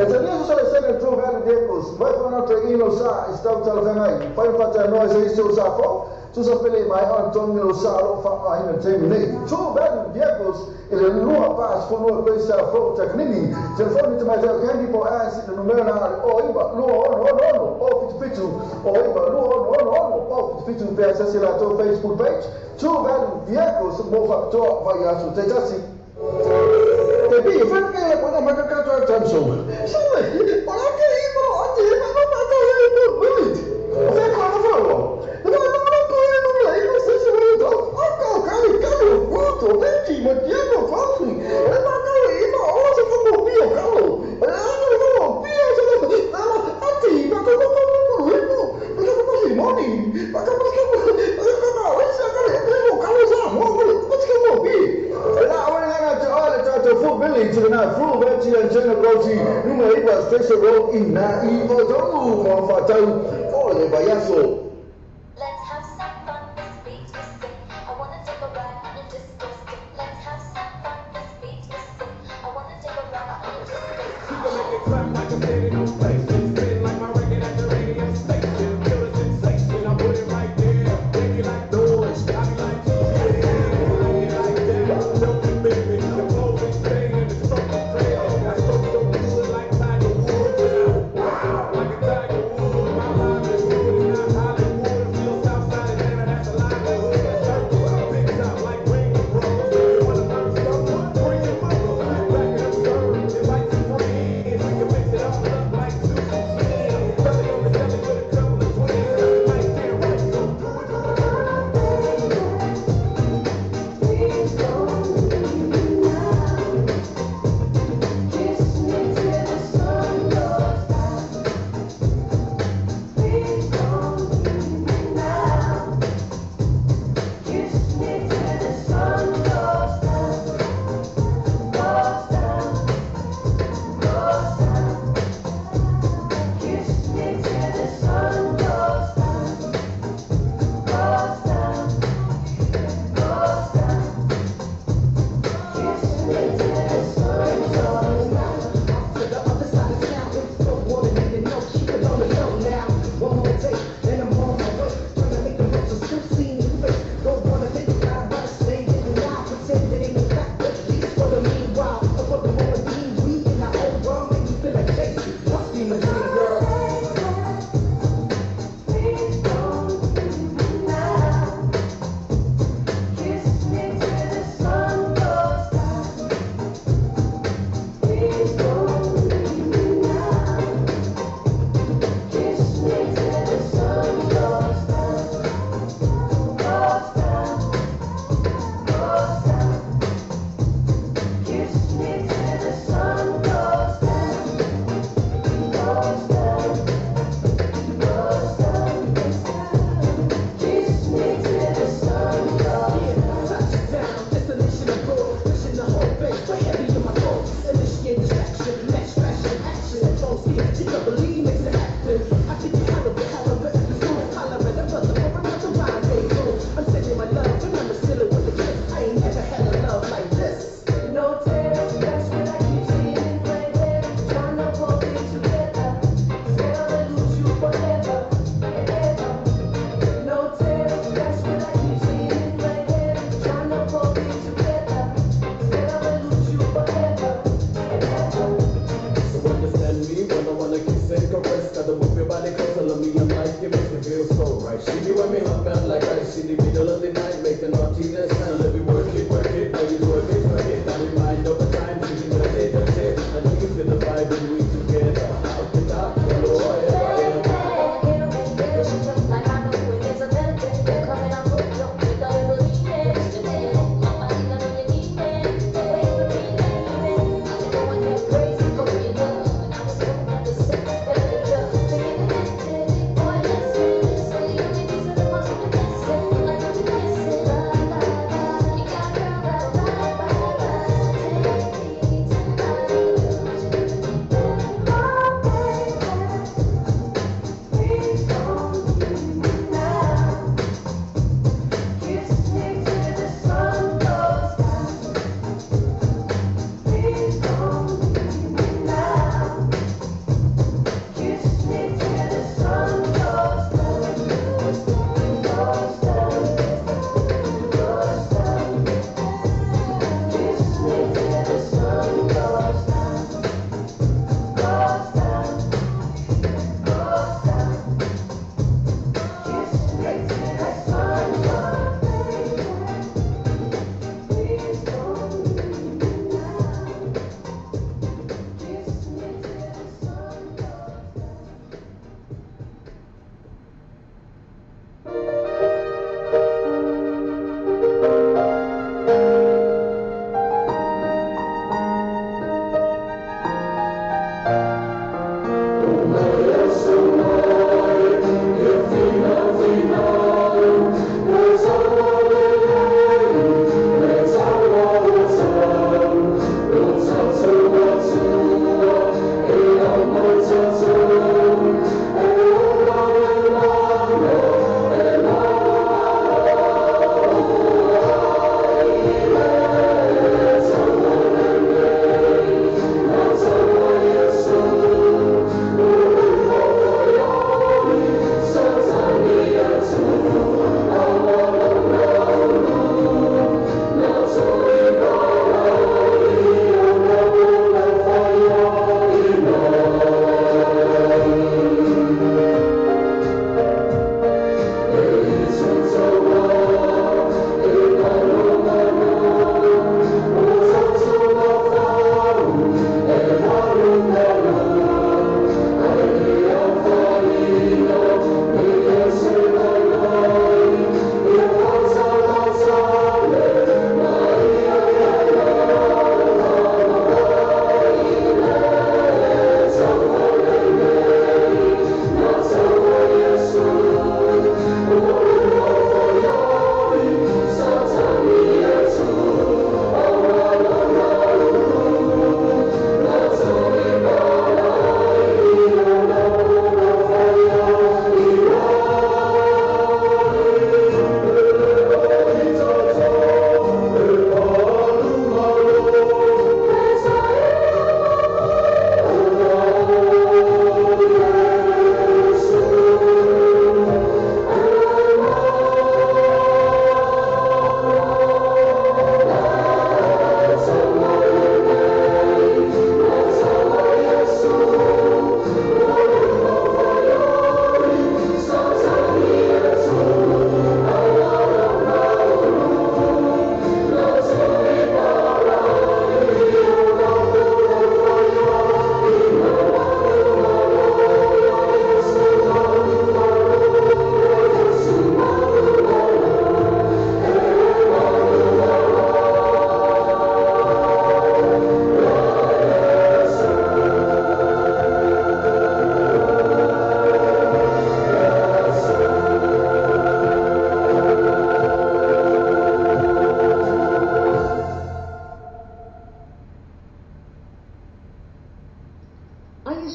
[SPEAKER 1] E te nia so le sene True Value Vehicles, vai whana te ino sa i stau talawhangai, pai whatea noa se iso sa fo, tusa pele mai on tongi lo sa ro wha ahina te nei. True Value Vehicles, i le lua pas whanua koe sa fo takanini, telefoni te mai teo kendi po asi le numera na ale o iba, lua ono ono ono, o fitu fitu, o iba, lua ono ono ono, o fitu fitu, pea sasi la tō Facebook page, True Value Vehicles, mō whakatoa vai asu te tasi. Te pi, whanake e kona makakato tamso. Sawe, ora ke i mo ate e ma ma ta e mo minute. Fe ko na falo. Na ma ma ko e no la i se se mo to. Aka ka ni ka no to beti ma ti no fa. E ma ka i mo o se ko mo pi o ka lo. E no no pi o se no. Na ma ate ma ko ko ko ko e mo. Ma ko ko si mo ni. Ma ko ko ko ko na o se ka le mo ka lo sa mo ko ko se mo pi. La o full village to na full village and general roti numero 8 Station Road in na i Odomu mo fatau o le bayaso.
[SPEAKER 6] Let's have some fun, this beat is sick. I wanna take a ride on a disco stick. Let's have some fun, this beat is sick. I wanna take a ride on a disco stick.
[SPEAKER 7] You can make it clap like I'm standing on station. Spin like my record at the radio station. Feel the sensation, I put it right there. Make it like noise, I be like, yeah, like it like that. Don't be baby, the flow insane and the stroke is crazy. I stroke so good like Tiger Woods. And I wow, like a Tiger Woods. My livelihood is not Hollywood. I feel Southside Atlanta, that's a livelihood. I circle, big top like Ringling Brothers. If you wanna learn something, bring your mother. Sit back and observe, invite your friends. We can mix it all up like Zeus and Ken. Belly on the belly with a couple of twins. Nice and right, go do it.
[SPEAKER 6] Please don't leave me now. Kiss me till the sun goes down. Please don't leave me now. Kiss me till the sun goes down. Goes down. Goes down. Kiss me till the sun goes down. Goes down. Goes down. Kiss me till the sun goes down.
[SPEAKER 8] To the other side of town, if you don't wanna nigga know, keep it on the low now. One more take, then I'm on my way. Tryna make the most of still seeing your face. Don't wanna think about it, but stay in the lie. Pretend it ain't no fact, but at least for the meanwhile. Or for the moment being, we in our own world, make me feel like Jay-Z. Must be my dream girl.
[SPEAKER 6] Please don't leave me now. Kiss me till the sun goes down. Please don't leave me now. Kiss me till the sun goes down. Goes down. Goes down. Kiss me till the sun goes down. Goes down. Goes down. Kiss me till the sun goes down.
[SPEAKER 8] Touchdown, destination abroad, pushing the whole base, way heavy in my throat. Initiate distraction, match fashion, action, and don't see it. G-double-E makes it happen. I think you hell of a hell of a episode. Holler at a brother for another rendezvous. I'm sending my love and I'ma seal it with a kiss. I ain't never had a love like this.
[SPEAKER 6] No tears, that's what I keep seeing in my head. Trying to hold it together. Scared I'ma lose you forever and ever. No tears, that's what I keep seeing in my head. Trying to hold it together. Scared I'ma lose you forever and ever.
[SPEAKER 7] So understand me when I wanna kiss and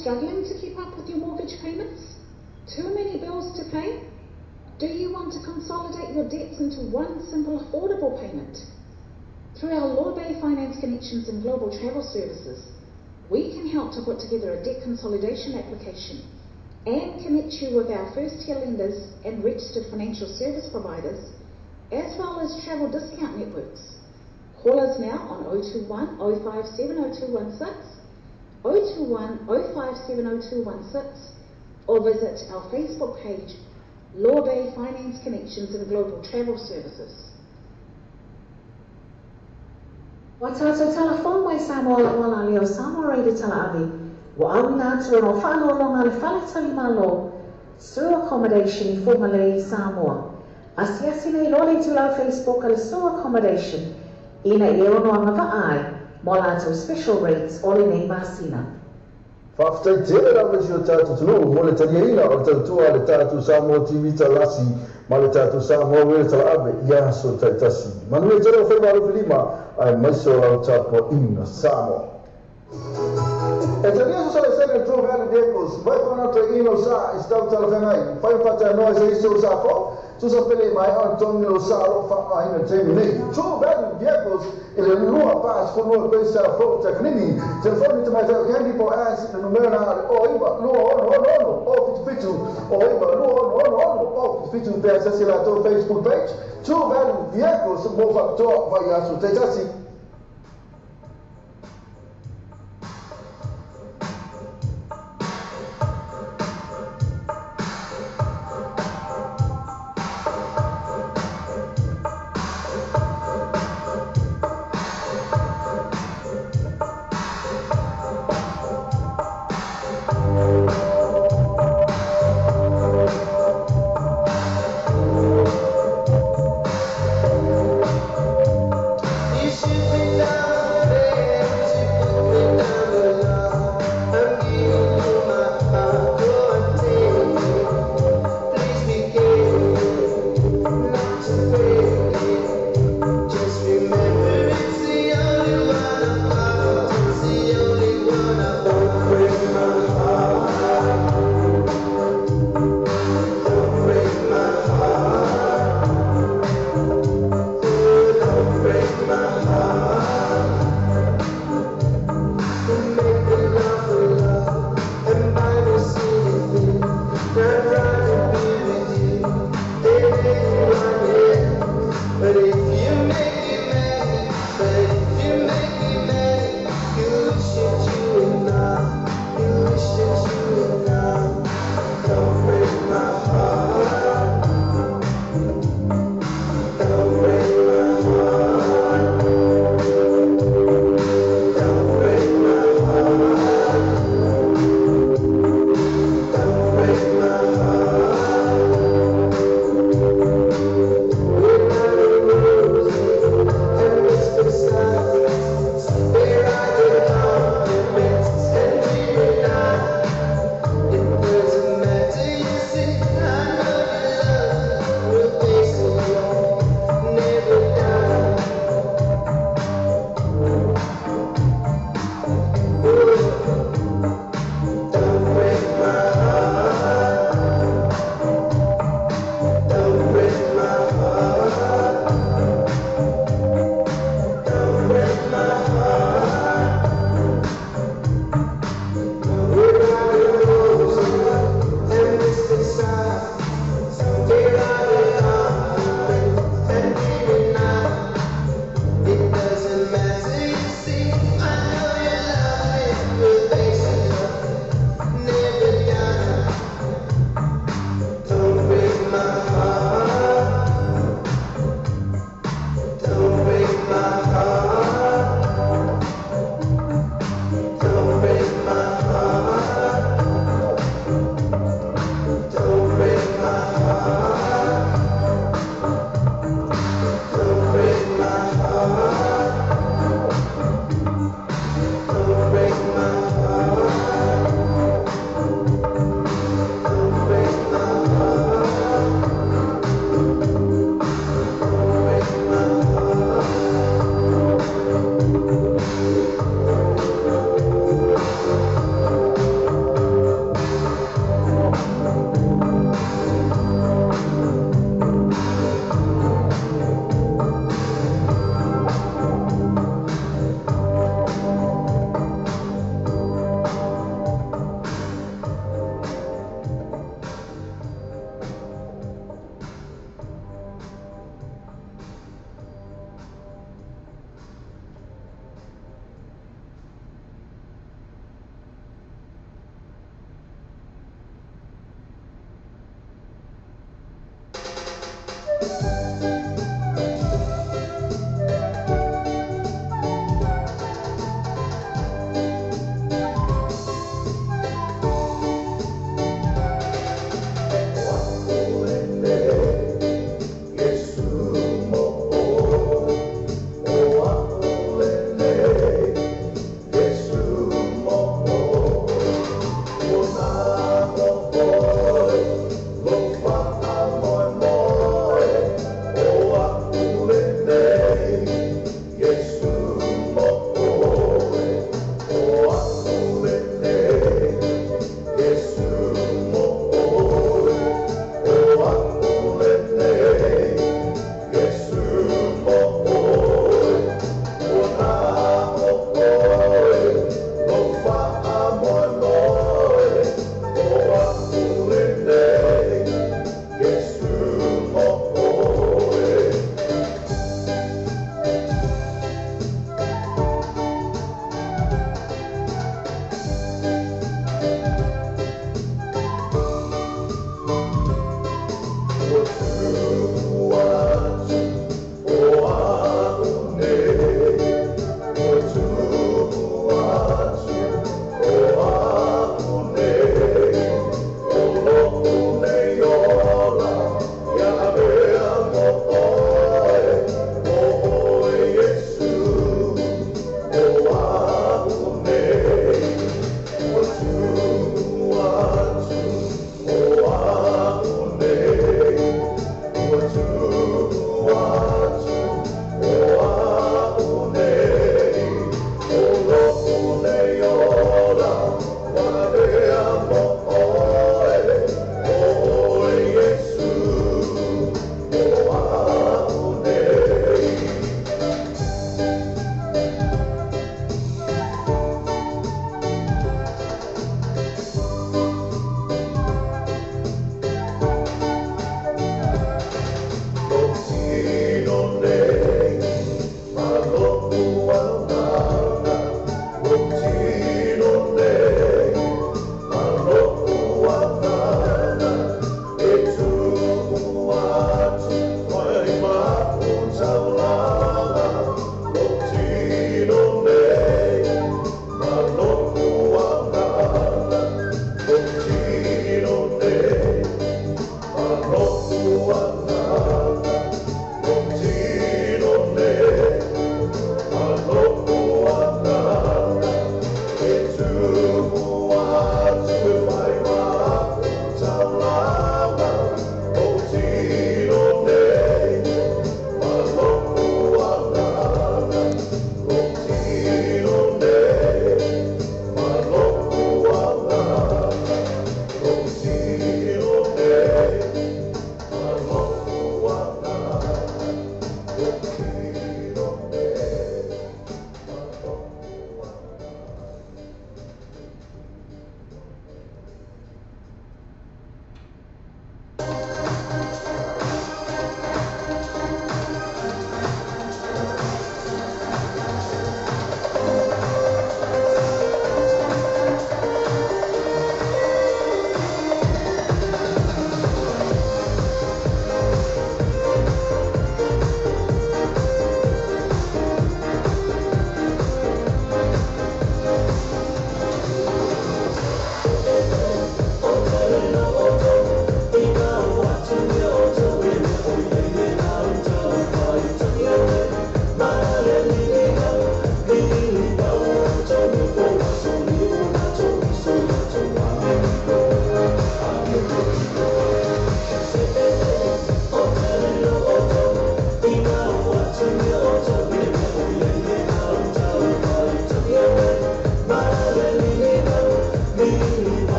[SPEAKER 2] struggling to keep up with your mortgage payments? Too many bills to pay? Do you want to consolidate your debts into one simple affordable payment? Through our Lawbay Finance Connections and Global Travel Services, we can help to put together a debt consolidation application and connect you with our first-tier lenders and registered financial service providers, as well as travel discount networks. Call us now on 021 057 0216, 021 057 0216, or visit our Facebook page, Lawbay Finance Connections and Global Travel Services.
[SPEAKER 3] Ua tātou talafou mai Samoa la ua la leo Samoa Radio Talaave, ua auina atu ona o faalologa le fale talimalo Sue Accommodation i Fugalei, Samoa. Asiasi nei loa le itulau Facebook a le Sue Accommodation ina ia ono agavaa ai mo a latou special rates o lenei masina.
[SPEAKER 1] Faafetai tele lava i si o tatou atunuu mo le taliaina o le tautua a le tatou Samoa TV Talasi ma le tatou Samoa Radio Talaave i aso taitasi. Manuia tele o faiva alofi lima aemaise o lau tapuaiga Samoa. E talia so sale sene True Value Vehicles, vai whanatu i ino sa i se tau talafeagai, whai whata noa i se isi o sa fou, tusa pele mai on tongi o sa alo wha aina taimi nei. True Value Vehicles i le lua pa sefulu lua pei sa fou takanini, telefoni te mai tau kendi po as le numera na ale o iwa lua ono ono ono o fitu fitu o iwa lua ono ono ono o fitu fitu pe asasi latou Facebook page True Value Vehicles mo whakatoa vai aso taitasi.
[SPEAKER 4] Isi
[SPEAKER 1] Mo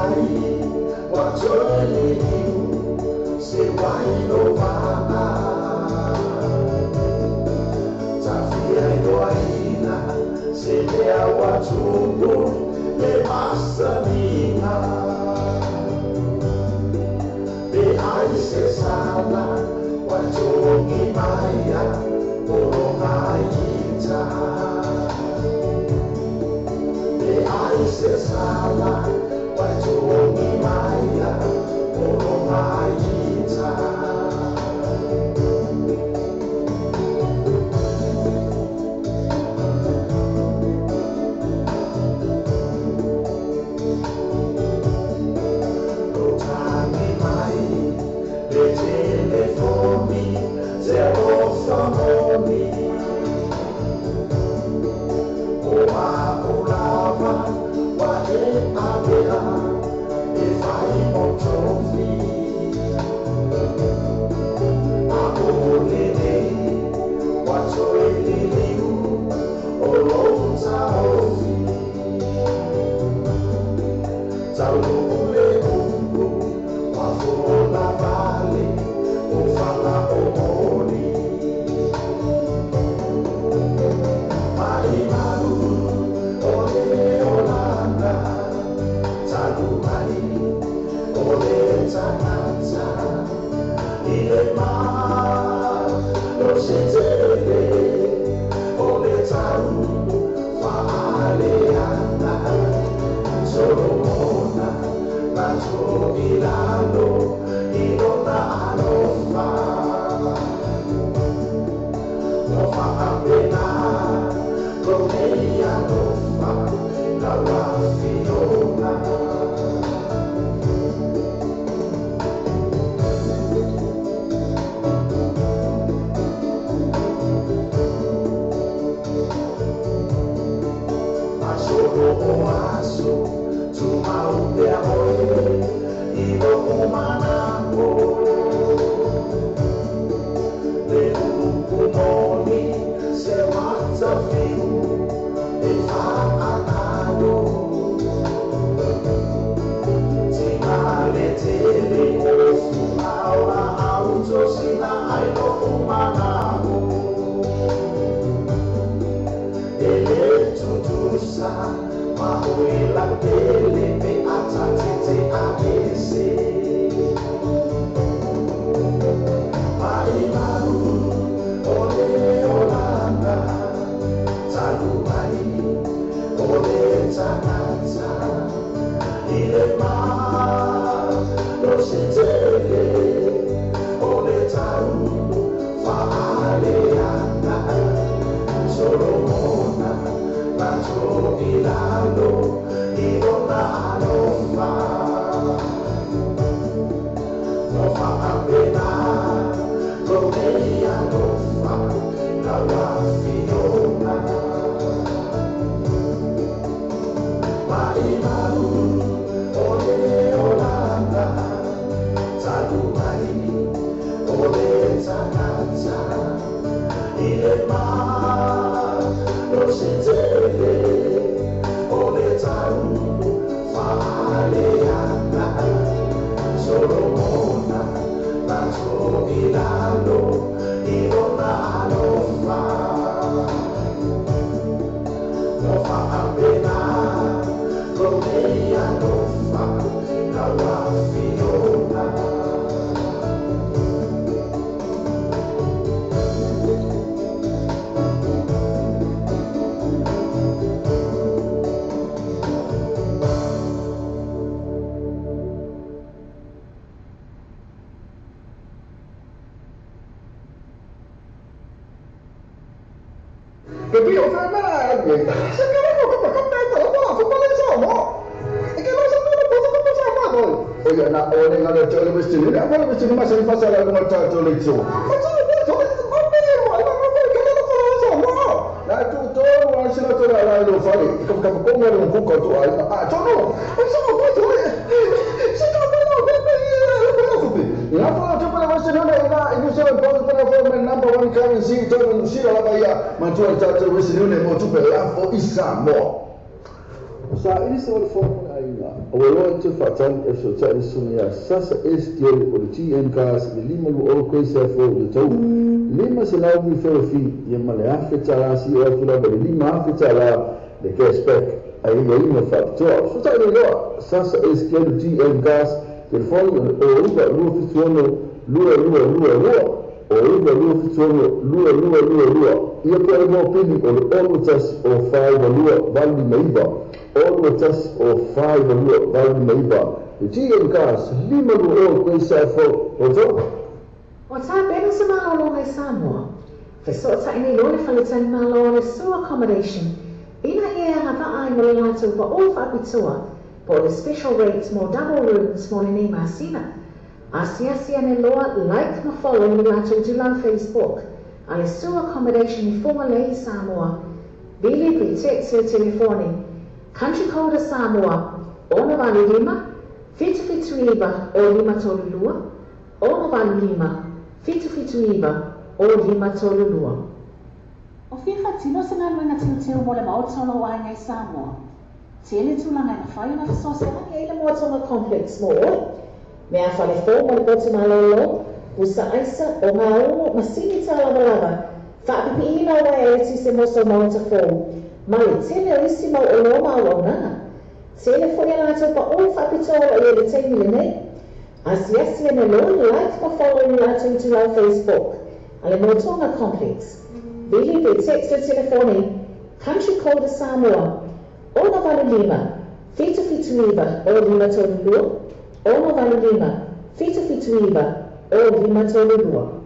[SPEAKER 4] mai wa toe liu se wai lo vana tafia iloaina se lea wa tupu le masanina pe ai se sala wa togi maia olonga ita pe ai se sala wa togi maia olonga ita.
[SPEAKER 1] Sa ili se wale fomu aiga. Ua loa e te faatali e fesootai le susuga iā Sasa Esitielu o le GM Cars i le 520 Grace F Road i Otahuhu. $500 referral fee ia ma le $1,000 seia oo atu lava i le $5,000 le cash back a aiaiga faapitoa. Fesootai nei loa Sasa Esitielu GM Cars, telefoni o le 09 276 2222 o 9276 2222 ia po o le mopili o le 61 o 42 859 61 o 42 859 le GM Cars 520 Grace South Road Rotorua.
[SPEAKER 2] Ua tapena se malologa i Samoa. Fesootai nei loa le faletalimalo o le Sue Accommodation ina ia e agavaa ai ma le latou paʻō faapitoa po o le special rate mo double rooms mo lenei masina. Asiasi ane loa like ma follow le latou itulau Facebook a le Sue Accommodation i Fugalei i Samoa. Vili pe text le telefoni Country code a Samoa 685 779 o 532 685 779 o 532. O fia faatino se galuega teuteu mo le Maota o lou aiga i Samoa? Tele tulaga e mafai ona fesoasoani ai le Moatoga Complex mo oe. Mea fale fou mo le potu malōlō, pusa aisa, ogaumu, masini tālavalava, faapipiina o uaea eletise mo sou maota fou, ma le tele o isi mau oloa ma auaunaga. Tele foi a latou paʻō faapitoa o lo o i ai i le taimi lenei. Asiasi ane loa, like ma follow i le latou itulau Facebook a le Moatoga Complex. Vili pe text le telefoni Country Code a Samoa 685 779 o 532 685 779 o 532.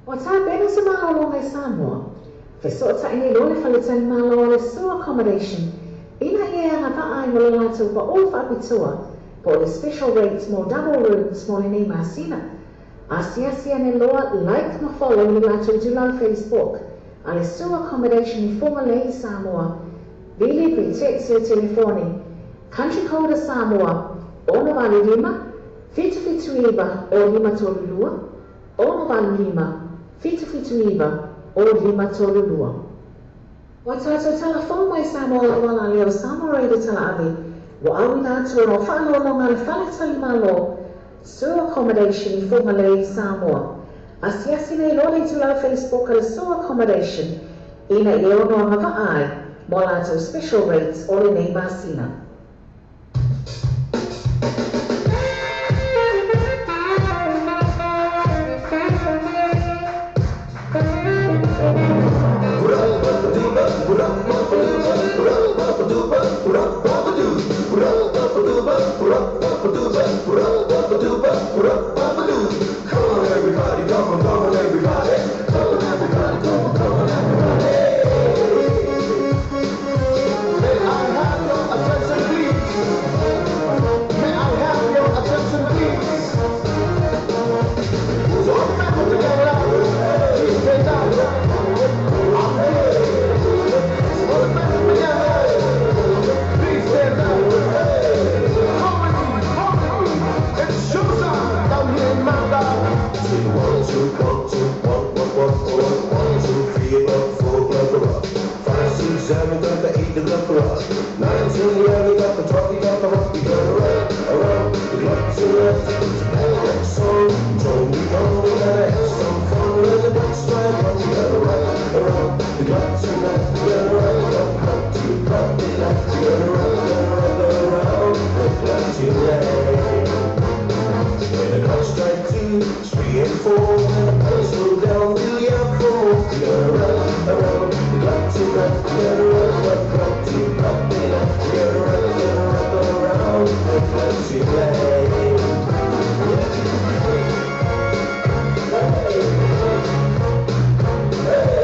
[SPEAKER 2] Ua tapena se malologa i Samoa, fesoʻotaʻi nei loa le faletalimalo a le Sue Accommodation ina ia e agavaʻa ai mo le latou paʻō faapitoa po o le special rates mo double rooms mo lenei masina. Asiasi ane loa like ma follow i le latou itulau Facebook a le Sue Accommodation i Fugalei i Samoa. Vili pe text i le telefoni Country code a Samoa 685 779 0532 685 779 0532. Ua tatou talafou mai Samoa i le auala lea o Samoa Radio Talaave ua auina atu ona o faaaloaloga a le Faletalimalo Sue Accommodation i Fugalei i Samoa. Asiasi nei loa le itulau Facebook a le Sue Accommodation ina ia ono agavaa ai mo a latou special rates o lenei masina.
[SPEAKER 9] Come on, everybody, come on, come on, everybody. Come on, everybody, come on, come on, everybody. May I have your attention, please? May I have your attention, please? So all the men together, please stand up. I'm here. So all the men together, please stand up. Come with me, come with me. It's showtime down here in Manda. 2, 1, 2, 1, 2, 1, 1, 1, 1, 1, 2, 3, 4, 5, 5, 6, 7, 8, 9, 10, 11, 12, 13, we gotta rock around the clock tonight. It's a black song, join me on, we gotta have some fun. When the clock strike one, we gotta rock around the clock tonight. We gotta rock, rock, rock till rock the night. We gotta rock, rock, rock around the clock tonight. When the clock strike 2, 3, and 4, when the pulse slow down, we'll yell for more. We gotta rock around the clock tonight. We gotta rock, rock, rock till rock the night. We gotta rock, rock, rock around the clock tonight. Hey, hey, hey, hey.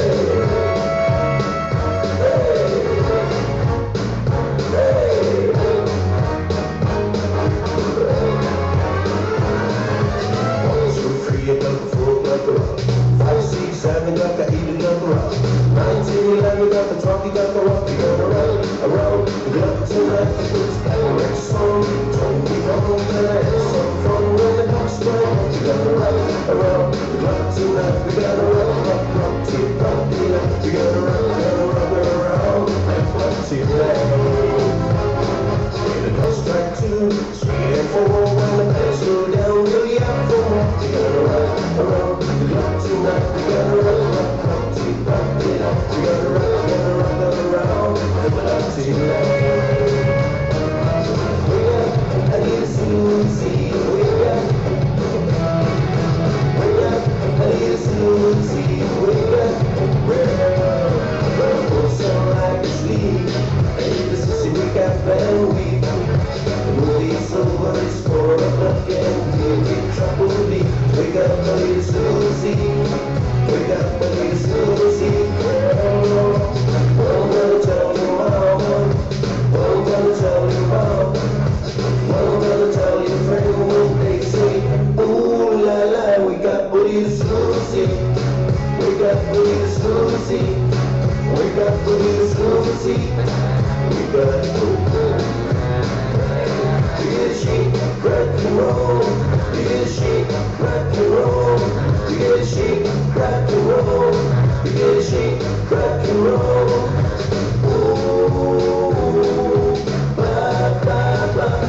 [SPEAKER 9] 1, 2, 3, and got the 4, got the rock. 5, 6, 7, got the 8, and got the rock. 9, 10, 11, got the 12, you got the rock. You gotta rock around the clock tonight. It's black song, join me on, gonna have some fun when the clock strikes. You gotta rock around the clock tonight. We gotta rock, rock, rock till rock the night. We gotta rock, gotta rock around the clock tonight. When the clock strike 2, 3, and 4, when the pants go down, we'll yell for more. We gotta rock around the clock tonight. We gotta rock, rock, rock till rock the night. We gotta rock, gotta rock around the clock tonight. Wake up, I need a Susie. Wake up, wake up, I need a Susie. Wake up, wake up, purple sunlight sleep. I need a Susie, wake up and weep. The movie's over, it's 4 o'clock and we're in trouble. Wake up, I need a Susie. Wake up, I need a Susie. Girl, what I'm gonna tell your mama? What I'm gonna tell your mama? What I'm gonna tell your friend when they say, ooh la la, we got booty to Susie. We got booty to Susie. We got booty to Susie. We got booty. We get a shake, crack and roll. We get a shake, crack and roll. We get a shake, crack and roll. We get a shake, crack and roll. Ooh, blah, blah, blah.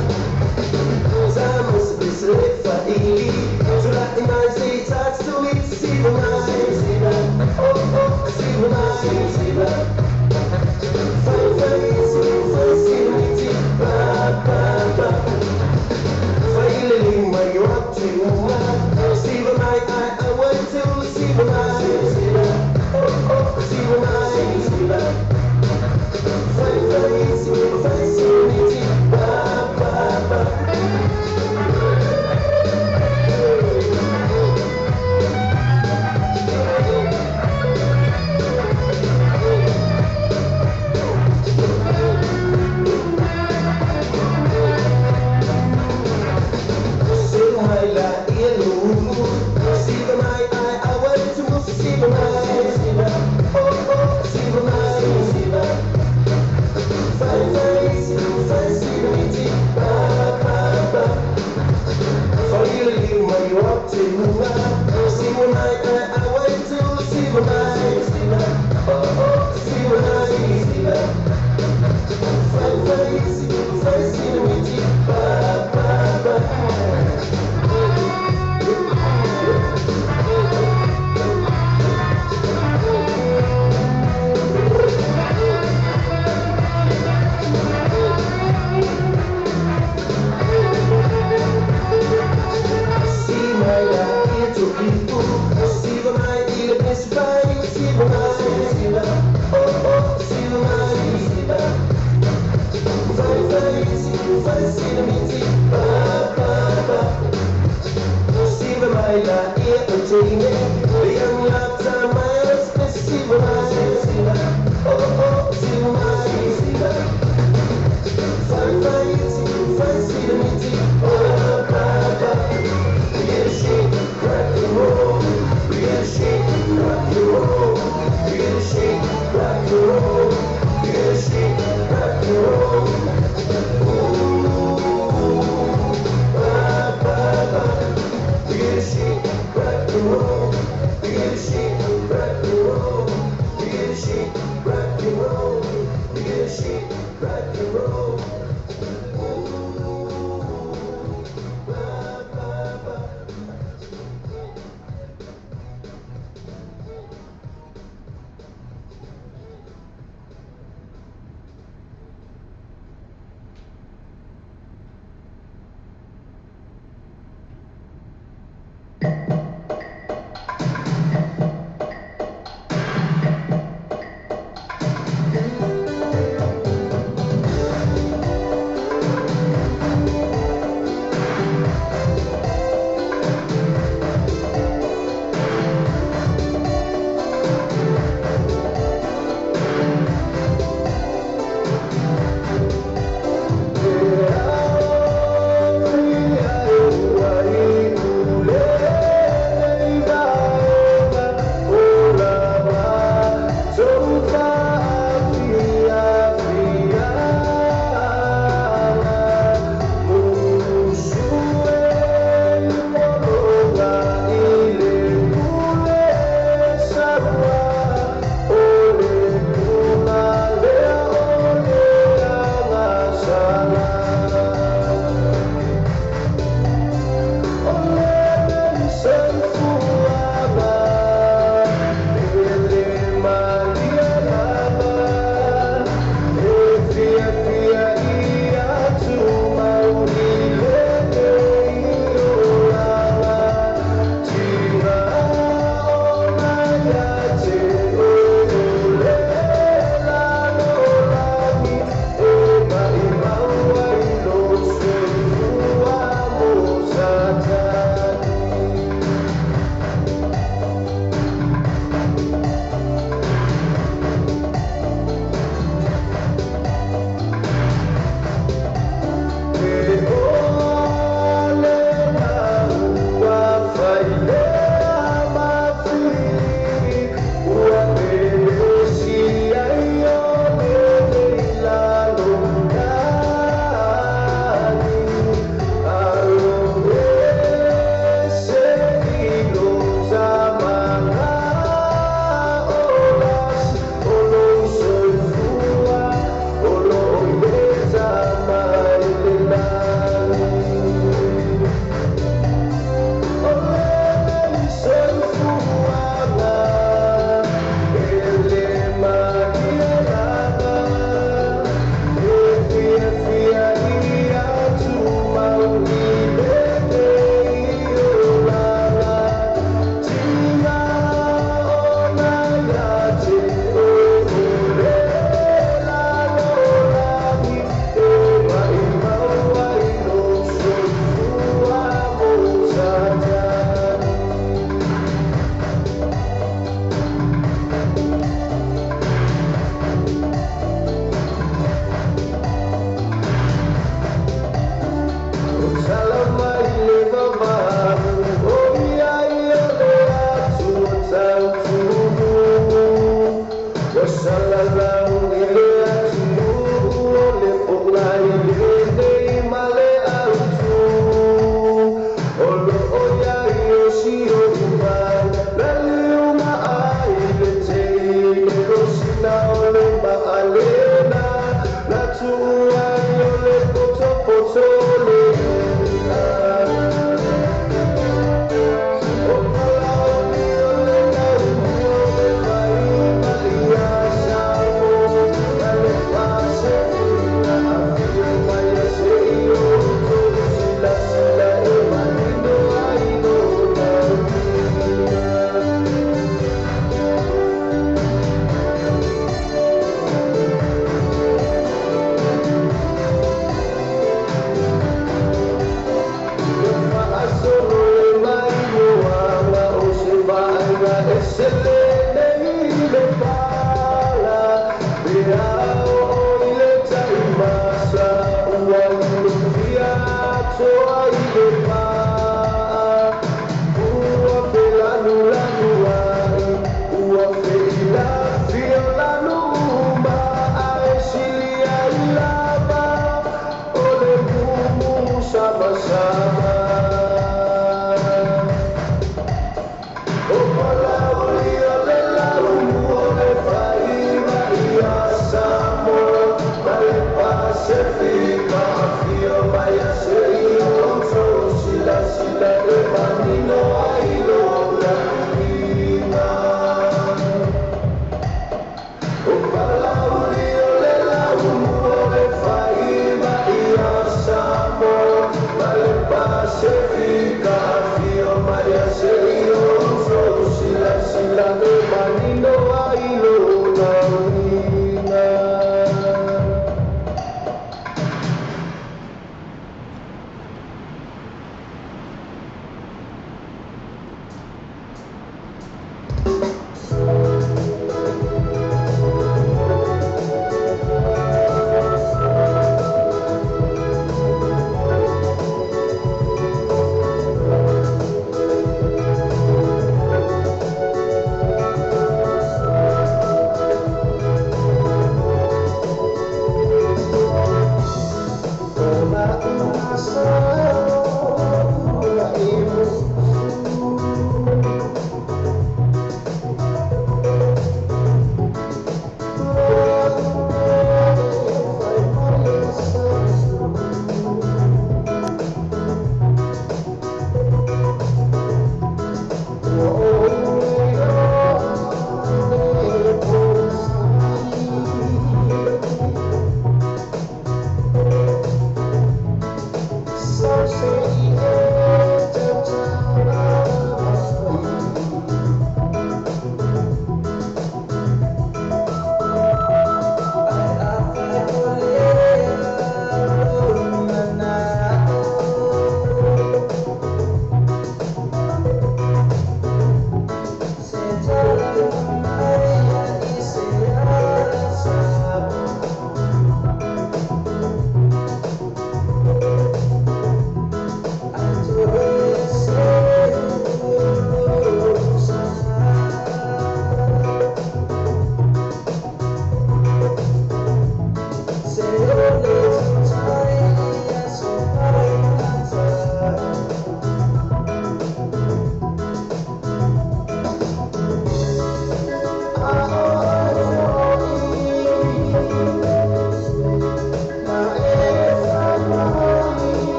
[SPEAKER 9] Yeah.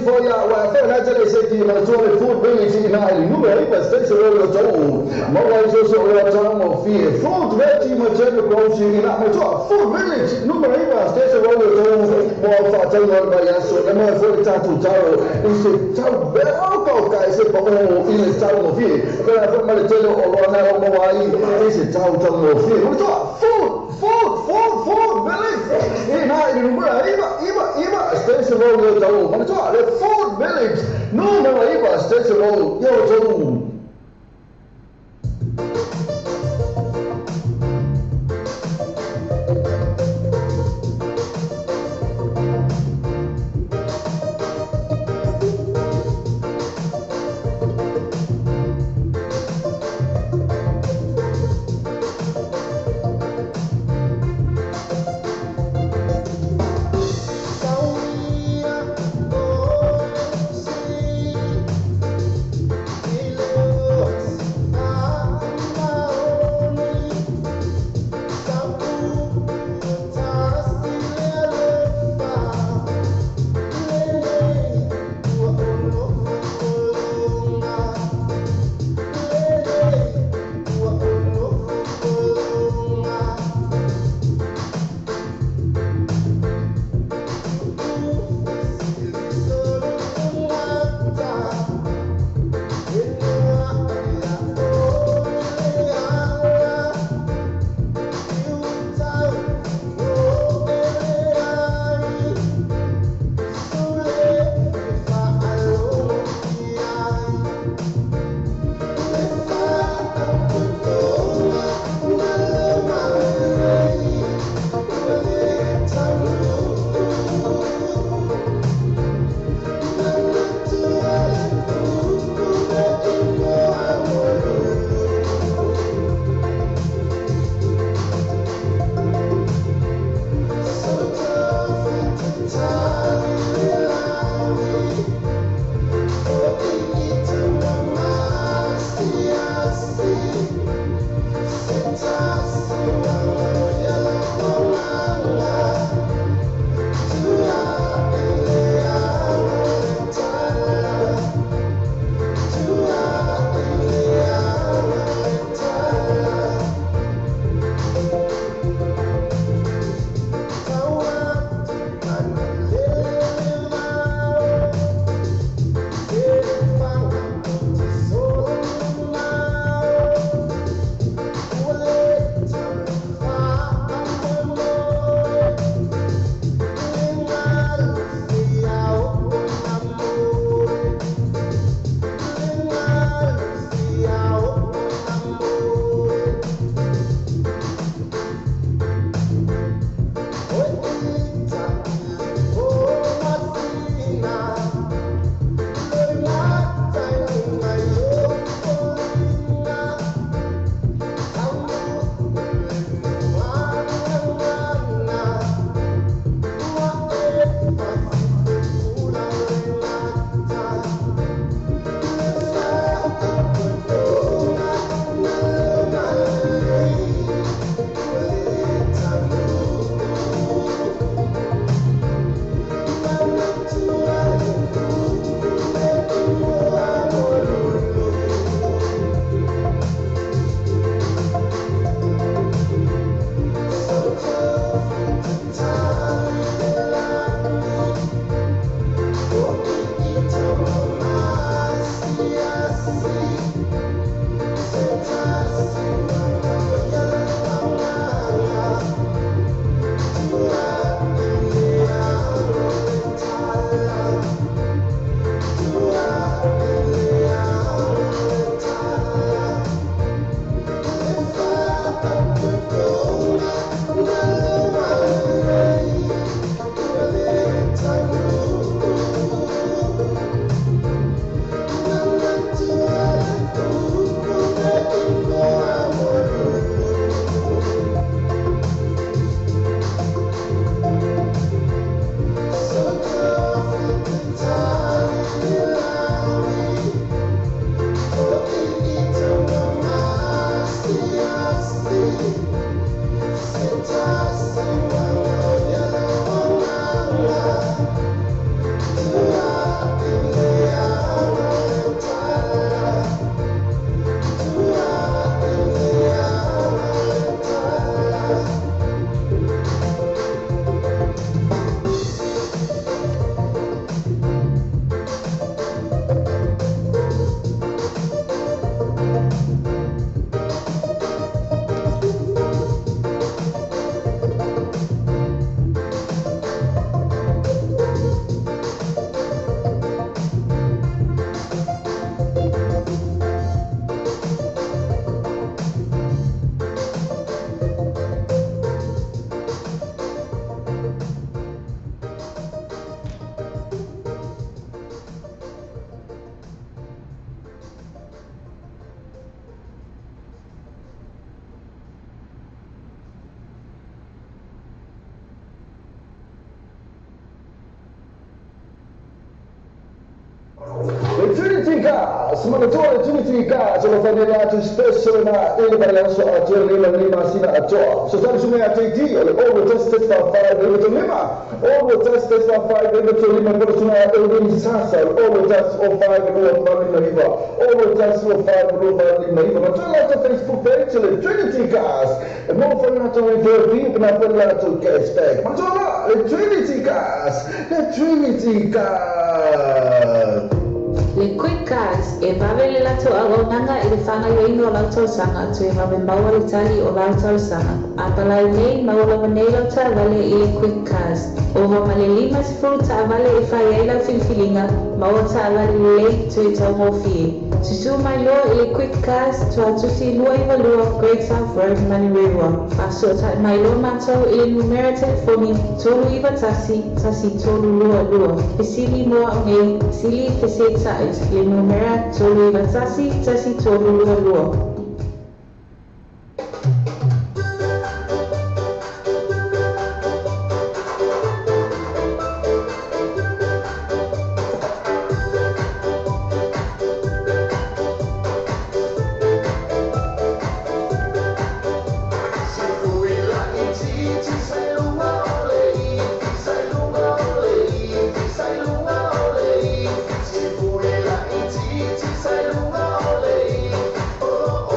[SPEAKER 1] for ya wa fa na tele se ti ma to le Food Village ina i le numera iva Station Road o tau. Maua i so so o la tango fie Food Veggie ma tele grocery ina ma to Food Village numera iva Station Road o tau mo fa tau no ma ya so na mo fo le tatu taro i se tau beo kau kai se pa o i le tau mo fie. Pera fa ma le tele o lo na o mo ai i se tau tau mo fie. Ma to Food Village ina i le numera iva iva iva Station Road o tau. Ma to le Food Village numera iva Station Road o tau. Le Trinity Cars, manatua le Trinity Cars, o lo whanea atu special na ele mai aso a toa le le masina a toa. So tali sume a JT, o le o test test fa 5 le to lima. O test test fa 5 le to lima ko suna e le sasa o test o 5 le o 5 le lima. O test o 5 le 5 le lima. Ma toa la Facebook page le Trinity Cars. E mo whanea atu e VIP na whanea atu cashback. Ma toa la le Trinity Cars. Le Trinity Cars.
[SPEAKER 3] Le Quick Cars e vave le lato auaunaga i le fagaioina o lau tausaga toe vave maua le tali o lau talosaga. A palai nei maua lava nei lau taavale i le Quick Cars. Ova ma le 50 taavale e fai ai lau filifiliga, maua taavale lelei toe taugofie. Susū mai loa i le Quick Cars Tuatusi 292 Great South Road, Manurewa. Faasoatai mai loa matou i le numera telefoni 391 1322. Fesili mo au nei, sili fesetai le numera 391 1322.
[SPEAKER 9] Oh.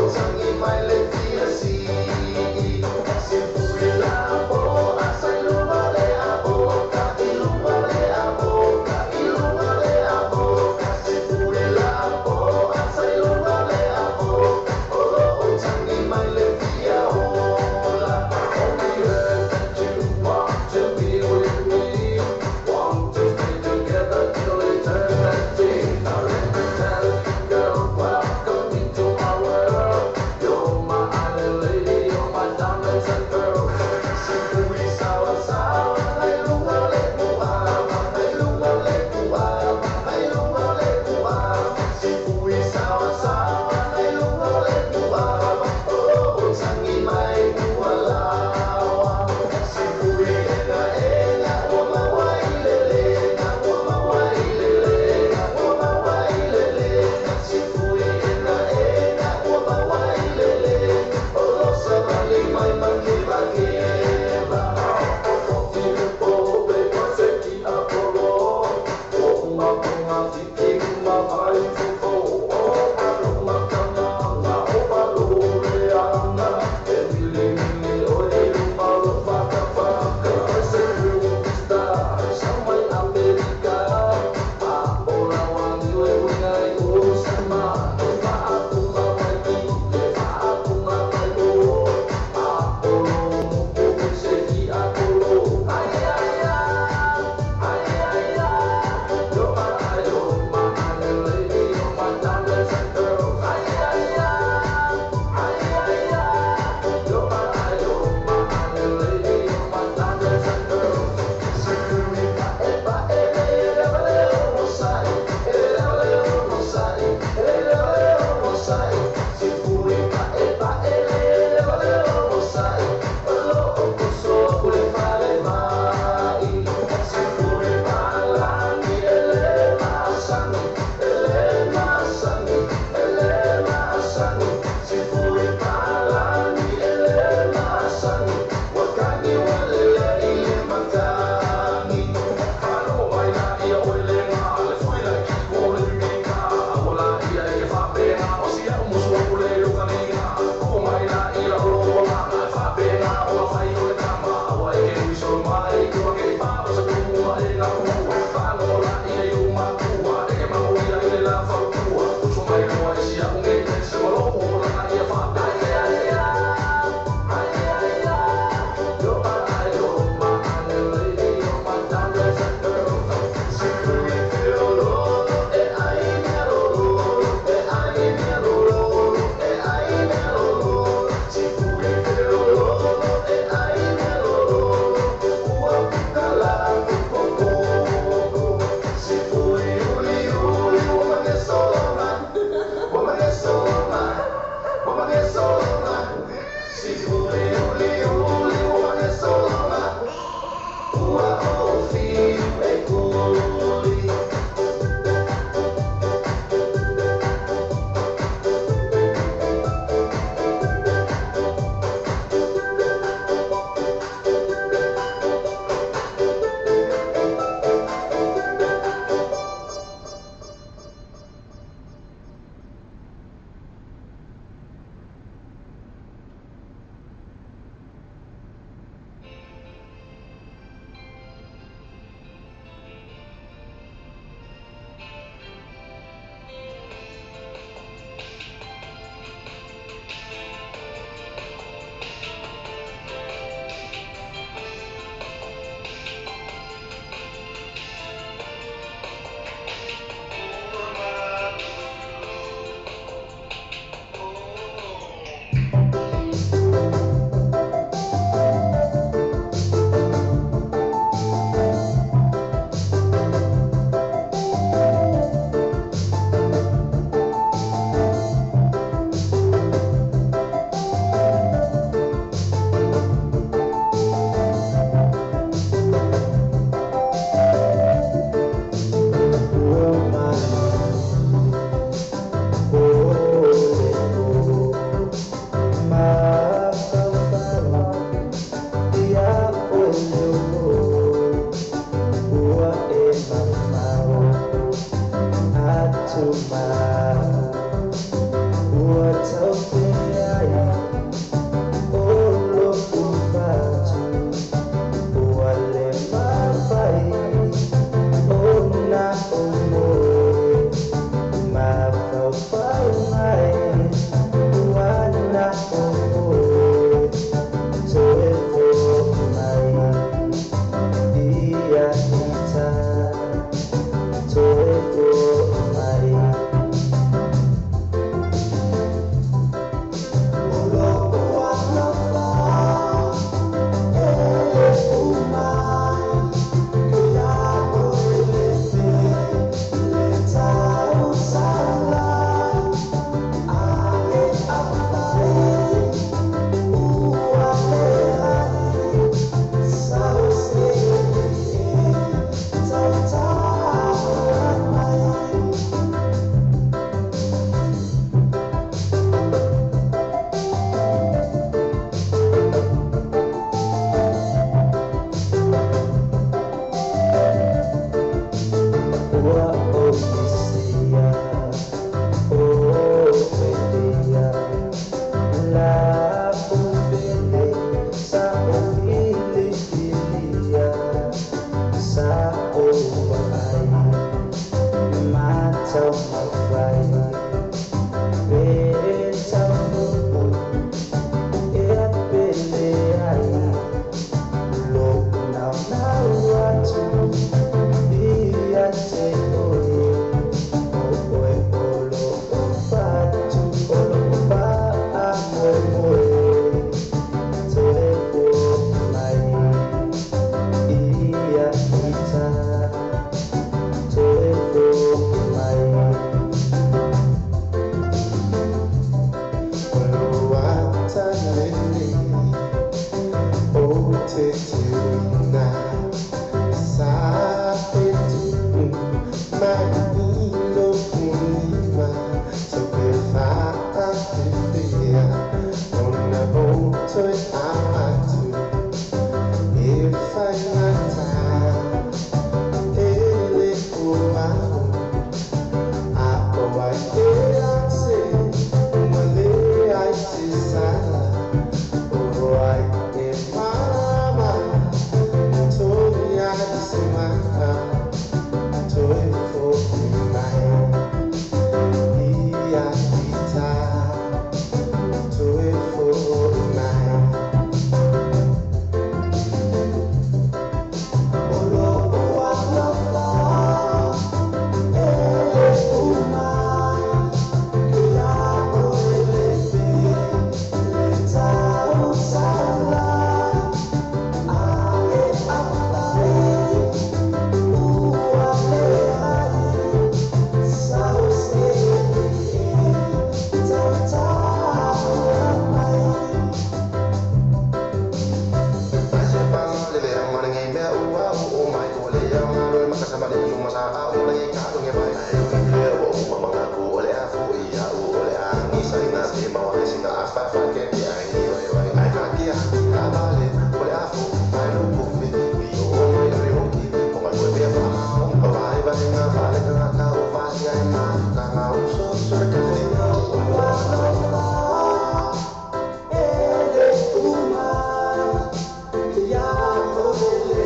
[SPEAKER 6] Mamau atu ma ua taufeai o lo'u fatu ua le mafai ona ou moe mafaufau mai ua na o oe toe fo'i mai ia ita toe fo'i mai. O lo'u alofa e le uma ia oe le le tausala ae afai ua leai sau se e tautala mai. Ua ou misia o felia la upele sa o filifilia sa o vaai mataumafai pe taunuu e pele ai lo'u naunau atu ia te oe o oe o lo'u fatu o lo'u fa'amoemoe toe fo'i mai ia ita toe fo'i mai.
[SPEAKER 9] Oloatalele o te teuina sa fetu'u mai i lo'u lima taupe fa'afefea ona ou toe ao atu e faigata e lē o a'u a'o ai e ase ua leai se sala o ai e mama togi ai se ma'a toe fo'i mai ia ita toe fo'i mai.
[SPEAKER 6] O lo'u alofa e le uma ia oe le le tausala ae afai ua leai sau se e tautala mai.
[SPEAKER 9] Ai se pala le lea ma le mea ua o mai ko le ia ma le makasa ma le uma sa a o le ka nge mai le o uma manga ko o le a fu ia o le a ni sa ina se ma wa se na a fa fa ke ke ai ni wai wai ai ka kia ka ba le o le a fu ai lu ko fi ni o mai le o ki o mai ko pe fa o pa vai vai nga fa le ka ka o fa si ai ma ka nga o so so ka le.
[SPEAKER 6] Lo'u alofa e le uma ia oe le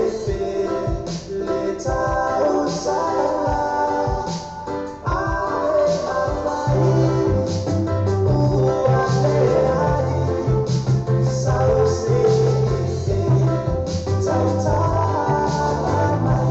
[SPEAKER 6] le tausala ae afai ua leai sau se e tautala mai.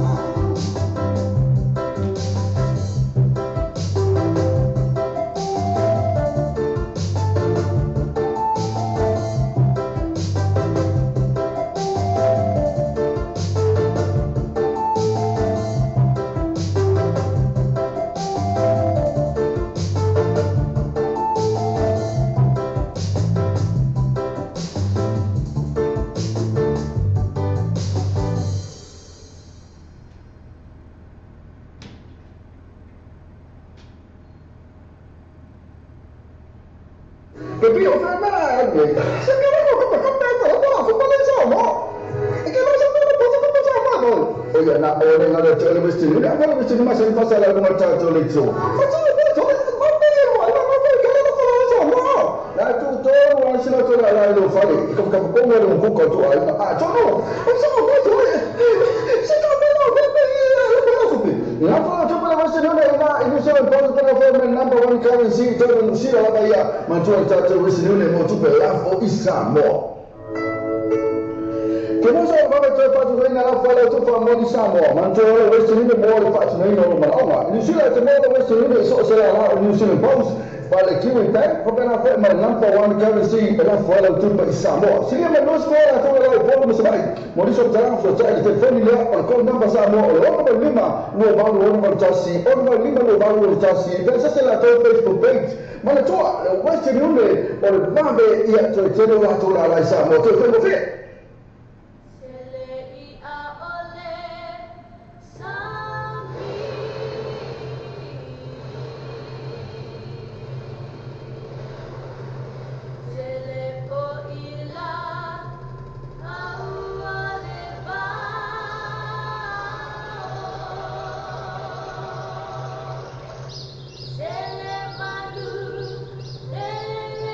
[SPEAKER 1] O ia na o le ngalo te ole Western Union. A Western Union ma sa fasa la lunga tatou le tso. La tu to wa sila to la la lo fale. Ka ka ko mo lo ko ko to ai. A to no. O sa ko to le. Se ka me no me me lo ko pe. La fa to pa Western Union ina i se pa pa fa me number one currency to no sila la ba ia. Ma tu ta te Western Union mo tu pe la fo isa mo. Ke mo sa ba te fa tu ina la fa la tu fa mo ni Samoa. Man te o Western Union mo le fa tu nei no ma ona. New Zealand te mo le Western Union so se la New Zealand Post. Fale Kiwi Bank, fa pena fa ma number one currency e la fa la tu pa i Samoa. Silia me no score la tu la o mo sa mai. Mo ni so tala so ta le telefoni le o call number Samoa o le o lima no ba lo o tasi o no lima no ba lo tasi. Pensa se la to Facebook page. Ma le toa le Western Union o le vambe ia to te la to la la Samoa to te mo fe.
[SPEAKER 10] Lele.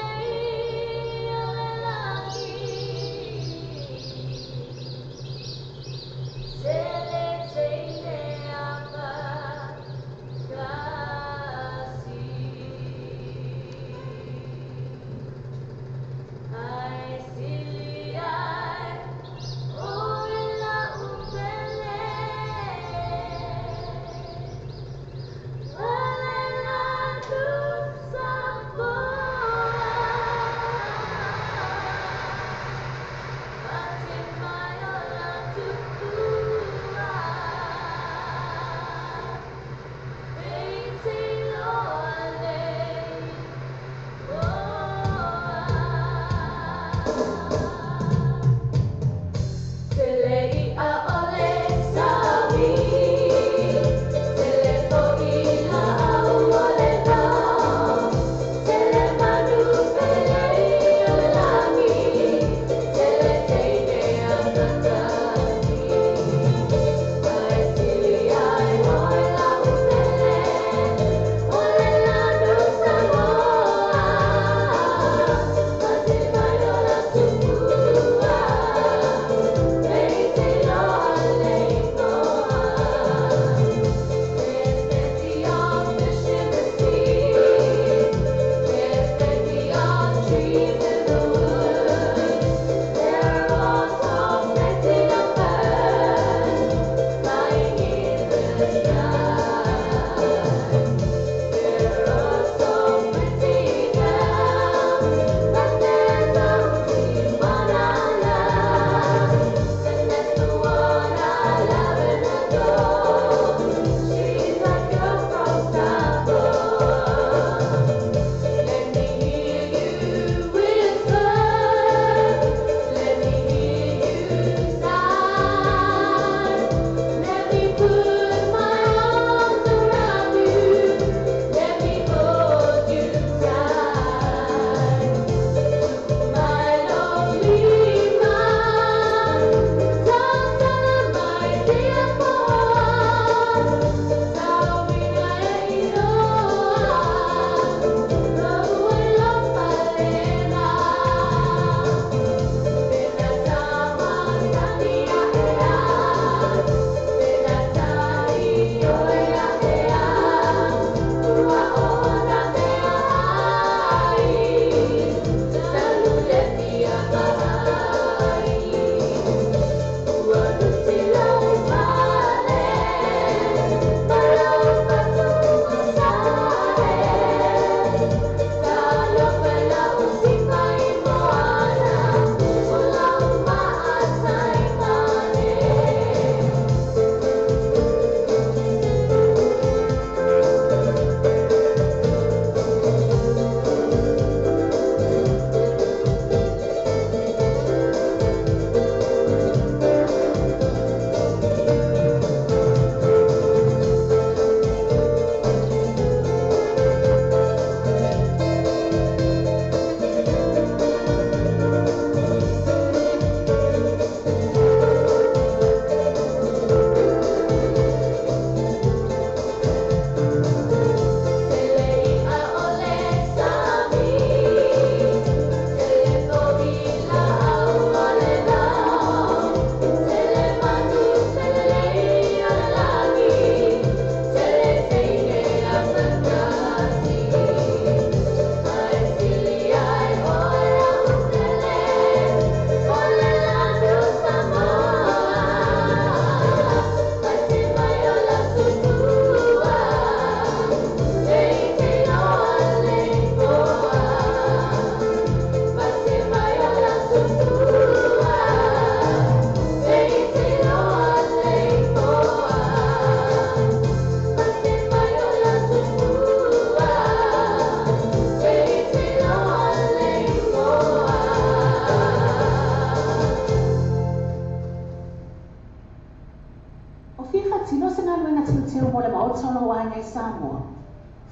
[SPEAKER 2] teu mo le maota o lou aiga i Samoa.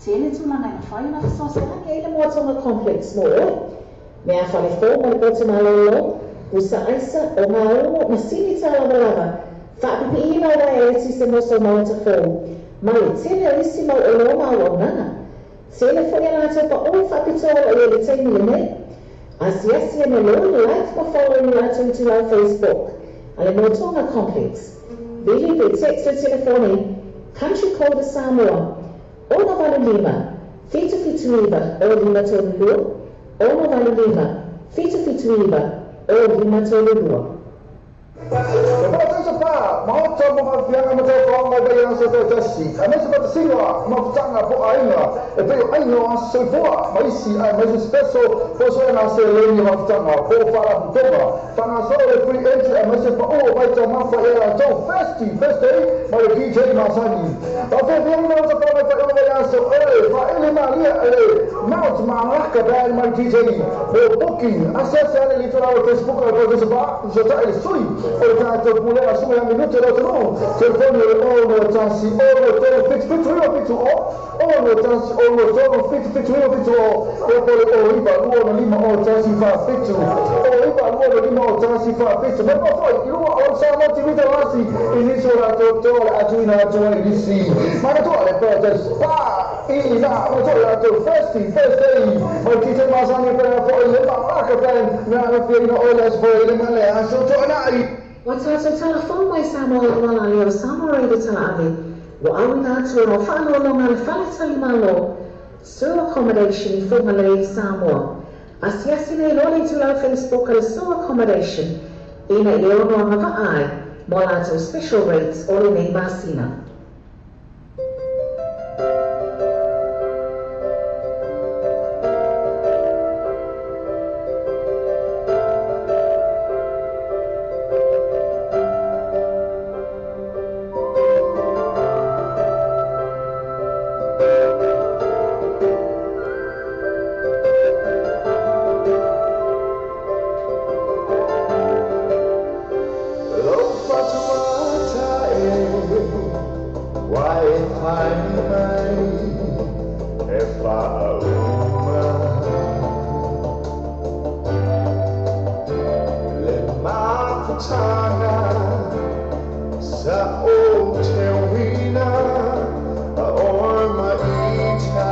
[SPEAKER 2] Tele tulaga e mafai ona fesoasoani ai le Moa Tonga Complex mo oe. Meafale fou mo le potu malōlō, pusa aisa, ogaumu, masini tālavalava, faapipiiina o uaea eletise mo sou maota fou, ma le tele o isi mau oloa ma auaunaga. Tele foi a latou paʻu faapitoa o lo o i ai i le taimi lenei. Asiasi ane loa i le like ma follow i le latou itulau Facebook a le Moa Tonga Complex. Vili pe text le telefoni Country Code a Samoa, 685 779 0532, 685 779 0532.
[SPEAKER 1] E whakataisa pā, maota mo whawhianga ma tau whaonga i bai aso tau tasi. A mese whatasinga mafutanga po ainga, e pei o ainga o aso soifua, ma isi ai maise special po soe ngā se leni mafutanga, po whara putonga. Whanga solo le free entry a maise pa o vai tau mawha i ara tau festi, festi, ma le DJ Masani. Pa whewhianga na wata whanga whai o vai aso, e, wha ele malia, e, Mount Maharaka band ma le DJ. Mo booking, asiasi ane li tōna o Facebook a le Paradise Bar, so ta ele sui, o le tātou pulega sui a minute le atunuu. Telefoni o le 6 1 6 3 7 7 9 7 0, 6 1 6 3 7 7 9 7 0, ia po le 0 9 2 5 0 1 4 7, 0 9 2 5 0 1 4 7. Mai mafai, i lua o le Samoa TV Talasi, i nisi o latou toa le atuina atu ai i nisi. Manatua le Paradise Bar, i ina manatua le latou Thirsty Thursday, mai DJ Masani pea foi le Maharaka Band, me aafia o le aso foi le ma le aso toanai.
[SPEAKER 2] Ua tātou tala fou mai Samoa i luga lea o Samoa Radio Talaave, ua auina atu ona o faaloaloga le Fale Tali Malo, Sur Accommodation i Fugalei i Samoa. Asiasi nei loa le itulau Facebook a le Sur Accommodation ina ia ono agavaa ai mo a latou special rates o lenei masina.
[SPEAKER 9] Lou fatuata e wai whai mai e whaauma le mafutanga sa o te wina a o maita.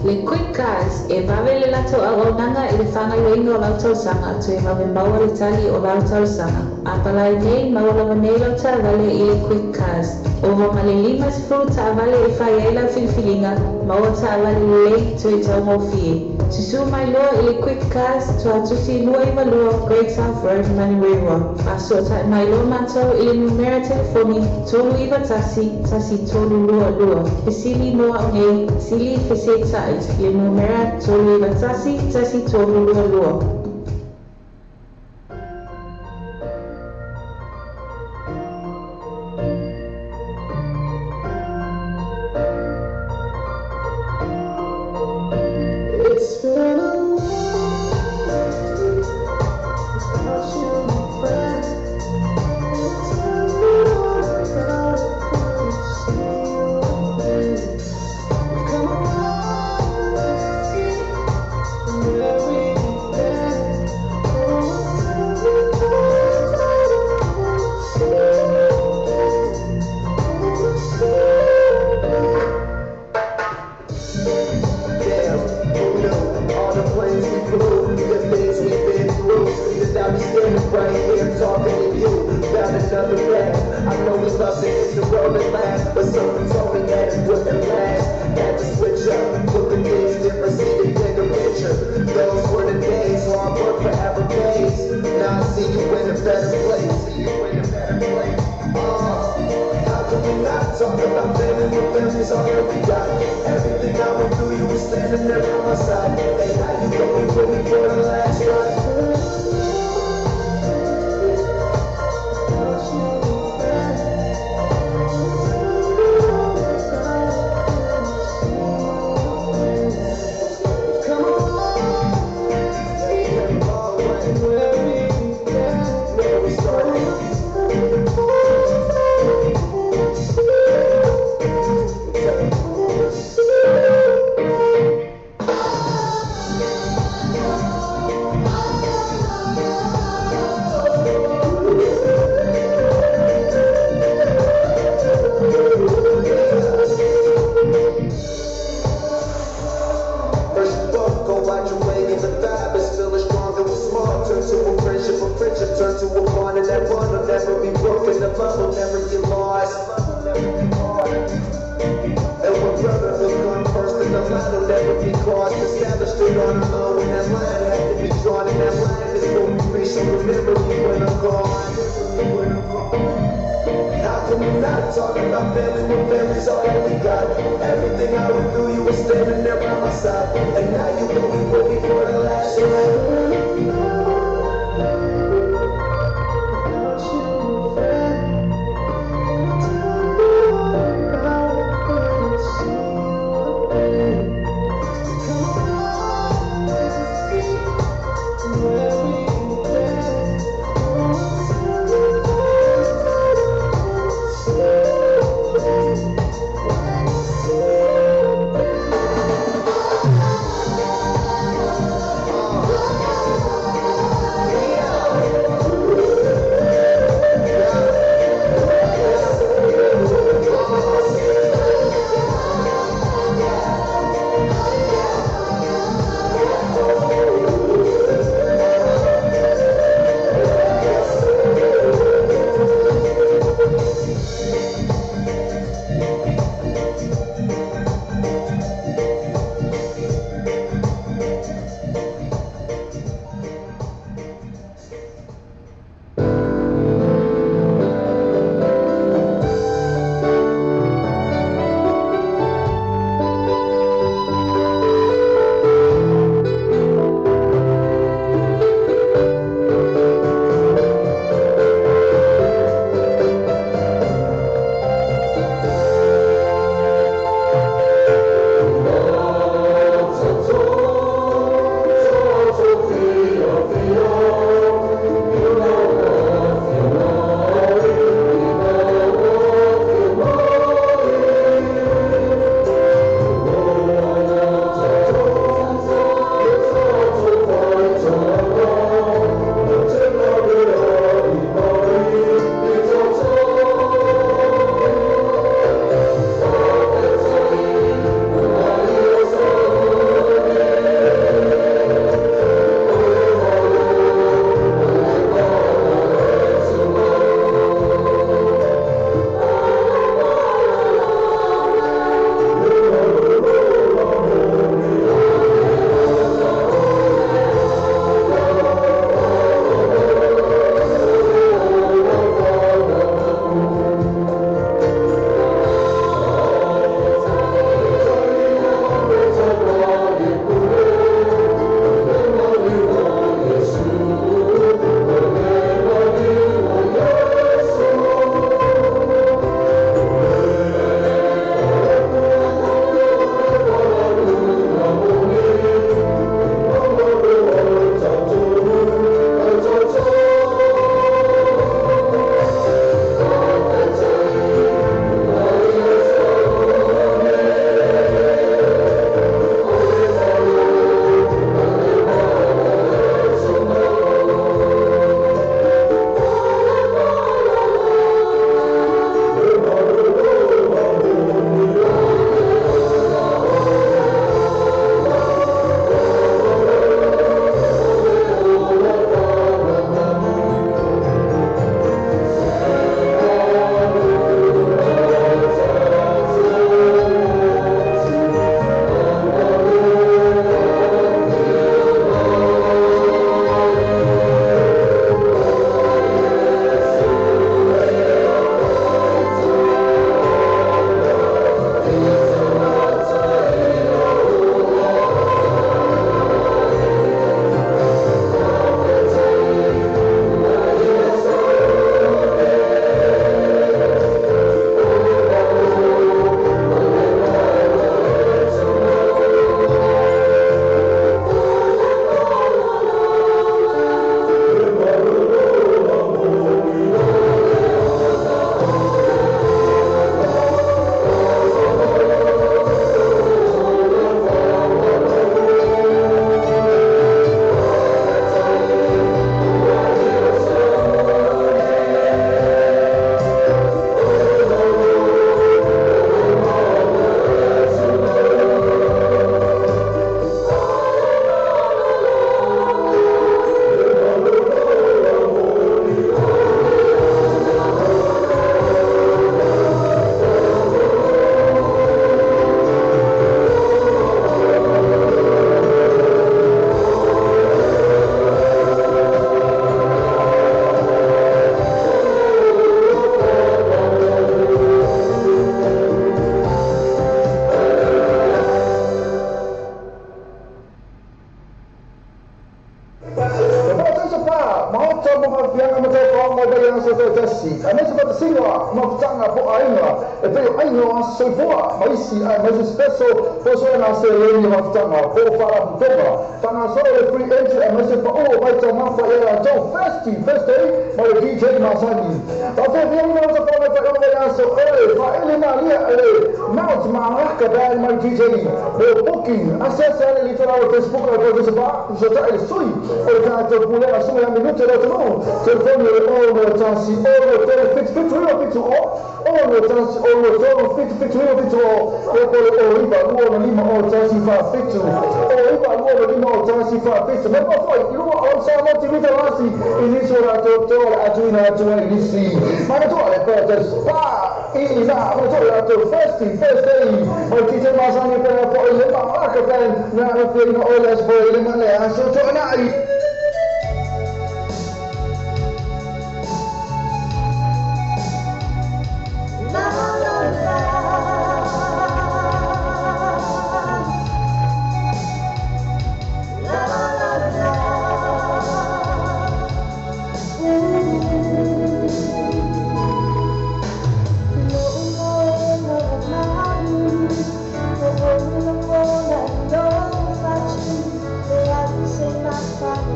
[SPEAKER 3] Le Quick Cars e vave le latou auaunaga i le fagaoioiga o lau tausaga toe vave maua le tali o lau talosaga. Apalai nei maua lava nei lau taavale i le Quick Cars. Ova ma le 50 taavale e fai ai lau filifiliga, maua taavale lelei toe taugofie. Susū mai loa i le Quick Cars Tuatusi 292 Great South Road, Manurewa. Faasoatai mai loa matou i le numera telefoni 391 1322. Fesili mo au nei, sili fesetai le numera 391 1322.
[SPEAKER 6] It's been a long without you, my friend. Tell me all about it when I see you again. We've come a long way from where we began. Oh, tell me all about it when I see you again. When I see you again.
[SPEAKER 8] Damn, who knew? All the planes we flew, the things we've been through. That I'll be standing right here talking to you about another path. I know we lost it in the road at last, but something told me that it wouldn't last. Had to switch up, look at things different, see the bigger picture. Those were the days, hard work forever pays. Now I see you in a better place. See you in a better place. How can we not talk about family when family's all that we got? Everything I went through, you were standing there by my side. And now you going with me for the last ride.
[SPEAKER 6] Come a long way from where we began.
[SPEAKER 8] Where we started. First you fuck, go out your way, and the vibe is feeling strong and we're small. Turn to a friendship turn to a bond, and that bond will never be broken. The love will never get lost. And when brotherhood come first, then the line will never be crossed. Established it on our own, and that line had to be drawn, and that line is what we reach. So remember me when I'm gone. How can we not talk about family when family's all that we got? Everything I went through, you were standing there by my side. And now you gon' be with me for the last ride.
[SPEAKER 6] Without you, my friend. Tell me all about it when I see you again. Come a long way from where we began. Oh, tell me all about it when I see you again. When I see you again.
[SPEAKER 1] mo whapianga ma tau pao mai bai aso tau tasi. A mese whatasinga ma whatanga po ainga e peo ainga o aso soifua ma isi ai mai se special po so na se leni whatanga po whara putonga. Whanga solo le free entry a mese pa o vai tau mafa e a tau festi first day ma le DJ Masani. Whawhia whianga ma tau pao mai whai ono vai aso e whaele nā lia e Mount Maharaka band mai DJ mo booking asese ale litora o Facebook o ko se ba so ta ele sui o ka te pule a sui a minuto le tonu telefoni le o no tasi o no tele fit fit o fit o o no tasi o no tele fit fit o fit o o ko le o iba o no lima o tasi fa fit o iba o no lima o tasi fa fit me pa foi lu o sa mo ti vita lasi inizio la to to la atuina atu inisi ma to le pe te spa ina mo to la to first day o ti te masani per po le ma ka ben na na fe no o les bo le ma le aso to na i.
[SPEAKER 6] La la la. La la la. No, no, no, no, no, no, no,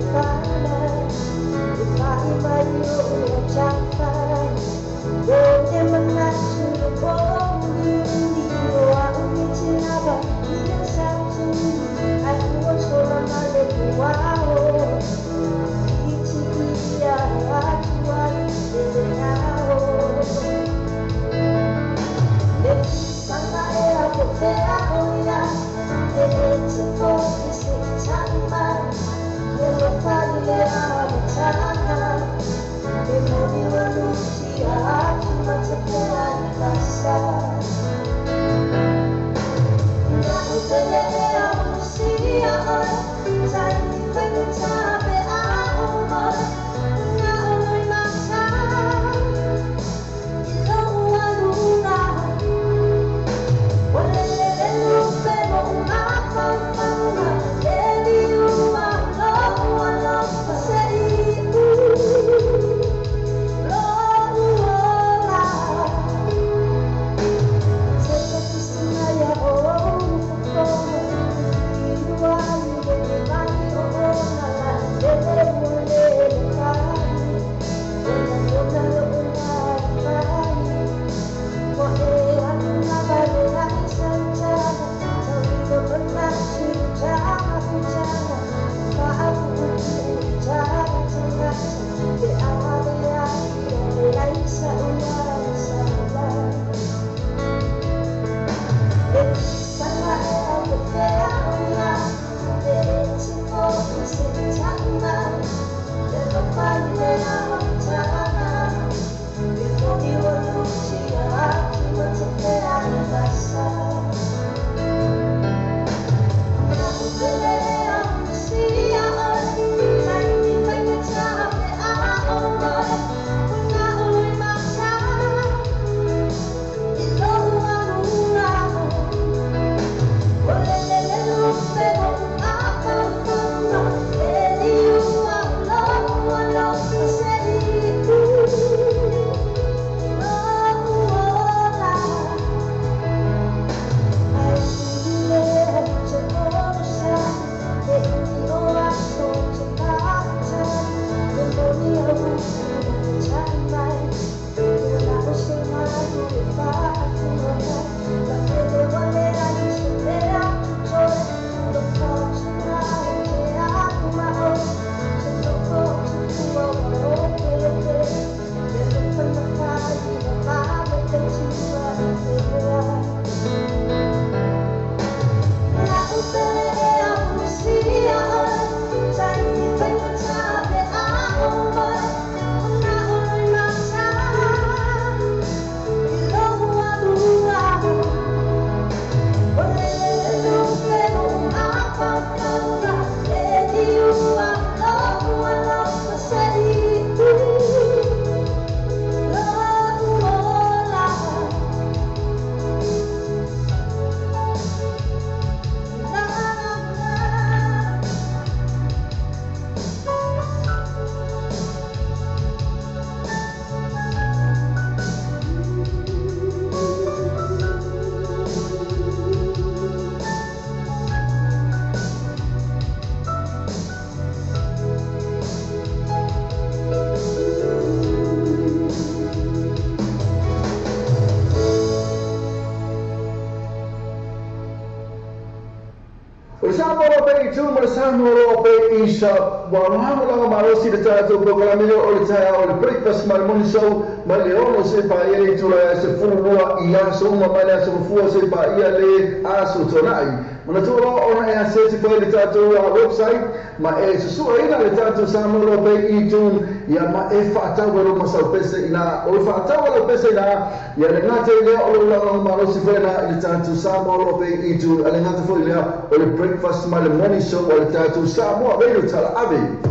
[SPEAKER 1] iTunes ma le Samoa Loa Bay Isa ua lagolago malosi le tatou polokalame o le taeao o le breakfast ma le morning show mai le 6 seia paia le itula e 12 i aso uma mai le aso Gafua seia paia le aso Tuanai. Manatua loa ona e asesi foi le tatou website ma e susuaina le tatou Samoa Loa Bay iTunes ia ma e faatau ai lou masau pese ina o le faatau a lau pese ina ia le gata i lea o lou lagolago malosi foi lena i le tatou Samoa Loa Bay iTunes a le gata foi lea o le breakfast ma le morning show a le tatou Samoa Radio Talaave.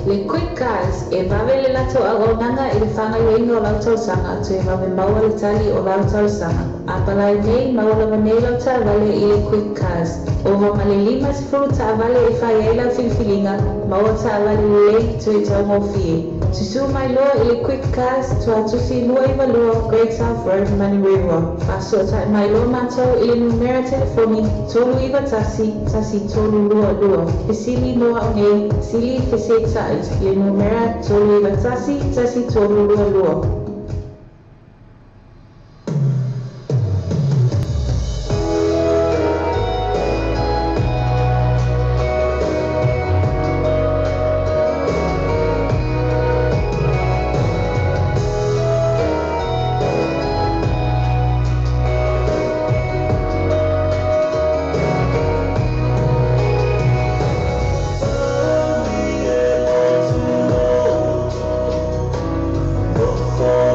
[SPEAKER 3] Le Quick Cars, e vave le latou auaunaga i le faagaoioiga o lau talosaga toe vave maua le tali o lau talosaga. A palai nei, maua lava nei lau taavale i le Quick Cars. Ova ma le 50 taavale e fai ai lau filifiliga, maua taavale lelei toe taugofie. Susū mai loa i le Quick Cars, Tuatusi 292 Great South Road, Manurewa. Faasootai mai loa matou i le numera telefoni 391 1322. Fesili mo au nei, sili fesetai i le numera 391 1322.
[SPEAKER 6] Go.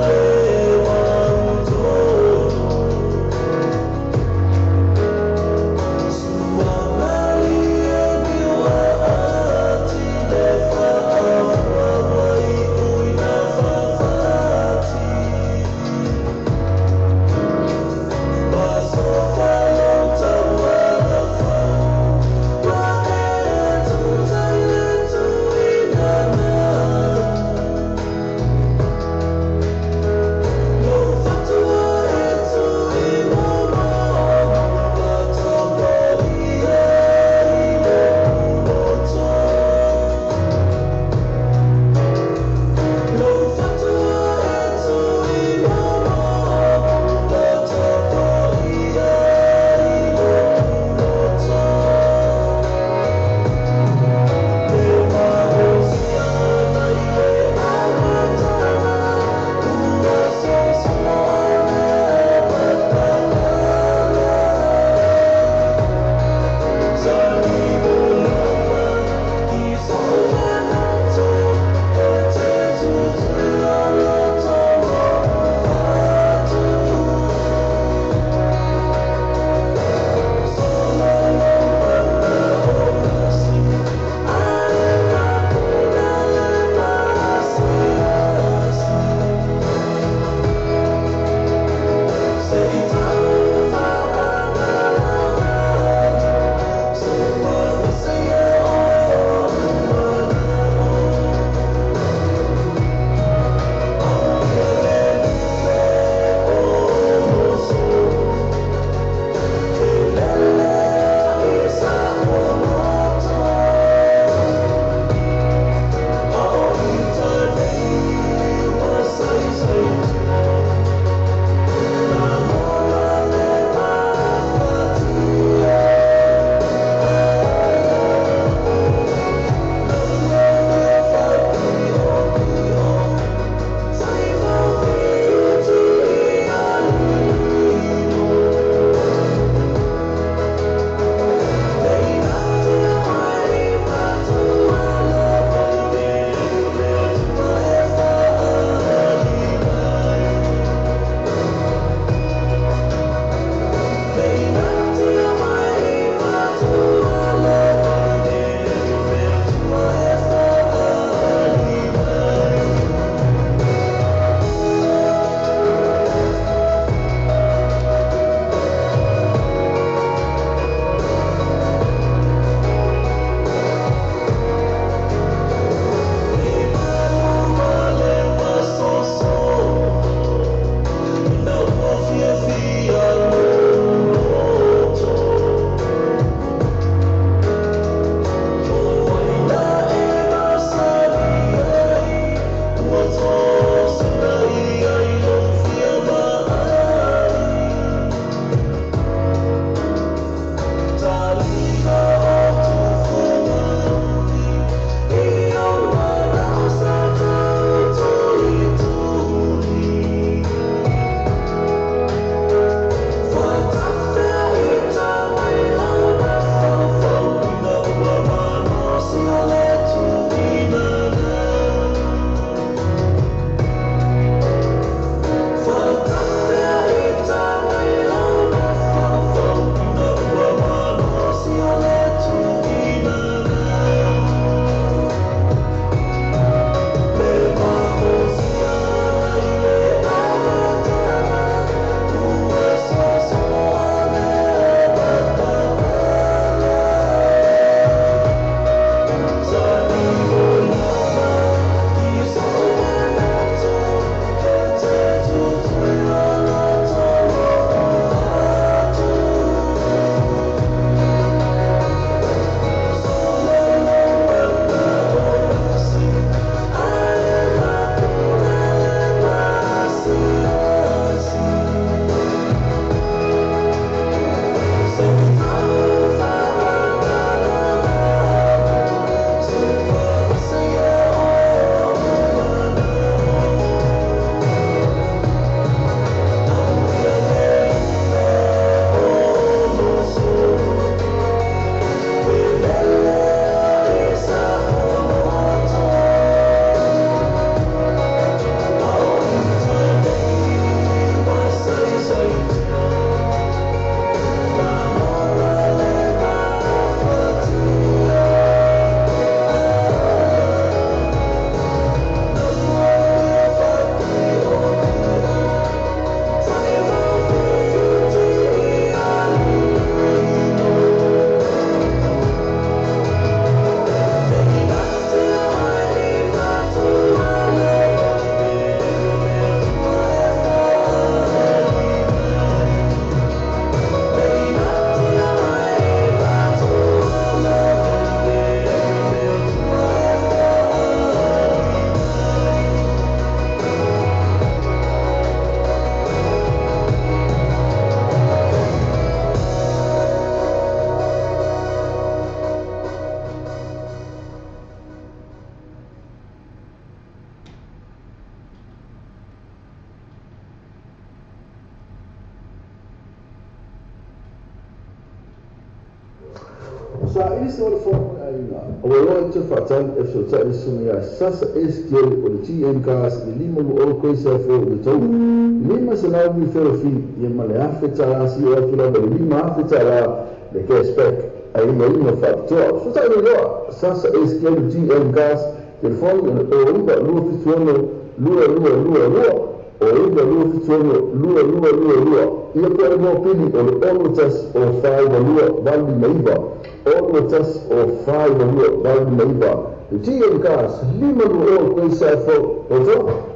[SPEAKER 1] Saili se o le fono mo le aiga, ua iloa e te faatali e fesootai le susuga ia Sasa S. Jerry o le GM Cars i le 520 Grace Ave Road i le Taua, $500 referral fee ia ma le $1,000 seia oo atu lava i le $5,000 le cash back aiaiga faapitoa. Fesootai nei loa Sasa S. Jerry GM Cars, telefoni o le 09 276 2222 o 9276 2222 ia po o le mopili o le 61 o 42 859 61 o 42 859. Le GM Cars, 520 Quayside Road, Otago.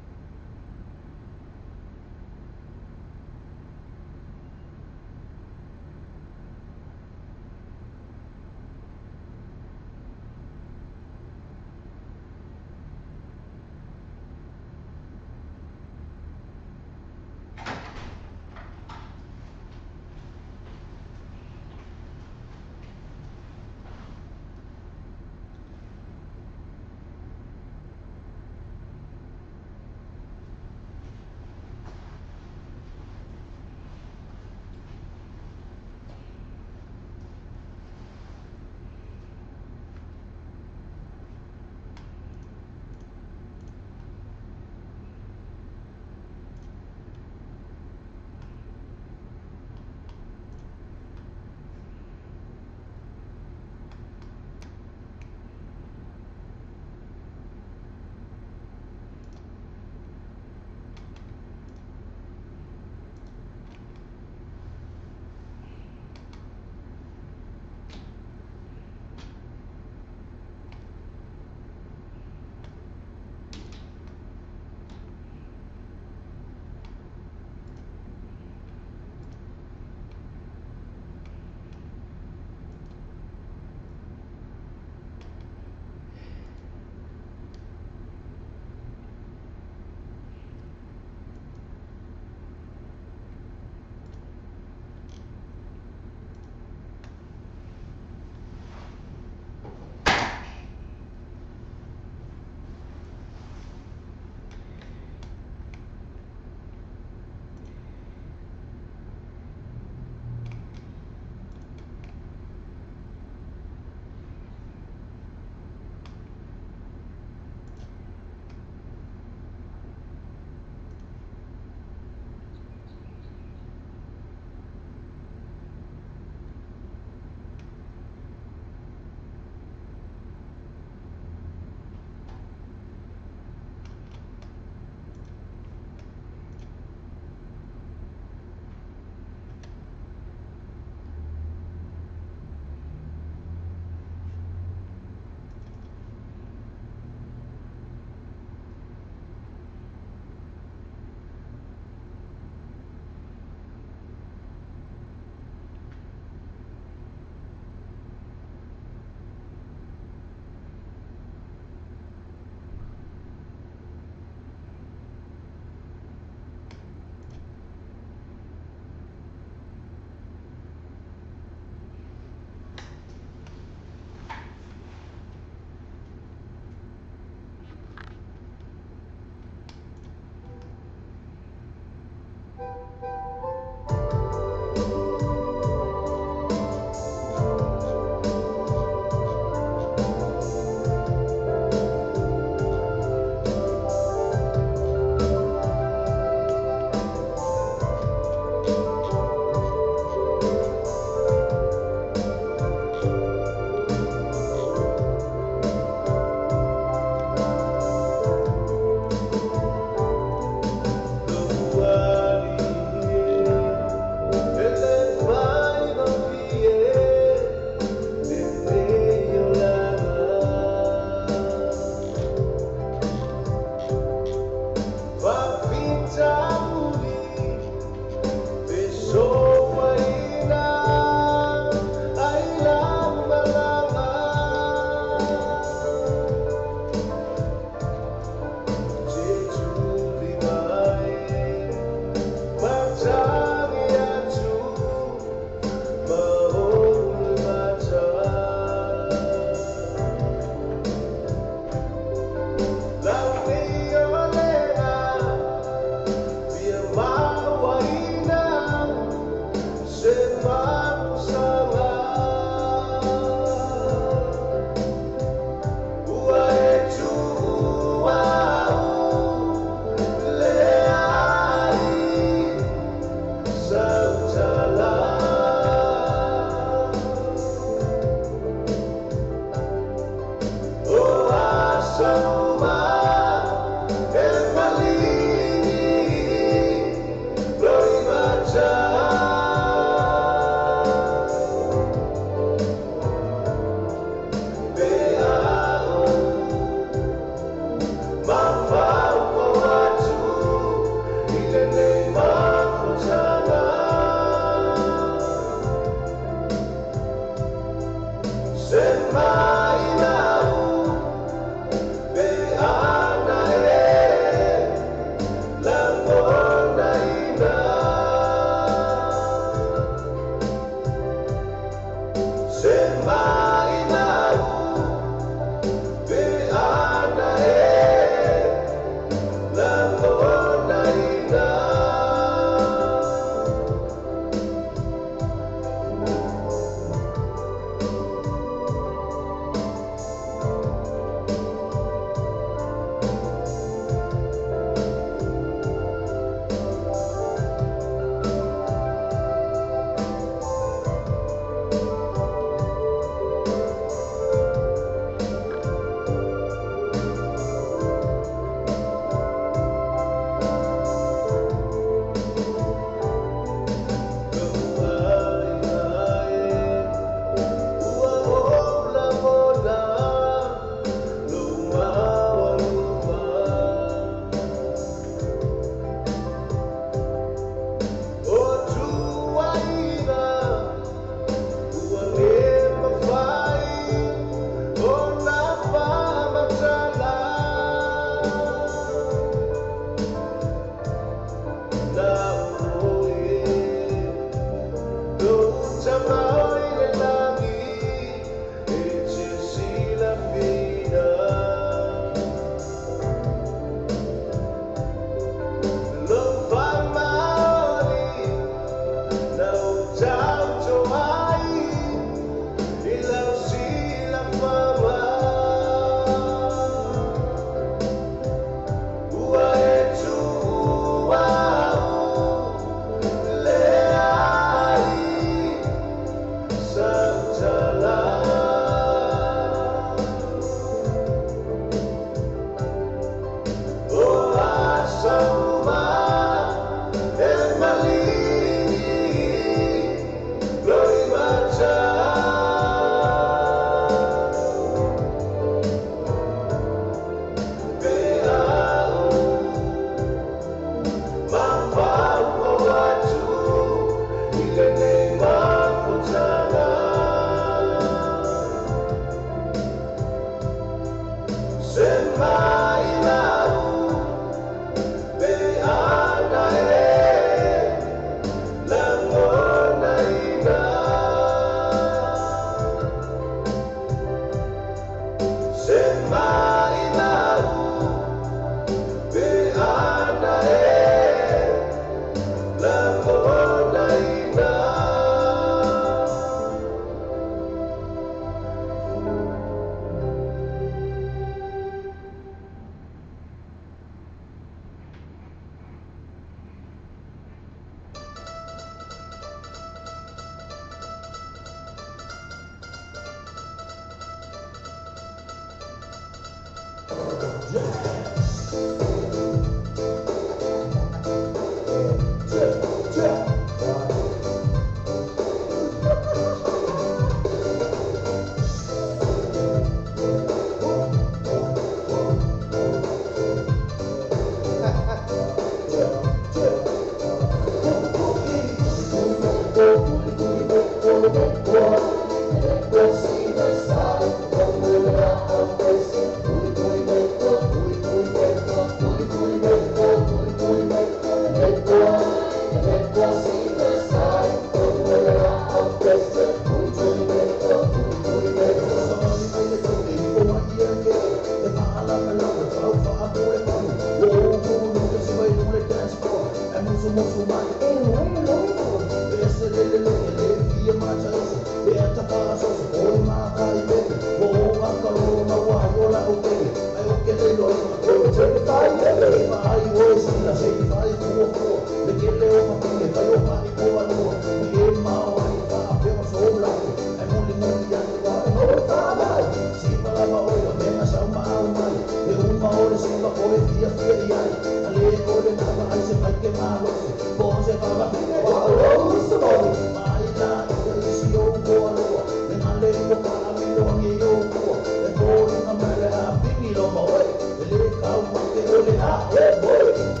[SPEAKER 1] Boy.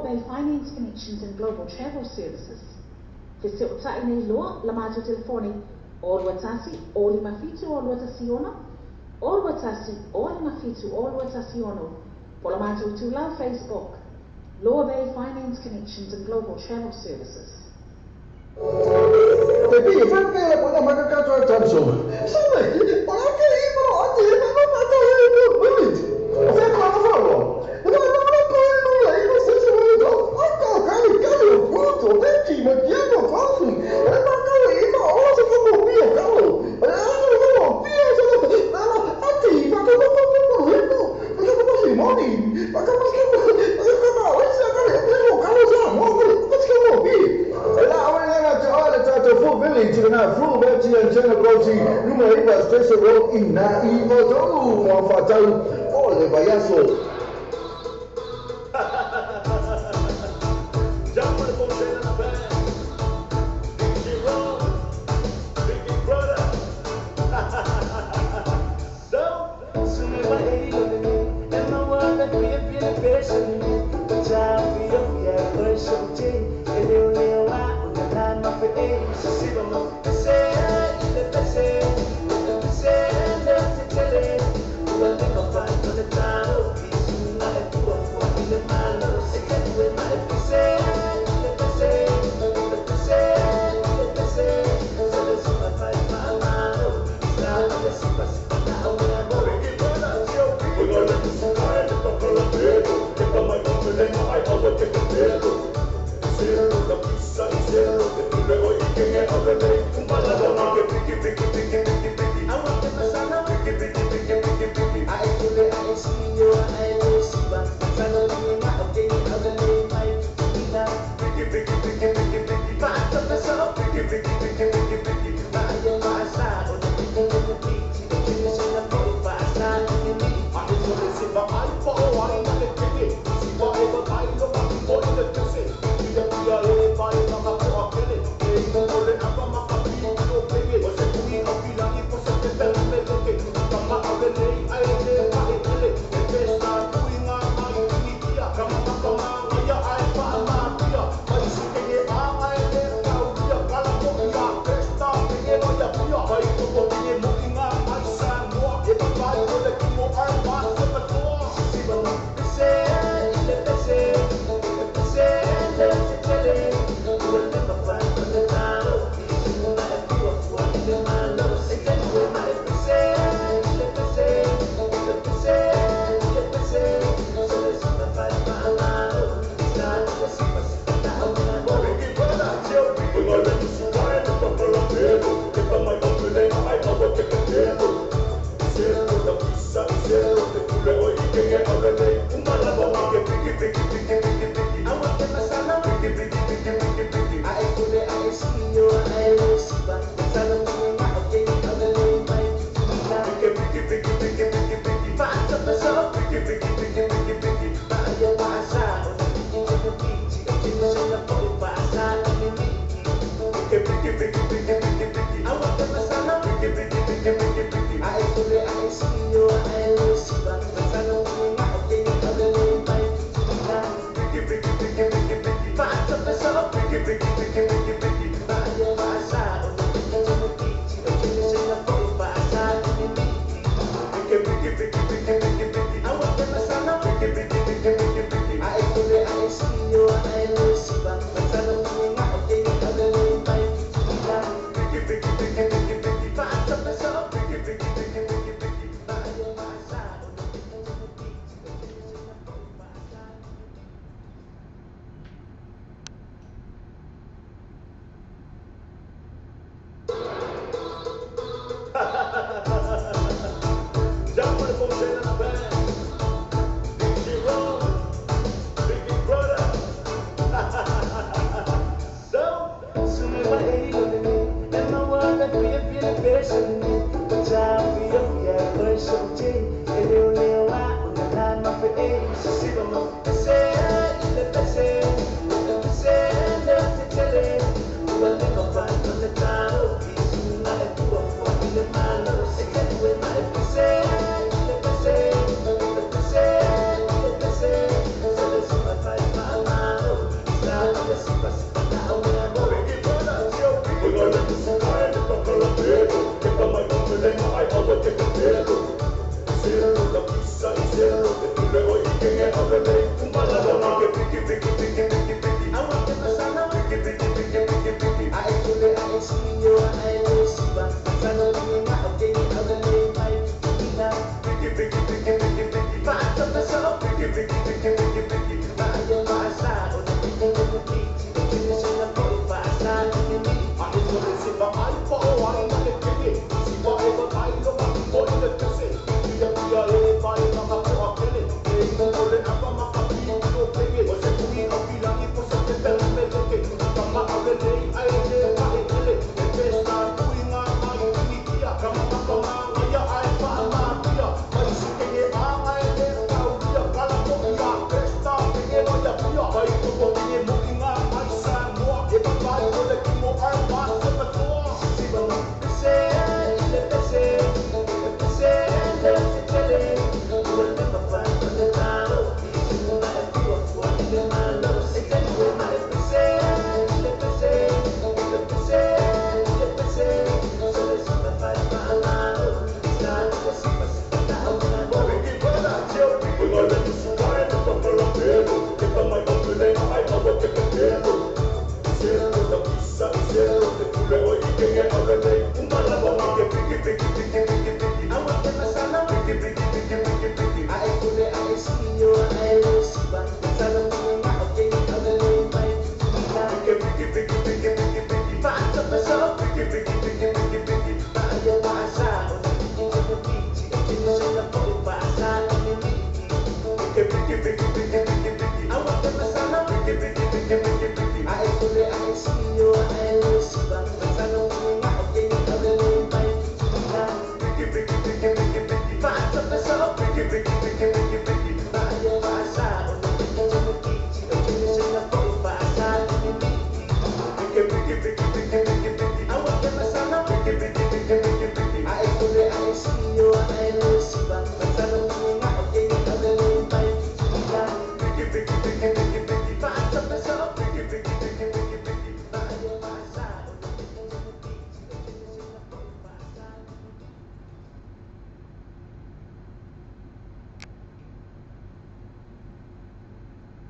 [SPEAKER 2] Bay Finance Connections and Global Travel Services. Te se o tai nei loa, la mātou telefoni, o 21 o 57 o 21, o 21 o 57 o 21, po la mātou tūlau Facebook, Loa Bay Finance Connections and Global Travel Services.
[SPEAKER 1] Te pi, whanpera po na makakatoa tamso. Sabe, ora ke i mo ate e mo mata e mo village. O fe ko na falo. O na na ko no la i no se se mo do. O ko ka ni ka ni o to te ti mo ti ko ko. E ma ka i mo o se ko mo pi o ka lo. E na no pi o se ko na na ate i ma ko ko ko ko ko ko. Ko ko si mo ni. Ma ko ko ko ko na o se ka ni ko ka lo sa mo ko ko se mo pi. La o na to ala ta to full village na full village and channel go numero iba station road in na i o to mo fatau o le payaso.
[SPEAKER 6] So,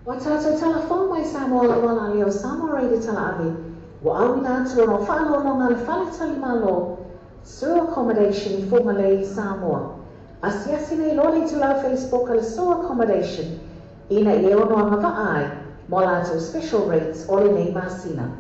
[SPEAKER 2] Ua tātou talafou mai Samoa lava la leo Samoa Radio Talaave, ua auina atu ona o fa'aloaloga a le Faletalimalo, Sur Accommodation i Fugalei, Samoa. Asiasi nei loa le itulau Facebook a le Sur Accommodation ina ia ono agava'a ai mo a latou special rates o lenei masina.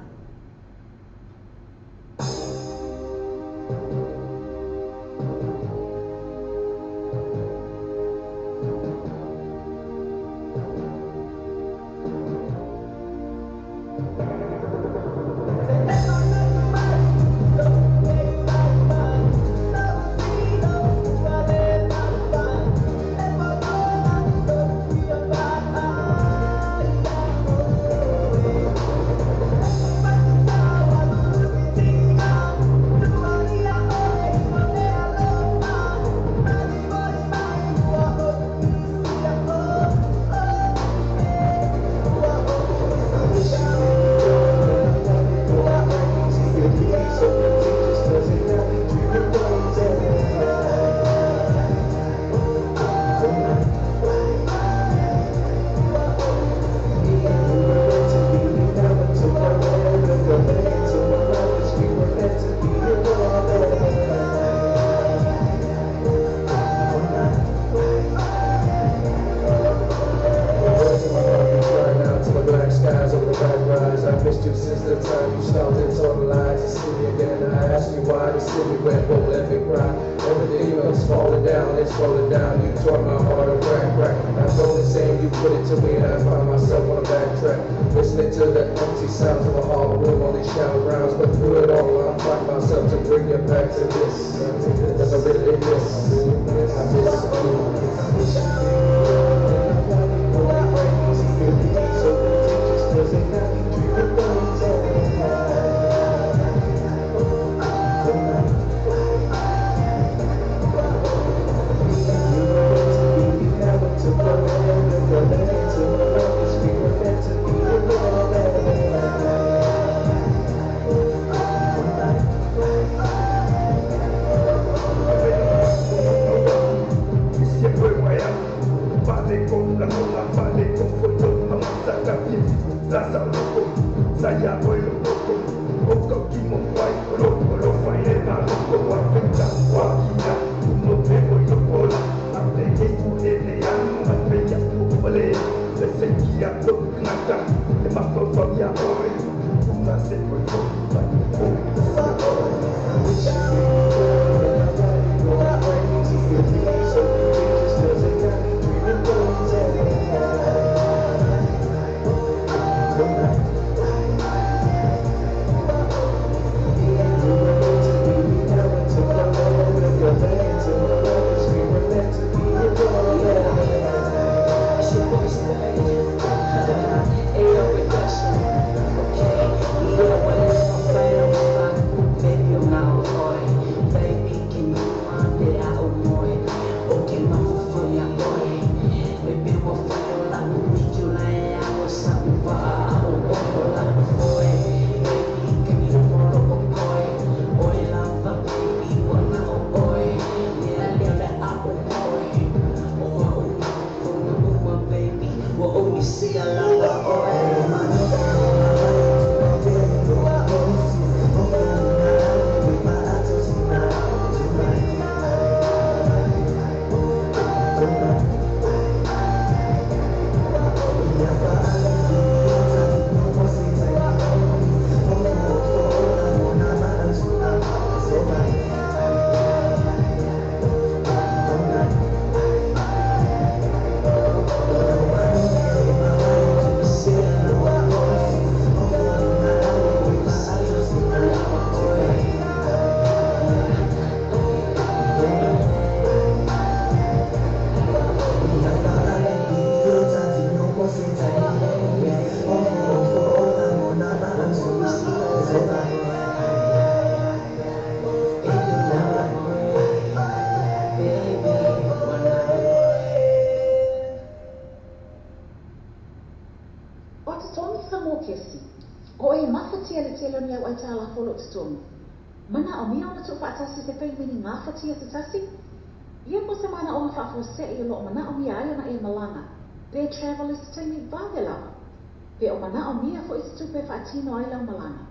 [SPEAKER 2] O e mafatia le tele o ni au aitalafu o lo o totogi. Manaomia ona tuufaatasi se paimene gafatia se tasi? Ia po o se manaoga faafuasei o lo o manaomia ai ona e malaga pe travel i se taimi vave lava. Pe o manaomia foi se tupe e faatino ai lau malaga.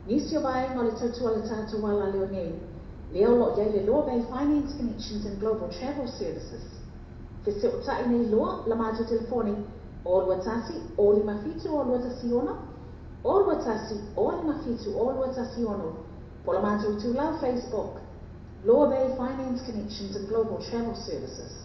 [SPEAKER 2] Nisi o vaega o le tautua a le tatou alaleo nei, lea o lo o i ai le Loa Bay Finance Connections and Global Travel Services. Fesootai nei loa la matou telefoni 0 2 1 0 5 7 0 2 1 6 0 2 1 0 5 7 0 2 1 6 po o le matou itulau Facebook, Loa Bay Finance Connections and Global Travel Services.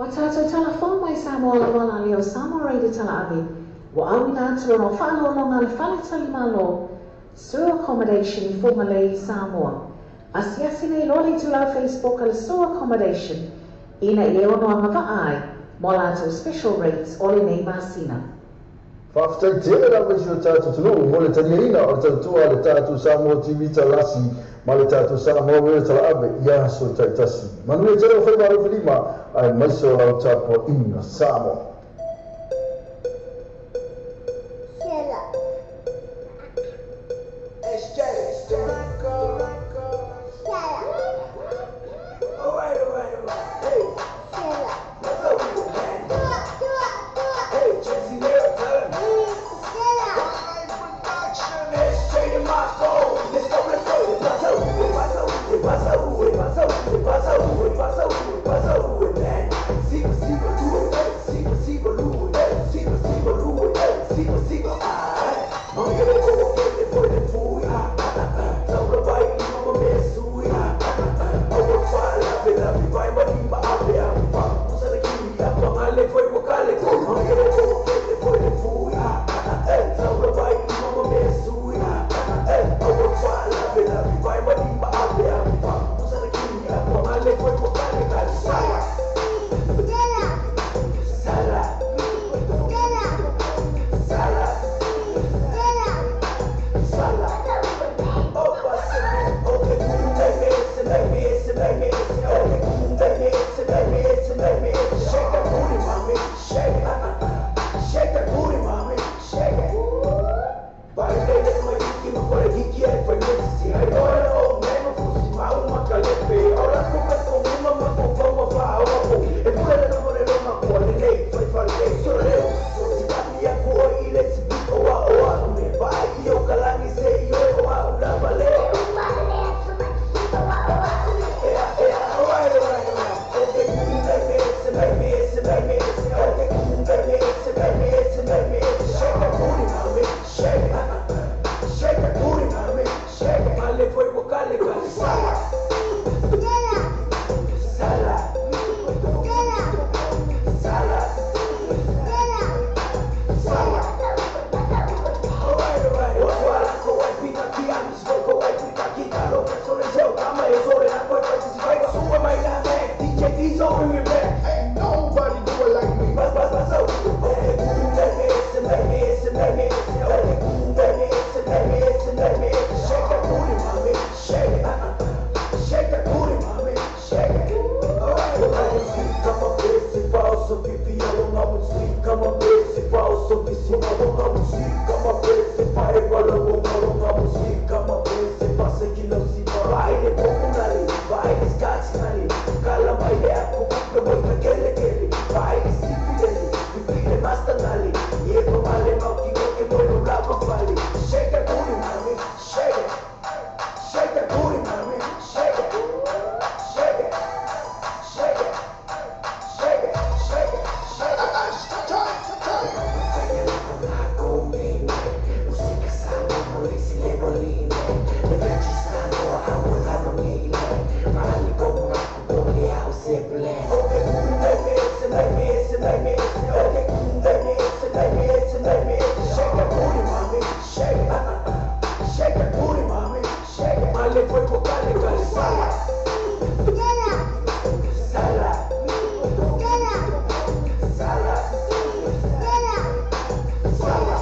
[SPEAKER 2] Wa tātou talafou mai Samoa lava la leo Samoa Radio Talaave, wa au ina atu ona whaalolonga le whaletali malo, Sur Accommodation i Whangalei, Samoa. Asiasi nei loa le tulau Facebook a le Sur Accommodation, ina i e ono anga vaai, mo lātou special rates o le nei masina.
[SPEAKER 1] Whawhitai tele lava i si o tātou tunu, mo le taniaina o le tautua le tātou Samoa TV Talasi, ma le tātou Samoa Radio Talaave, ia so taitasi. Manuia tele o whaiva alo whilima, ai maise o lau tāpua ina Samoa.
[SPEAKER 8] Passa, Diesel, bring it back.
[SPEAKER 9] Ain't nobody do it like me.
[SPEAKER 8] Shake that booty, mommy, shake it. Shake that booty, mommy, shake it.
[SPEAKER 9] Shake that booty, mommy, shake it. Shake that booty, mommy, shake it. Shake it. Shake it. Shake it. Shake it. Shake it. Shake that booty, mommy, shake it. Shake that booty, mommy, shake it.
[SPEAKER 8] Male fuego, cale, cale, sala. Sala. Sala. Sala.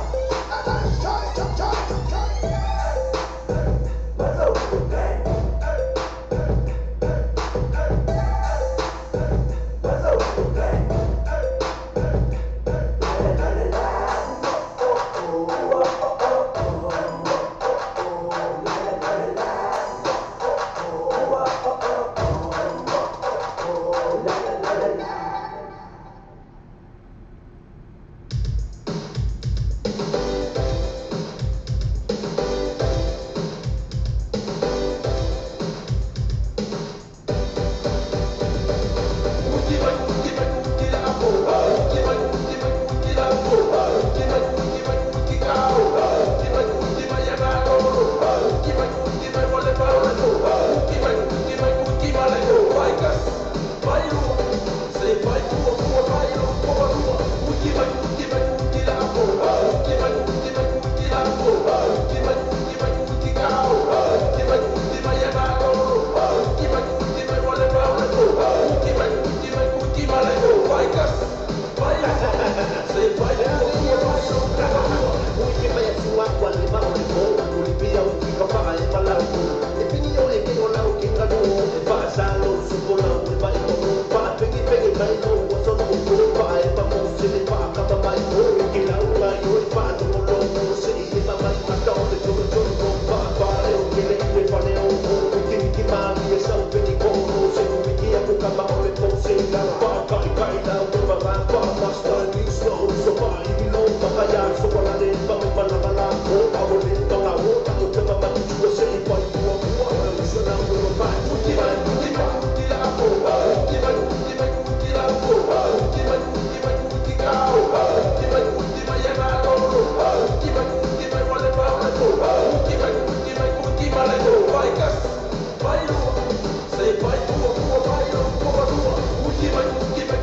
[SPEAKER 7] Give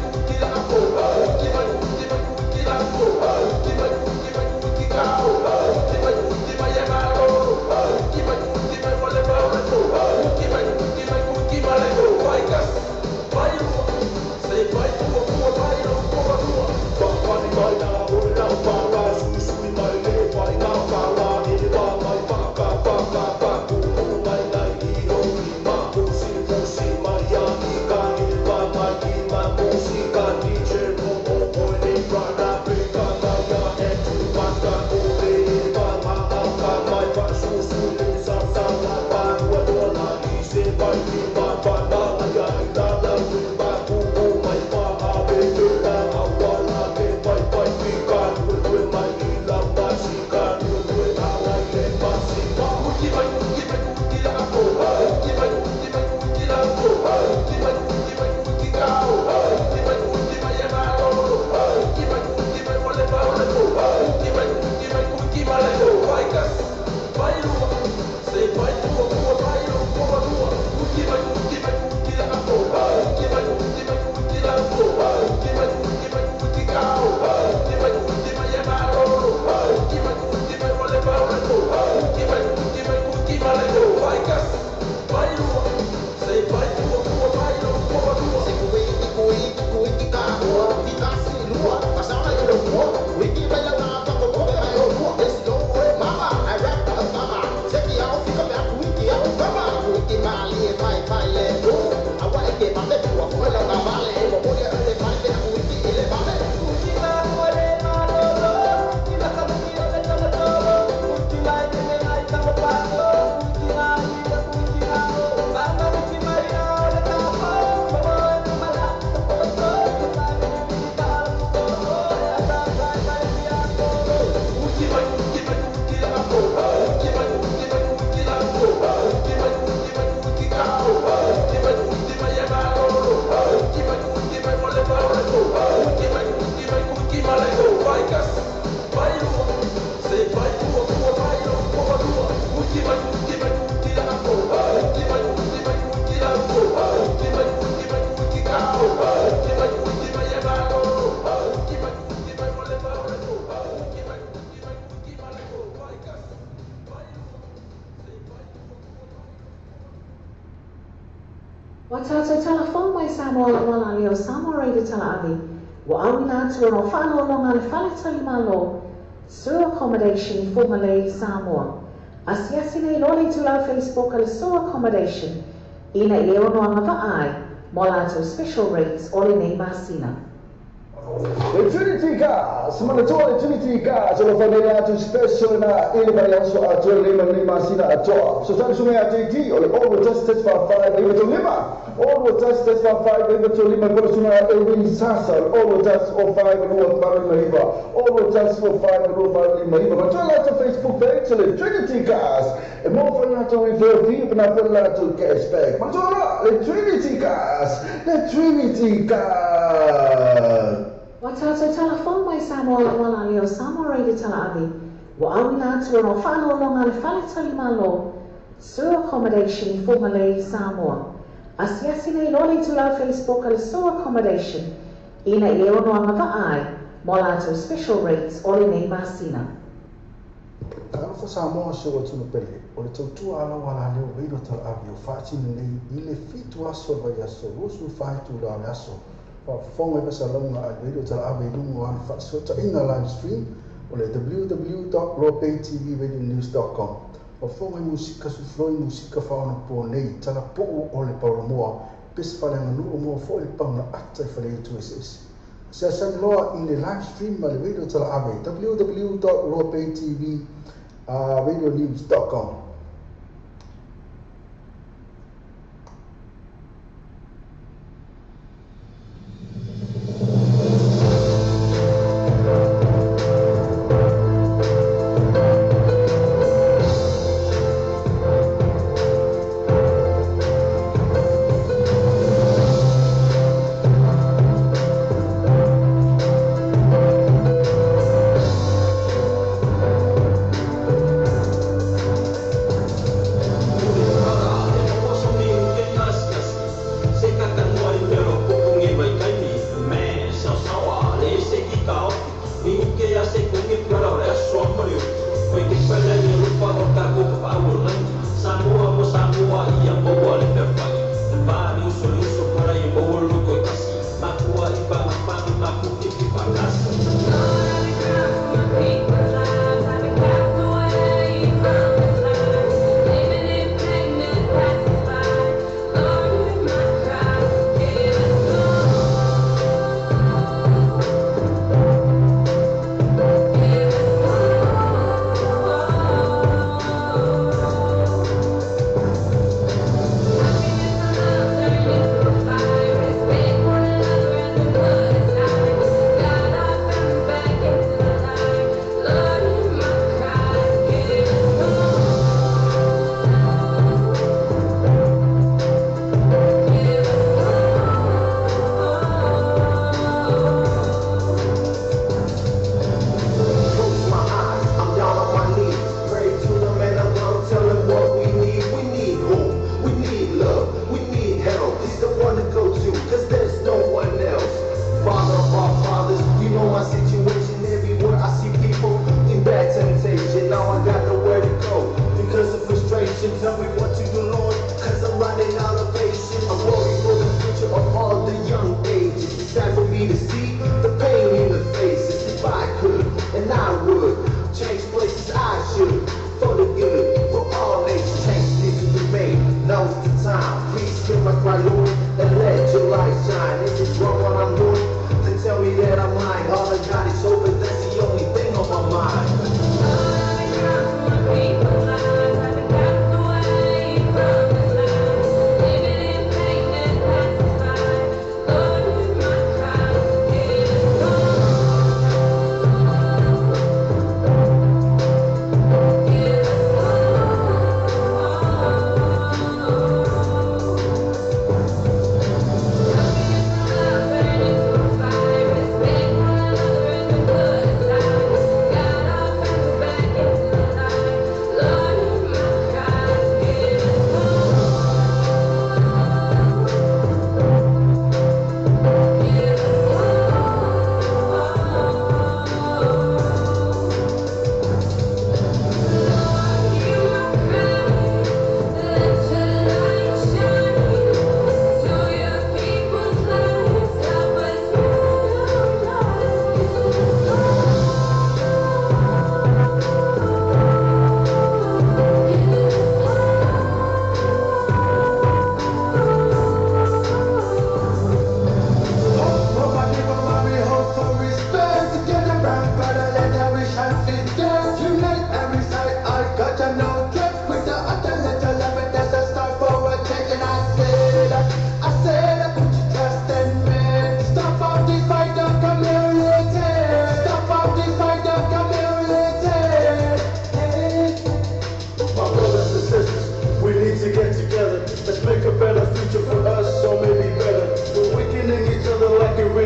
[SPEAKER 2] Ua tatou talafou mai Samoa lau ala o Samoa Radio Talaave, ua auina atu ona o fa'aloaloga le fale talimālō Sur Accommodation i Fugalei, Samoa. Asiasi nei loa le itulau Facebook a le Sur Accommodation ina ia ono agava'a ai mo latou special rates o lenei masina.
[SPEAKER 1] Le Trinity Cars, manatua le Trinity Cars, o lo whanei atu special na ile mai aso atoa le lima le masina atoa. So tani sunga ia JT, o le 0 test test 5 5 5 3 5. 0 test test 5 5 5 3 5 kola sunga ia Elwin Sasa, o le 0 test 05 2 5 5 9. 0 test 05 2 5 5 9. Matua lato Facebook page, o le Trinity Cars. E mo whanei atu referral fee, pena whanei atu cashback. Matua la, le Trinity Cars, le Trinity Cars.
[SPEAKER 2] Ua tatou talafou mai Samoa lau ala o Samoa Radio Talaave, ua auina atu ona o fa'aloaloga le fale talimālō Sur Accommodation i Fugalei, Samoa. Asiasi nei loa le itulau Facebook a le Sur Accommodation ina ia ono agava'a ai mo latou special rates o lenei masina.
[SPEAKER 1] Talofa Samoa se o atunu pele, o le tautua ala wala leo Radio Talaave o whaatini nei i le 7 aso le vai aso, 24 itula o le aso. Faafofoga i faasalaga a le Radio Talaave i luga o ana faasootaiga live stream o le www.loapaytvradionews.com. Faafofoga i musika sufuloi musika faaonapo nei talapuu o le paulamoa pesi faaleaganuu moa fo'i le paga ata i faleaitu eseese. Asiasi loa i le live stream ma le Radio Talaave www.loapaytvradionews.com.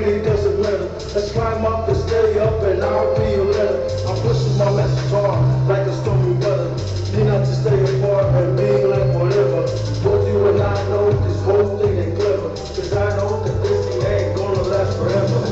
[SPEAKER 1] really doesn't matter. Let's climb up and stay up and I'll be your letter. I'm pushing my message hard like a stormy weather. Need not to stay apart and be like whatever. Both you and I know this whole thing ain't clever. Cause I know that this thing ain't gonna last forever.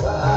[SPEAKER 9] Bye.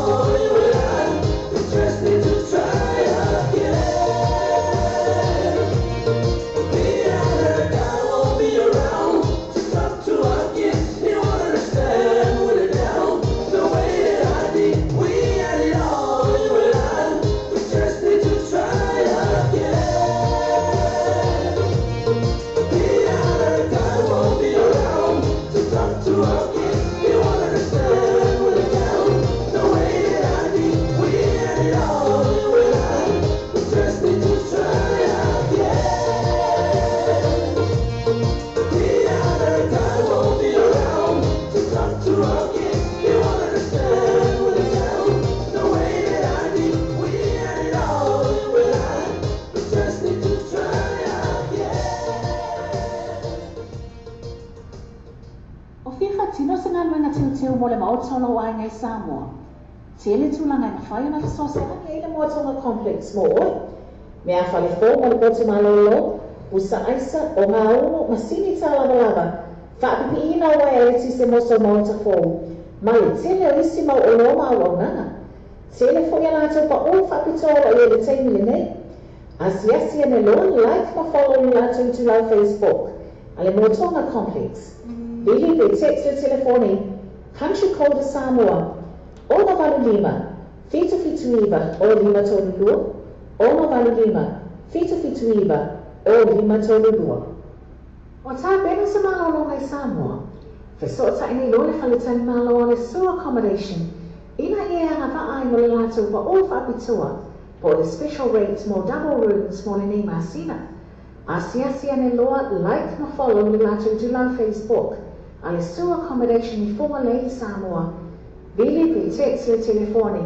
[SPEAKER 6] all, you and I. We just need to try again. The other guy won't be around to talk to our kids. He won't understand when they're down the way that I did. We had it all, you and I. We just need to try again. The other guy won't be around to talk to our kids. He won't understand when they're down the way that I did. We had it all, you and I. We just need to try again. The other guy won't be around to talk to our kids. He won't understand when they're down the way that I did. We had it all, you and I. We just need to try again.
[SPEAKER 2] O fia faatino se galuega teuteu mo le maota o lou aiga i Samoa. Tele tulaga e mafai ona fesoasoani ai le Moatoga Complex mo oe. Mea falefō mo le potu malōlō, pusa aisa, ogaumu, masini tālavalava, faapipiina o uaea eletise mo sou maota fou, ma le tele o isi mau oloa ma auaunaga. Tele foi a latou paʻū faapitoa o loo i ai i le taimi lenei. Asiasi ane loa, like ma follow i le latou itulau Facebook a le Moatoga Complex. Vili pe text le telefoni Country Code Samoa 685 779 0532 685 779 0532. Ua tapena se malologa i Samoa. Fesootaʻi nei loa le faletalimalo a le Sue Accommodation ina ia e agavaa ai mo le latou paʻū faapitoa po o le special rate mo double rooms mo lenei masina. Asiasi ane loa, like ma follow le latou itulau Facebook a le Sue Accommodation i Fugalei i Samoa. Vili pe text le telefoni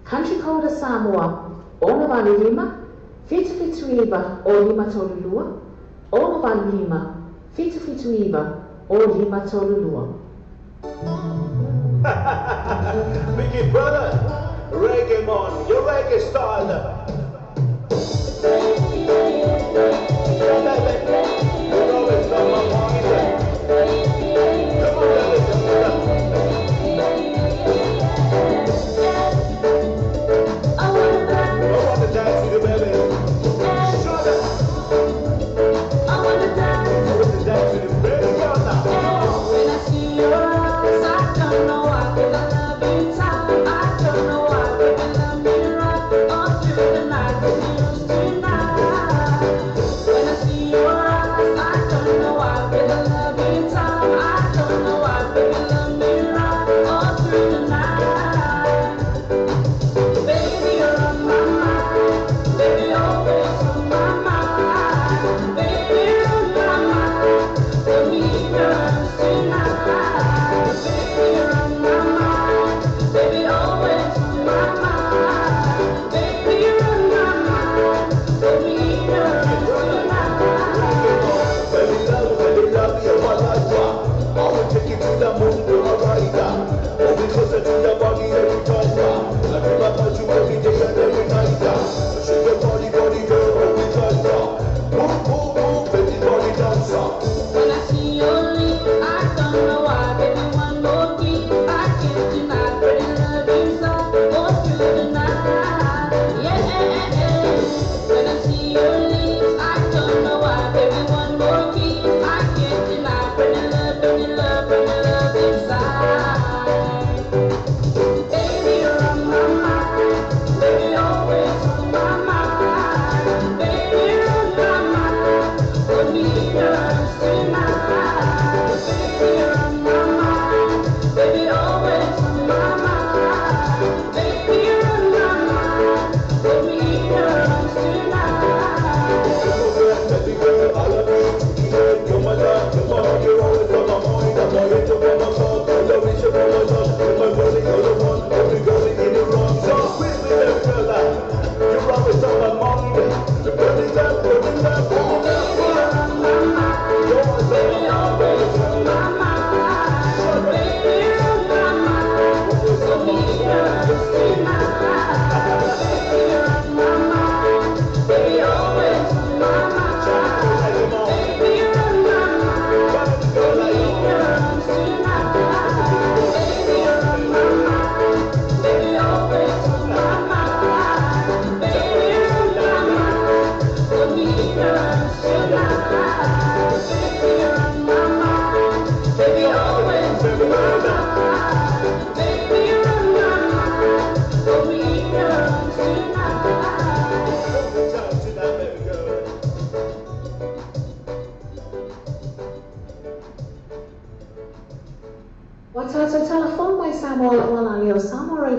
[SPEAKER 2] Country Code a Samoa 685 779 0532 685 779 0532.
[SPEAKER 9] Mickey brother, reggae man, your reggae style. Baby, you know it's on my mind. Come on, baby.
[SPEAKER 3] I wanna dance,
[SPEAKER 9] I want to dance with you, baby. Shut up.
[SPEAKER 3] I wanna dance.
[SPEAKER 9] I want to dance with you, baby girl now. Come on.
[SPEAKER 3] When I see your eyes, I don't know why. Baby, I love you tight. I don't know why. Baby, love me right all through the night. 'Cause you tonight. When I see your eyes, I don't know why. Baby, I love you tight. I don't know why. Baby, love me right all through the night.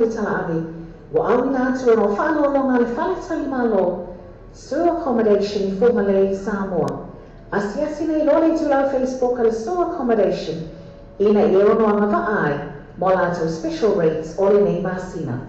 [SPEAKER 2] le talaave, ua auina atu ona o faaaloaloga a le faletalimalo Sur Accommodation i Fugalei, Samoa. Asiasi nei loa le itulau Facebook a le Sur Accommodation ina ia e ono agavaa ai mo a latou special rates o lenei masina.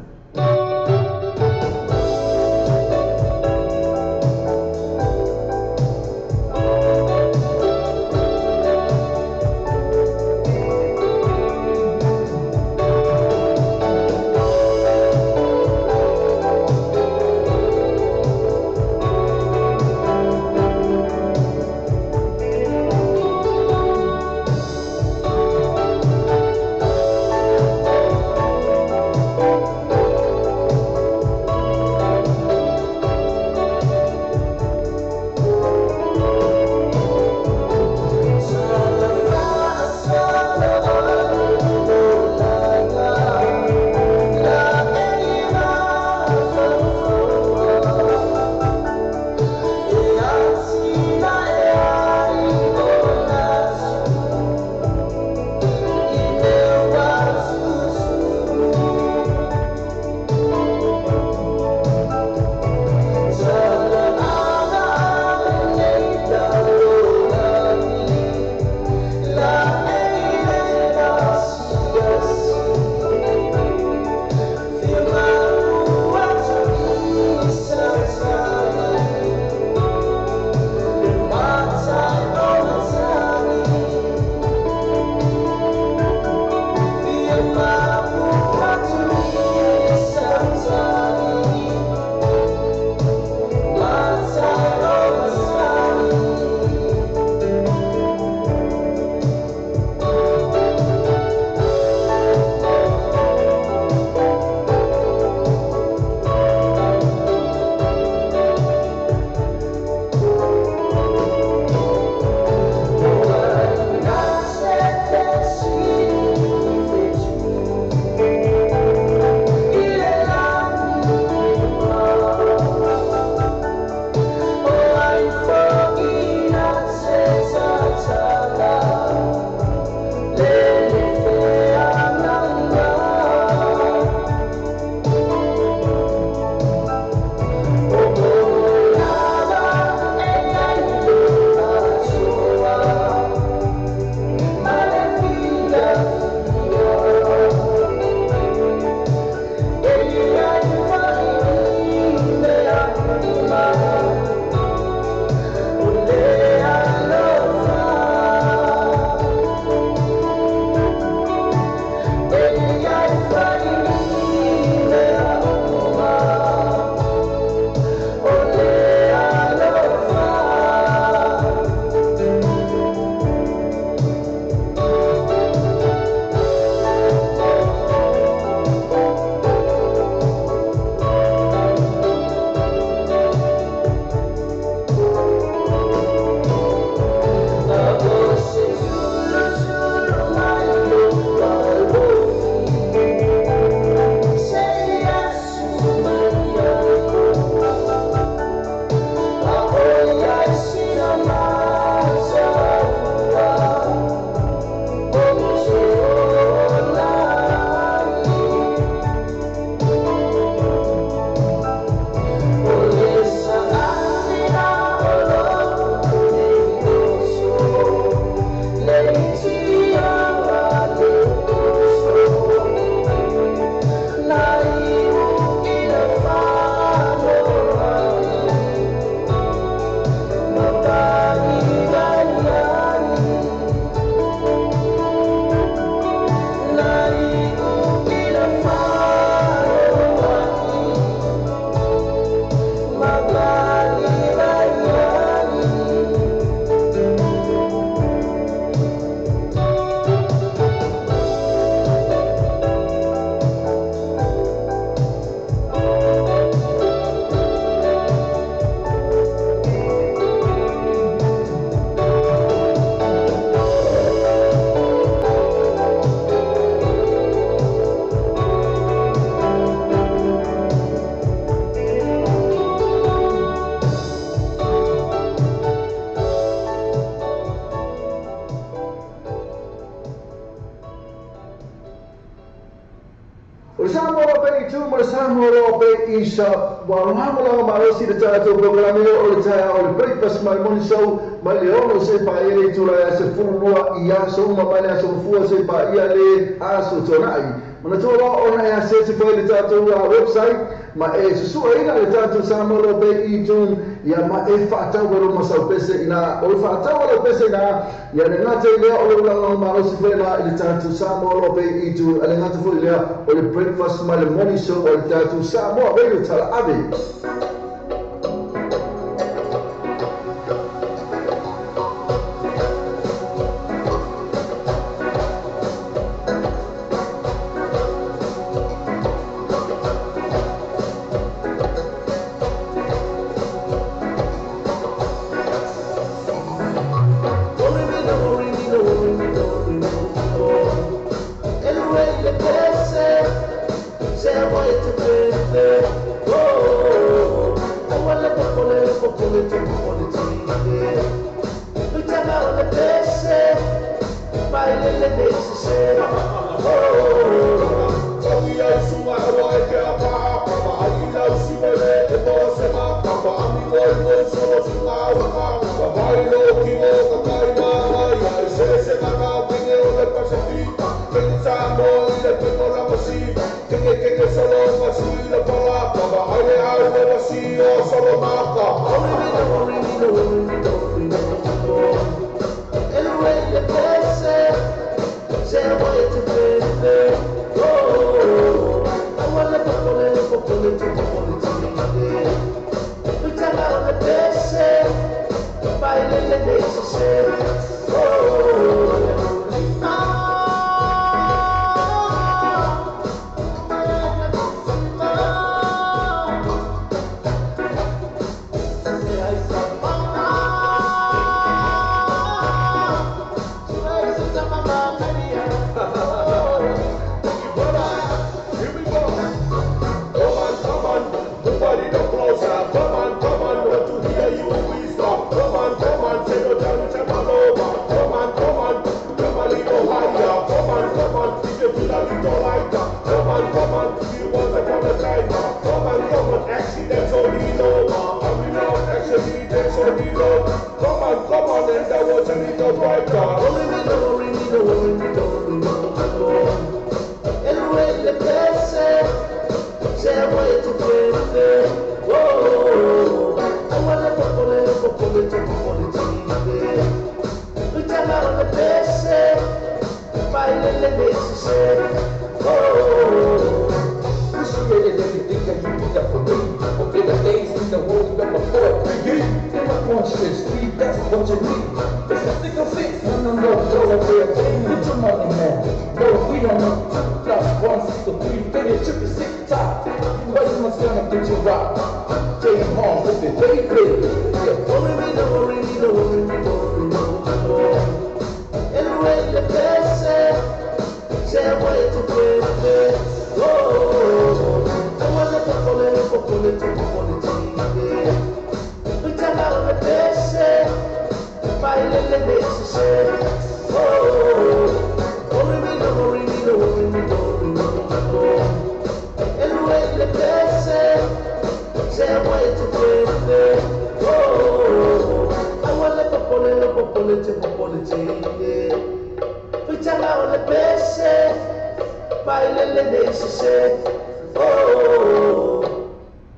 [SPEAKER 1] Bay 2 mo le Samoa Loa Bay Isa ua lagolago malosi le tatou polokalame o le taeao o le breakfast ma le morning show mai le 6 seia paia le itula e aso 12 i aso uma mai le aso Gafua seia paia le aso Tuanai. Manatua loa ona e asese foi le tatou website ma e susu'aina le tatou Samoa Loa Bay iTunes ia ma e fa'atau ai lou masau pese ina o le fa'atau a lau pese ina ia le gata i lea o le ulaga malosi foi la i le tatou Samoa Loa Bay iTunes a le gata foi lea o le breakfast ma le morning show o le tatou Samoa Radio Talaave.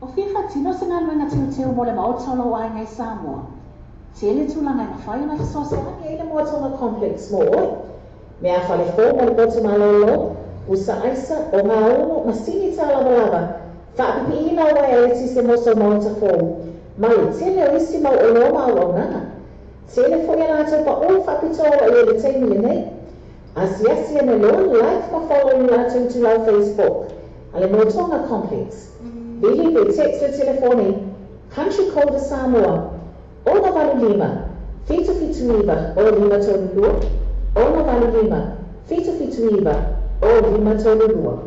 [SPEAKER 2] O fia faatino se galuega teuteu mo le maota o lou aiga i Samoa. Tele tulaga e mafai ona fesoasoani ai le Moatoga Complex mo oe. Mea falefō mo le poto malōlō, pusa aisa, o gaumu, masini tālavalava, faapipiina o uaea eletise mo sou maota fou, ma le tele o isi mau oloa ma auaunaga. Tele foi a latou paʻū faapitoa ua i ai le taimi lenei. Asiasi ane loa, like ma follow i le latou itulau Facebook a le Moatoga Complex. Vili pe text le telefoni Country Code a Samoa, 685 779 0532, 685 779 0532.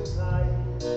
[SPEAKER 4] Saya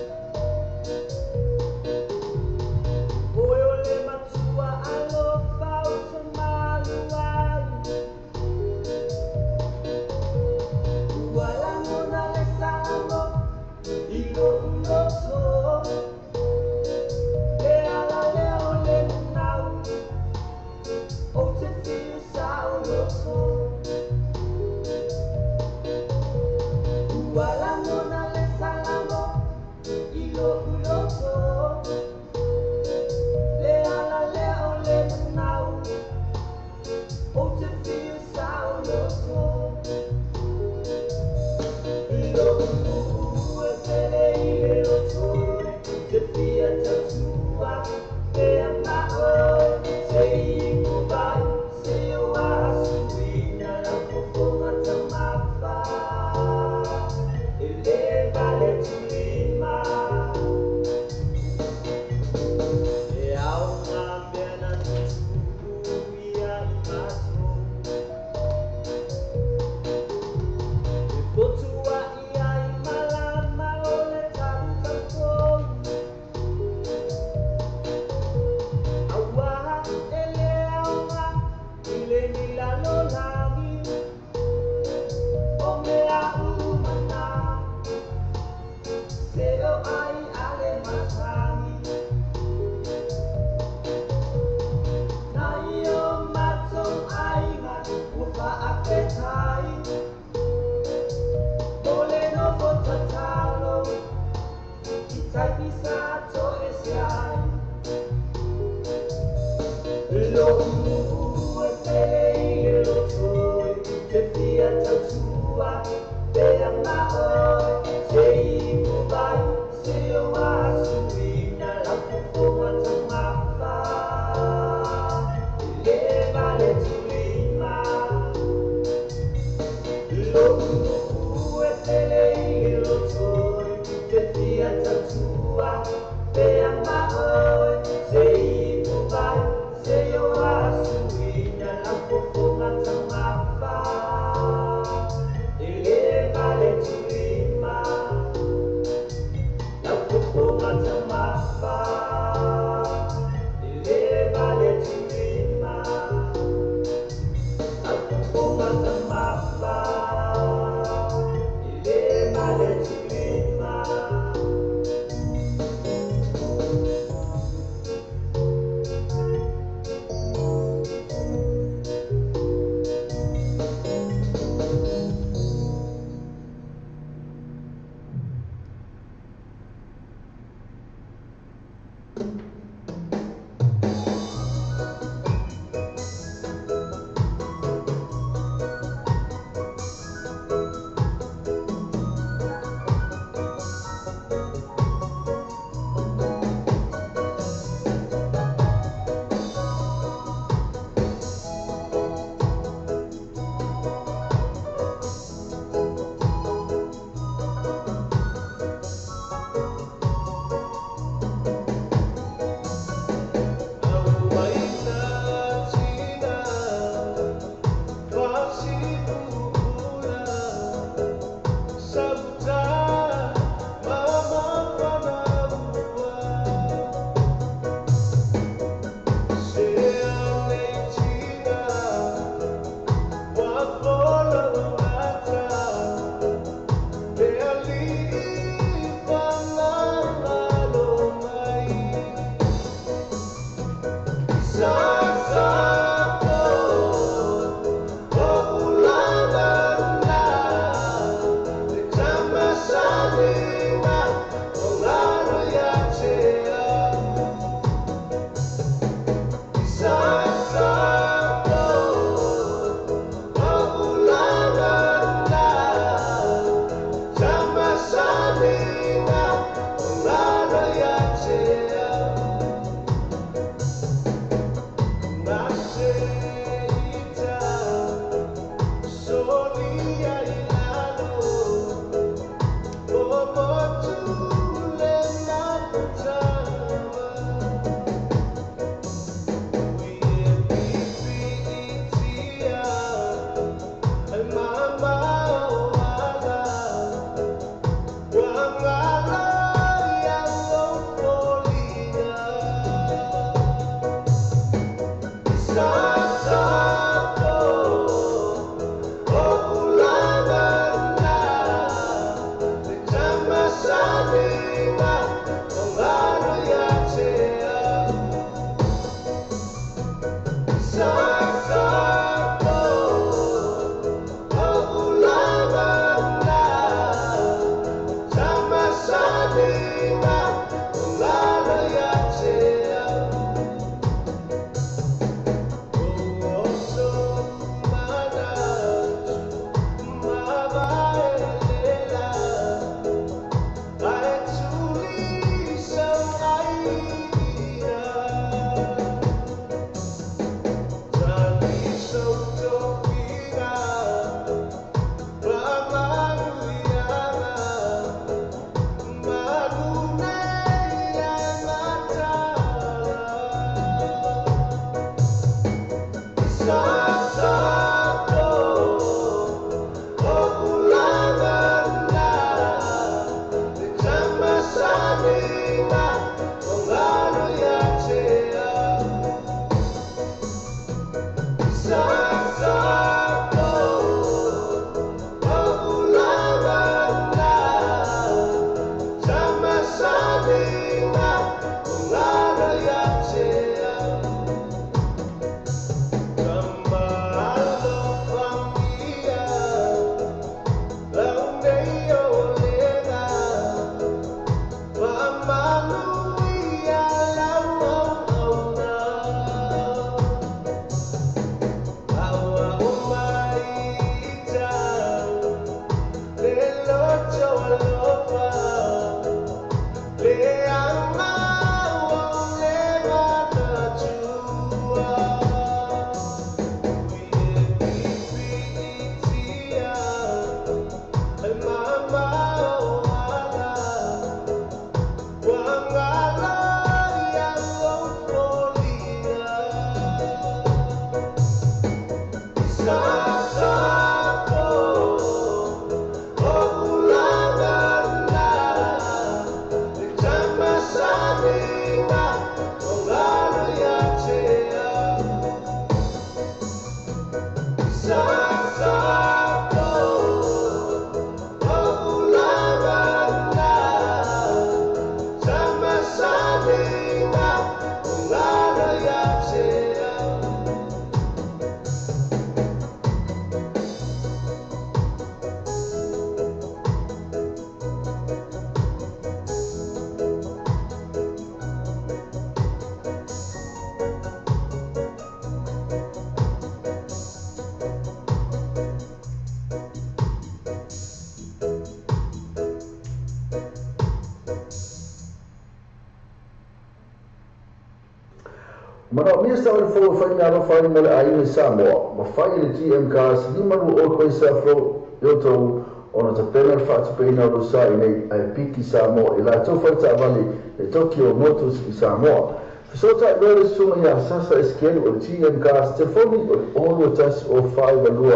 [SPEAKER 1] Manaomia se taavale fou e faimeaalofa ai mo le aiga i Samoa, mafai e le GM Cars 52 Quayside Road i Otahuhu ona tapena le faatupeina o lou sa i inei ae piki Samoa i latou faletaavale le Tokyo Motors i Samoa. Fesootai loa le susuga ia Sasa Esekielu o le GM Cars, telefoni o le 0 2 1 0 4 2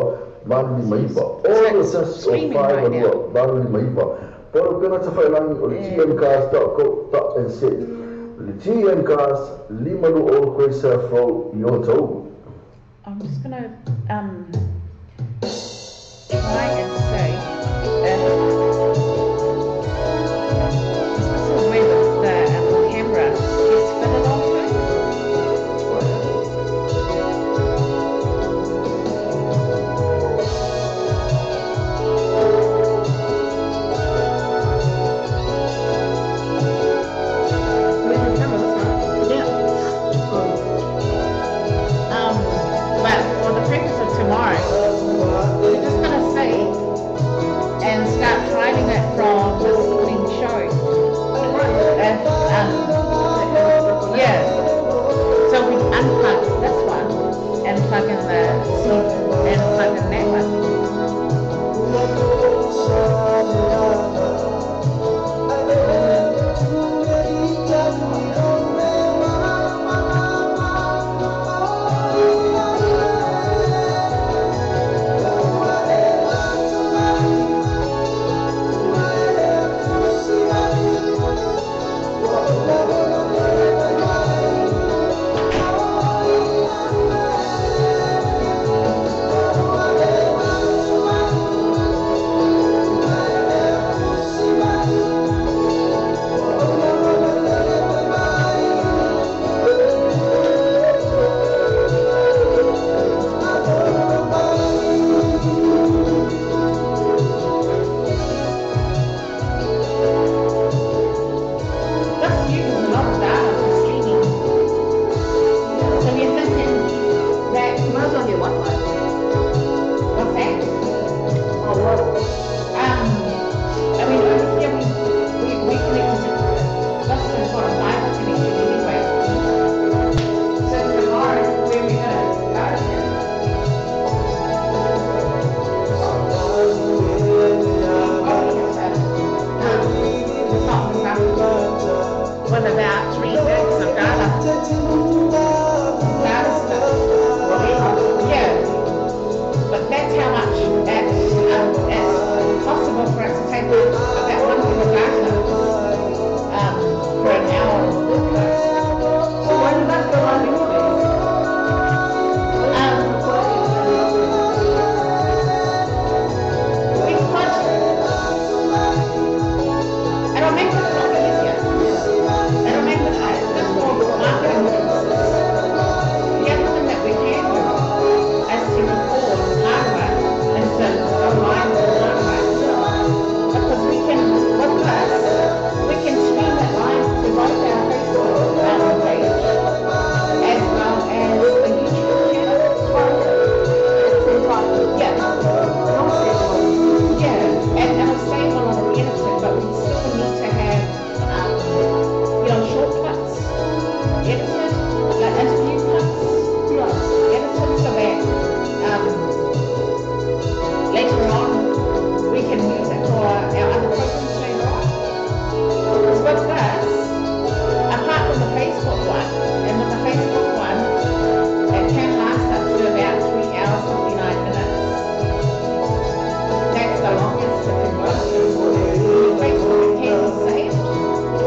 [SPEAKER 1] 8 5 9, 0 2 1 0 4 2 8 5 9, po o le upega tafailagi o le gmcars.co.nz. Le GM Cars, 52 Quayside Road i Otahuhu.
[SPEAKER 2] I'm just gonna try and see if this is where the camera gets fitted onto.
[SPEAKER 10] Where's your camera? That's right.
[SPEAKER 2] Yeah. But for the purpose of tomorrow, we're just gonna see and start trialing it from this evening's show. If, yeah. So we unplug this one and plug in the C and plug in that one. This uses a lot of data for streaming. So we're thinking that
[SPEAKER 10] Might as well get Wi-Fi.
[SPEAKER 2] What's that?
[SPEAKER 10] Oh, what?
[SPEAKER 2] I mean, over here we connected to this has got a fiber connection anyway. So tomorrow, where we're gonna go? We probably have to top this up with about 3 gigs of data. Data stuff. Yeah. But that's how much it's possible for us to take about 1 gig of data for an hour of broadcast.
[SPEAKER 10] So why did that go live anyway?
[SPEAKER 2] We could. It'll make it a lot easier. It'll make it just for marketing purposes. The other thing that we can do is to record hardware and to go live with hardware. Because we can, with this, we can stream it live to both our Facebook page as well as the YouTube channel. Yeah. Yeah, and it'll save a lot of editing, but we still need to have, short clips edited, like interview clips edited, so that later on we can use it for our other programs later on. Because with this, apart from the Facebook one, and with the Facebook one, it can last up to about 3 hours 59 minutes. That's the longest it can go. Facebook, it can be saved,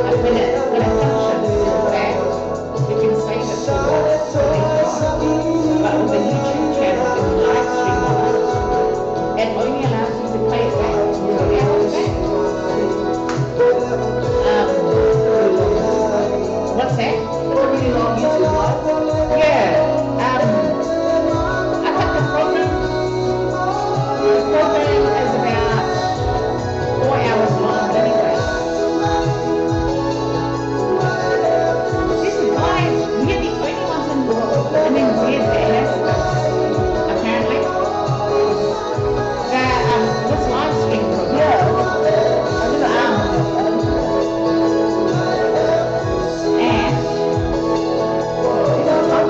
[SPEAKER 2] and when it finishes that, we can save it for later on. But with the YouTube channel, when you live stream on it, it only allows you to play it back 3 hours back. What's that?
[SPEAKER 10] That's a really long YouTube live.
[SPEAKER 2] Yeah. I think the program is about 4 hours long anyway. This is why we're the only ones in NZ that has this, apparently. This live stream program.
[SPEAKER 10] Yeah.
[SPEAKER 2] And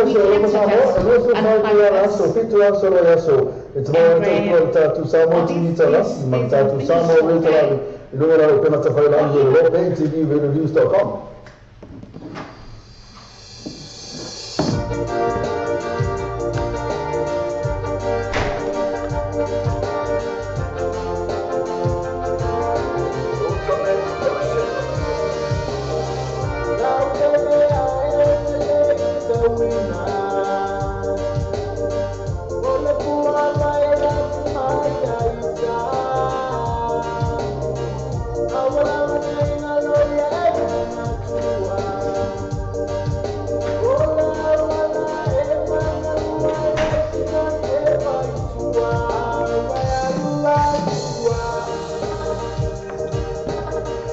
[SPEAKER 1] aso
[SPEAKER 2] We
[SPEAKER 1] e
[SPEAKER 2] had to
[SPEAKER 1] Samoa,
[SPEAKER 2] just
[SPEAKER 1] e 25
[SPEAKER 2] unplug
[SPEAKER 1] ia
[SPEAKER 2] this
[SPEAKER 1] aso, 7 aso le aso. E te
[SPEAKER 2] and
[SPEAKER 1] mai tau
[SPEAKER 2] grab
[SPEAKER 1] le tātou Samoa
[SPEAKER 2] all
[SPEAKER 1] TV
[SPEAKER 2] these
[SPEAKER 1] talasi,
[SPEAKER 2] these
[SPEAKER 1] ma le
[SPEAKER 2] these
[SPEAKER 1] tātou
[SPEAKER 2] things
[SPEAKER 1] Samoa
[SPEAKER 2] so
[SPEAKER 1] Radio
[SPEAKER 2] great.
[SPEAKER 1] Talagi. I lunga la upena tawhailangi e lo pe tvradionews.com.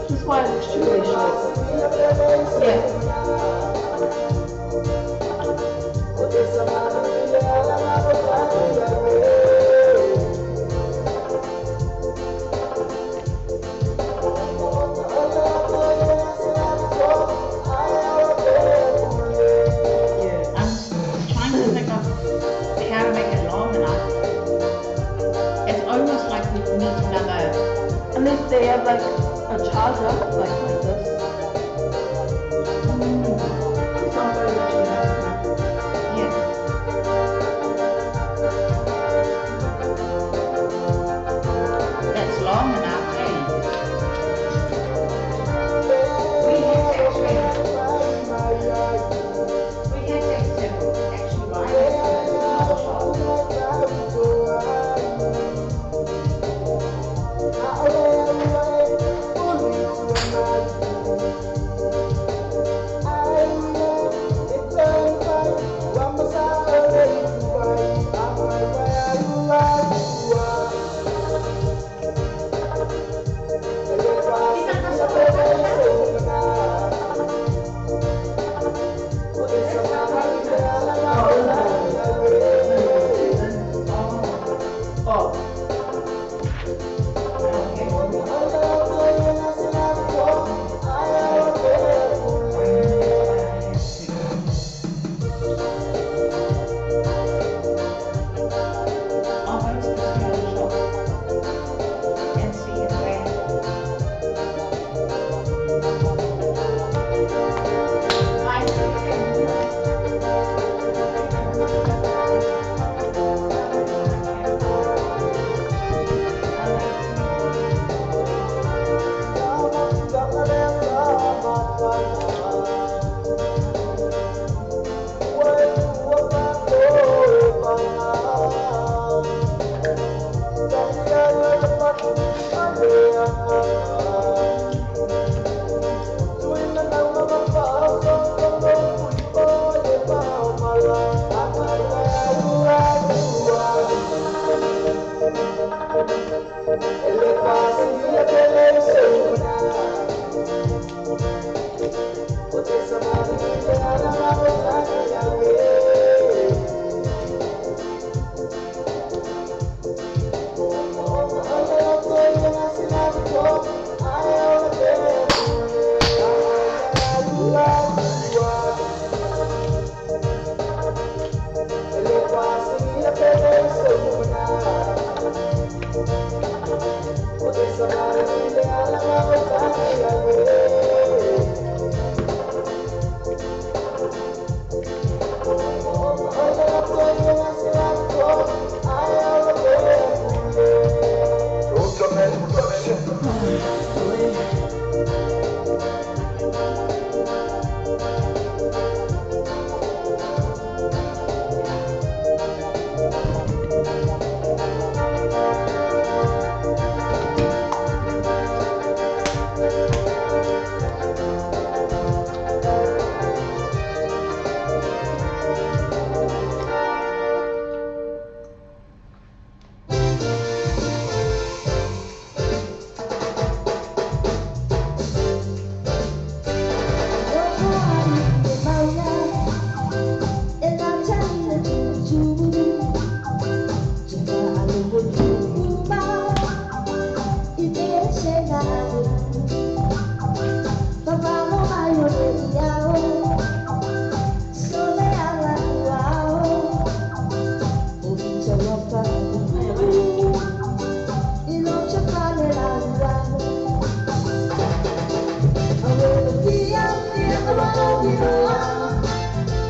[SPEAKER 10] This is why it's really short. Yeah. Yeah.
[SPEAKER 2] I'm trying to think of how to make it long enough. It's almost like we need another.
[SPEAKER 10] Unless they have like a charger, like this. Some of those actually have them.
[SPEAKER 2] Yeah. That's long enough, eh? We had to actually, we had to actually buy this from the shop.
[SPEAKER 10] Oh,
[SPEAKER 2] Okay. I'll go to the tailor shop and see if they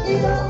[SPEAKER 9] Música.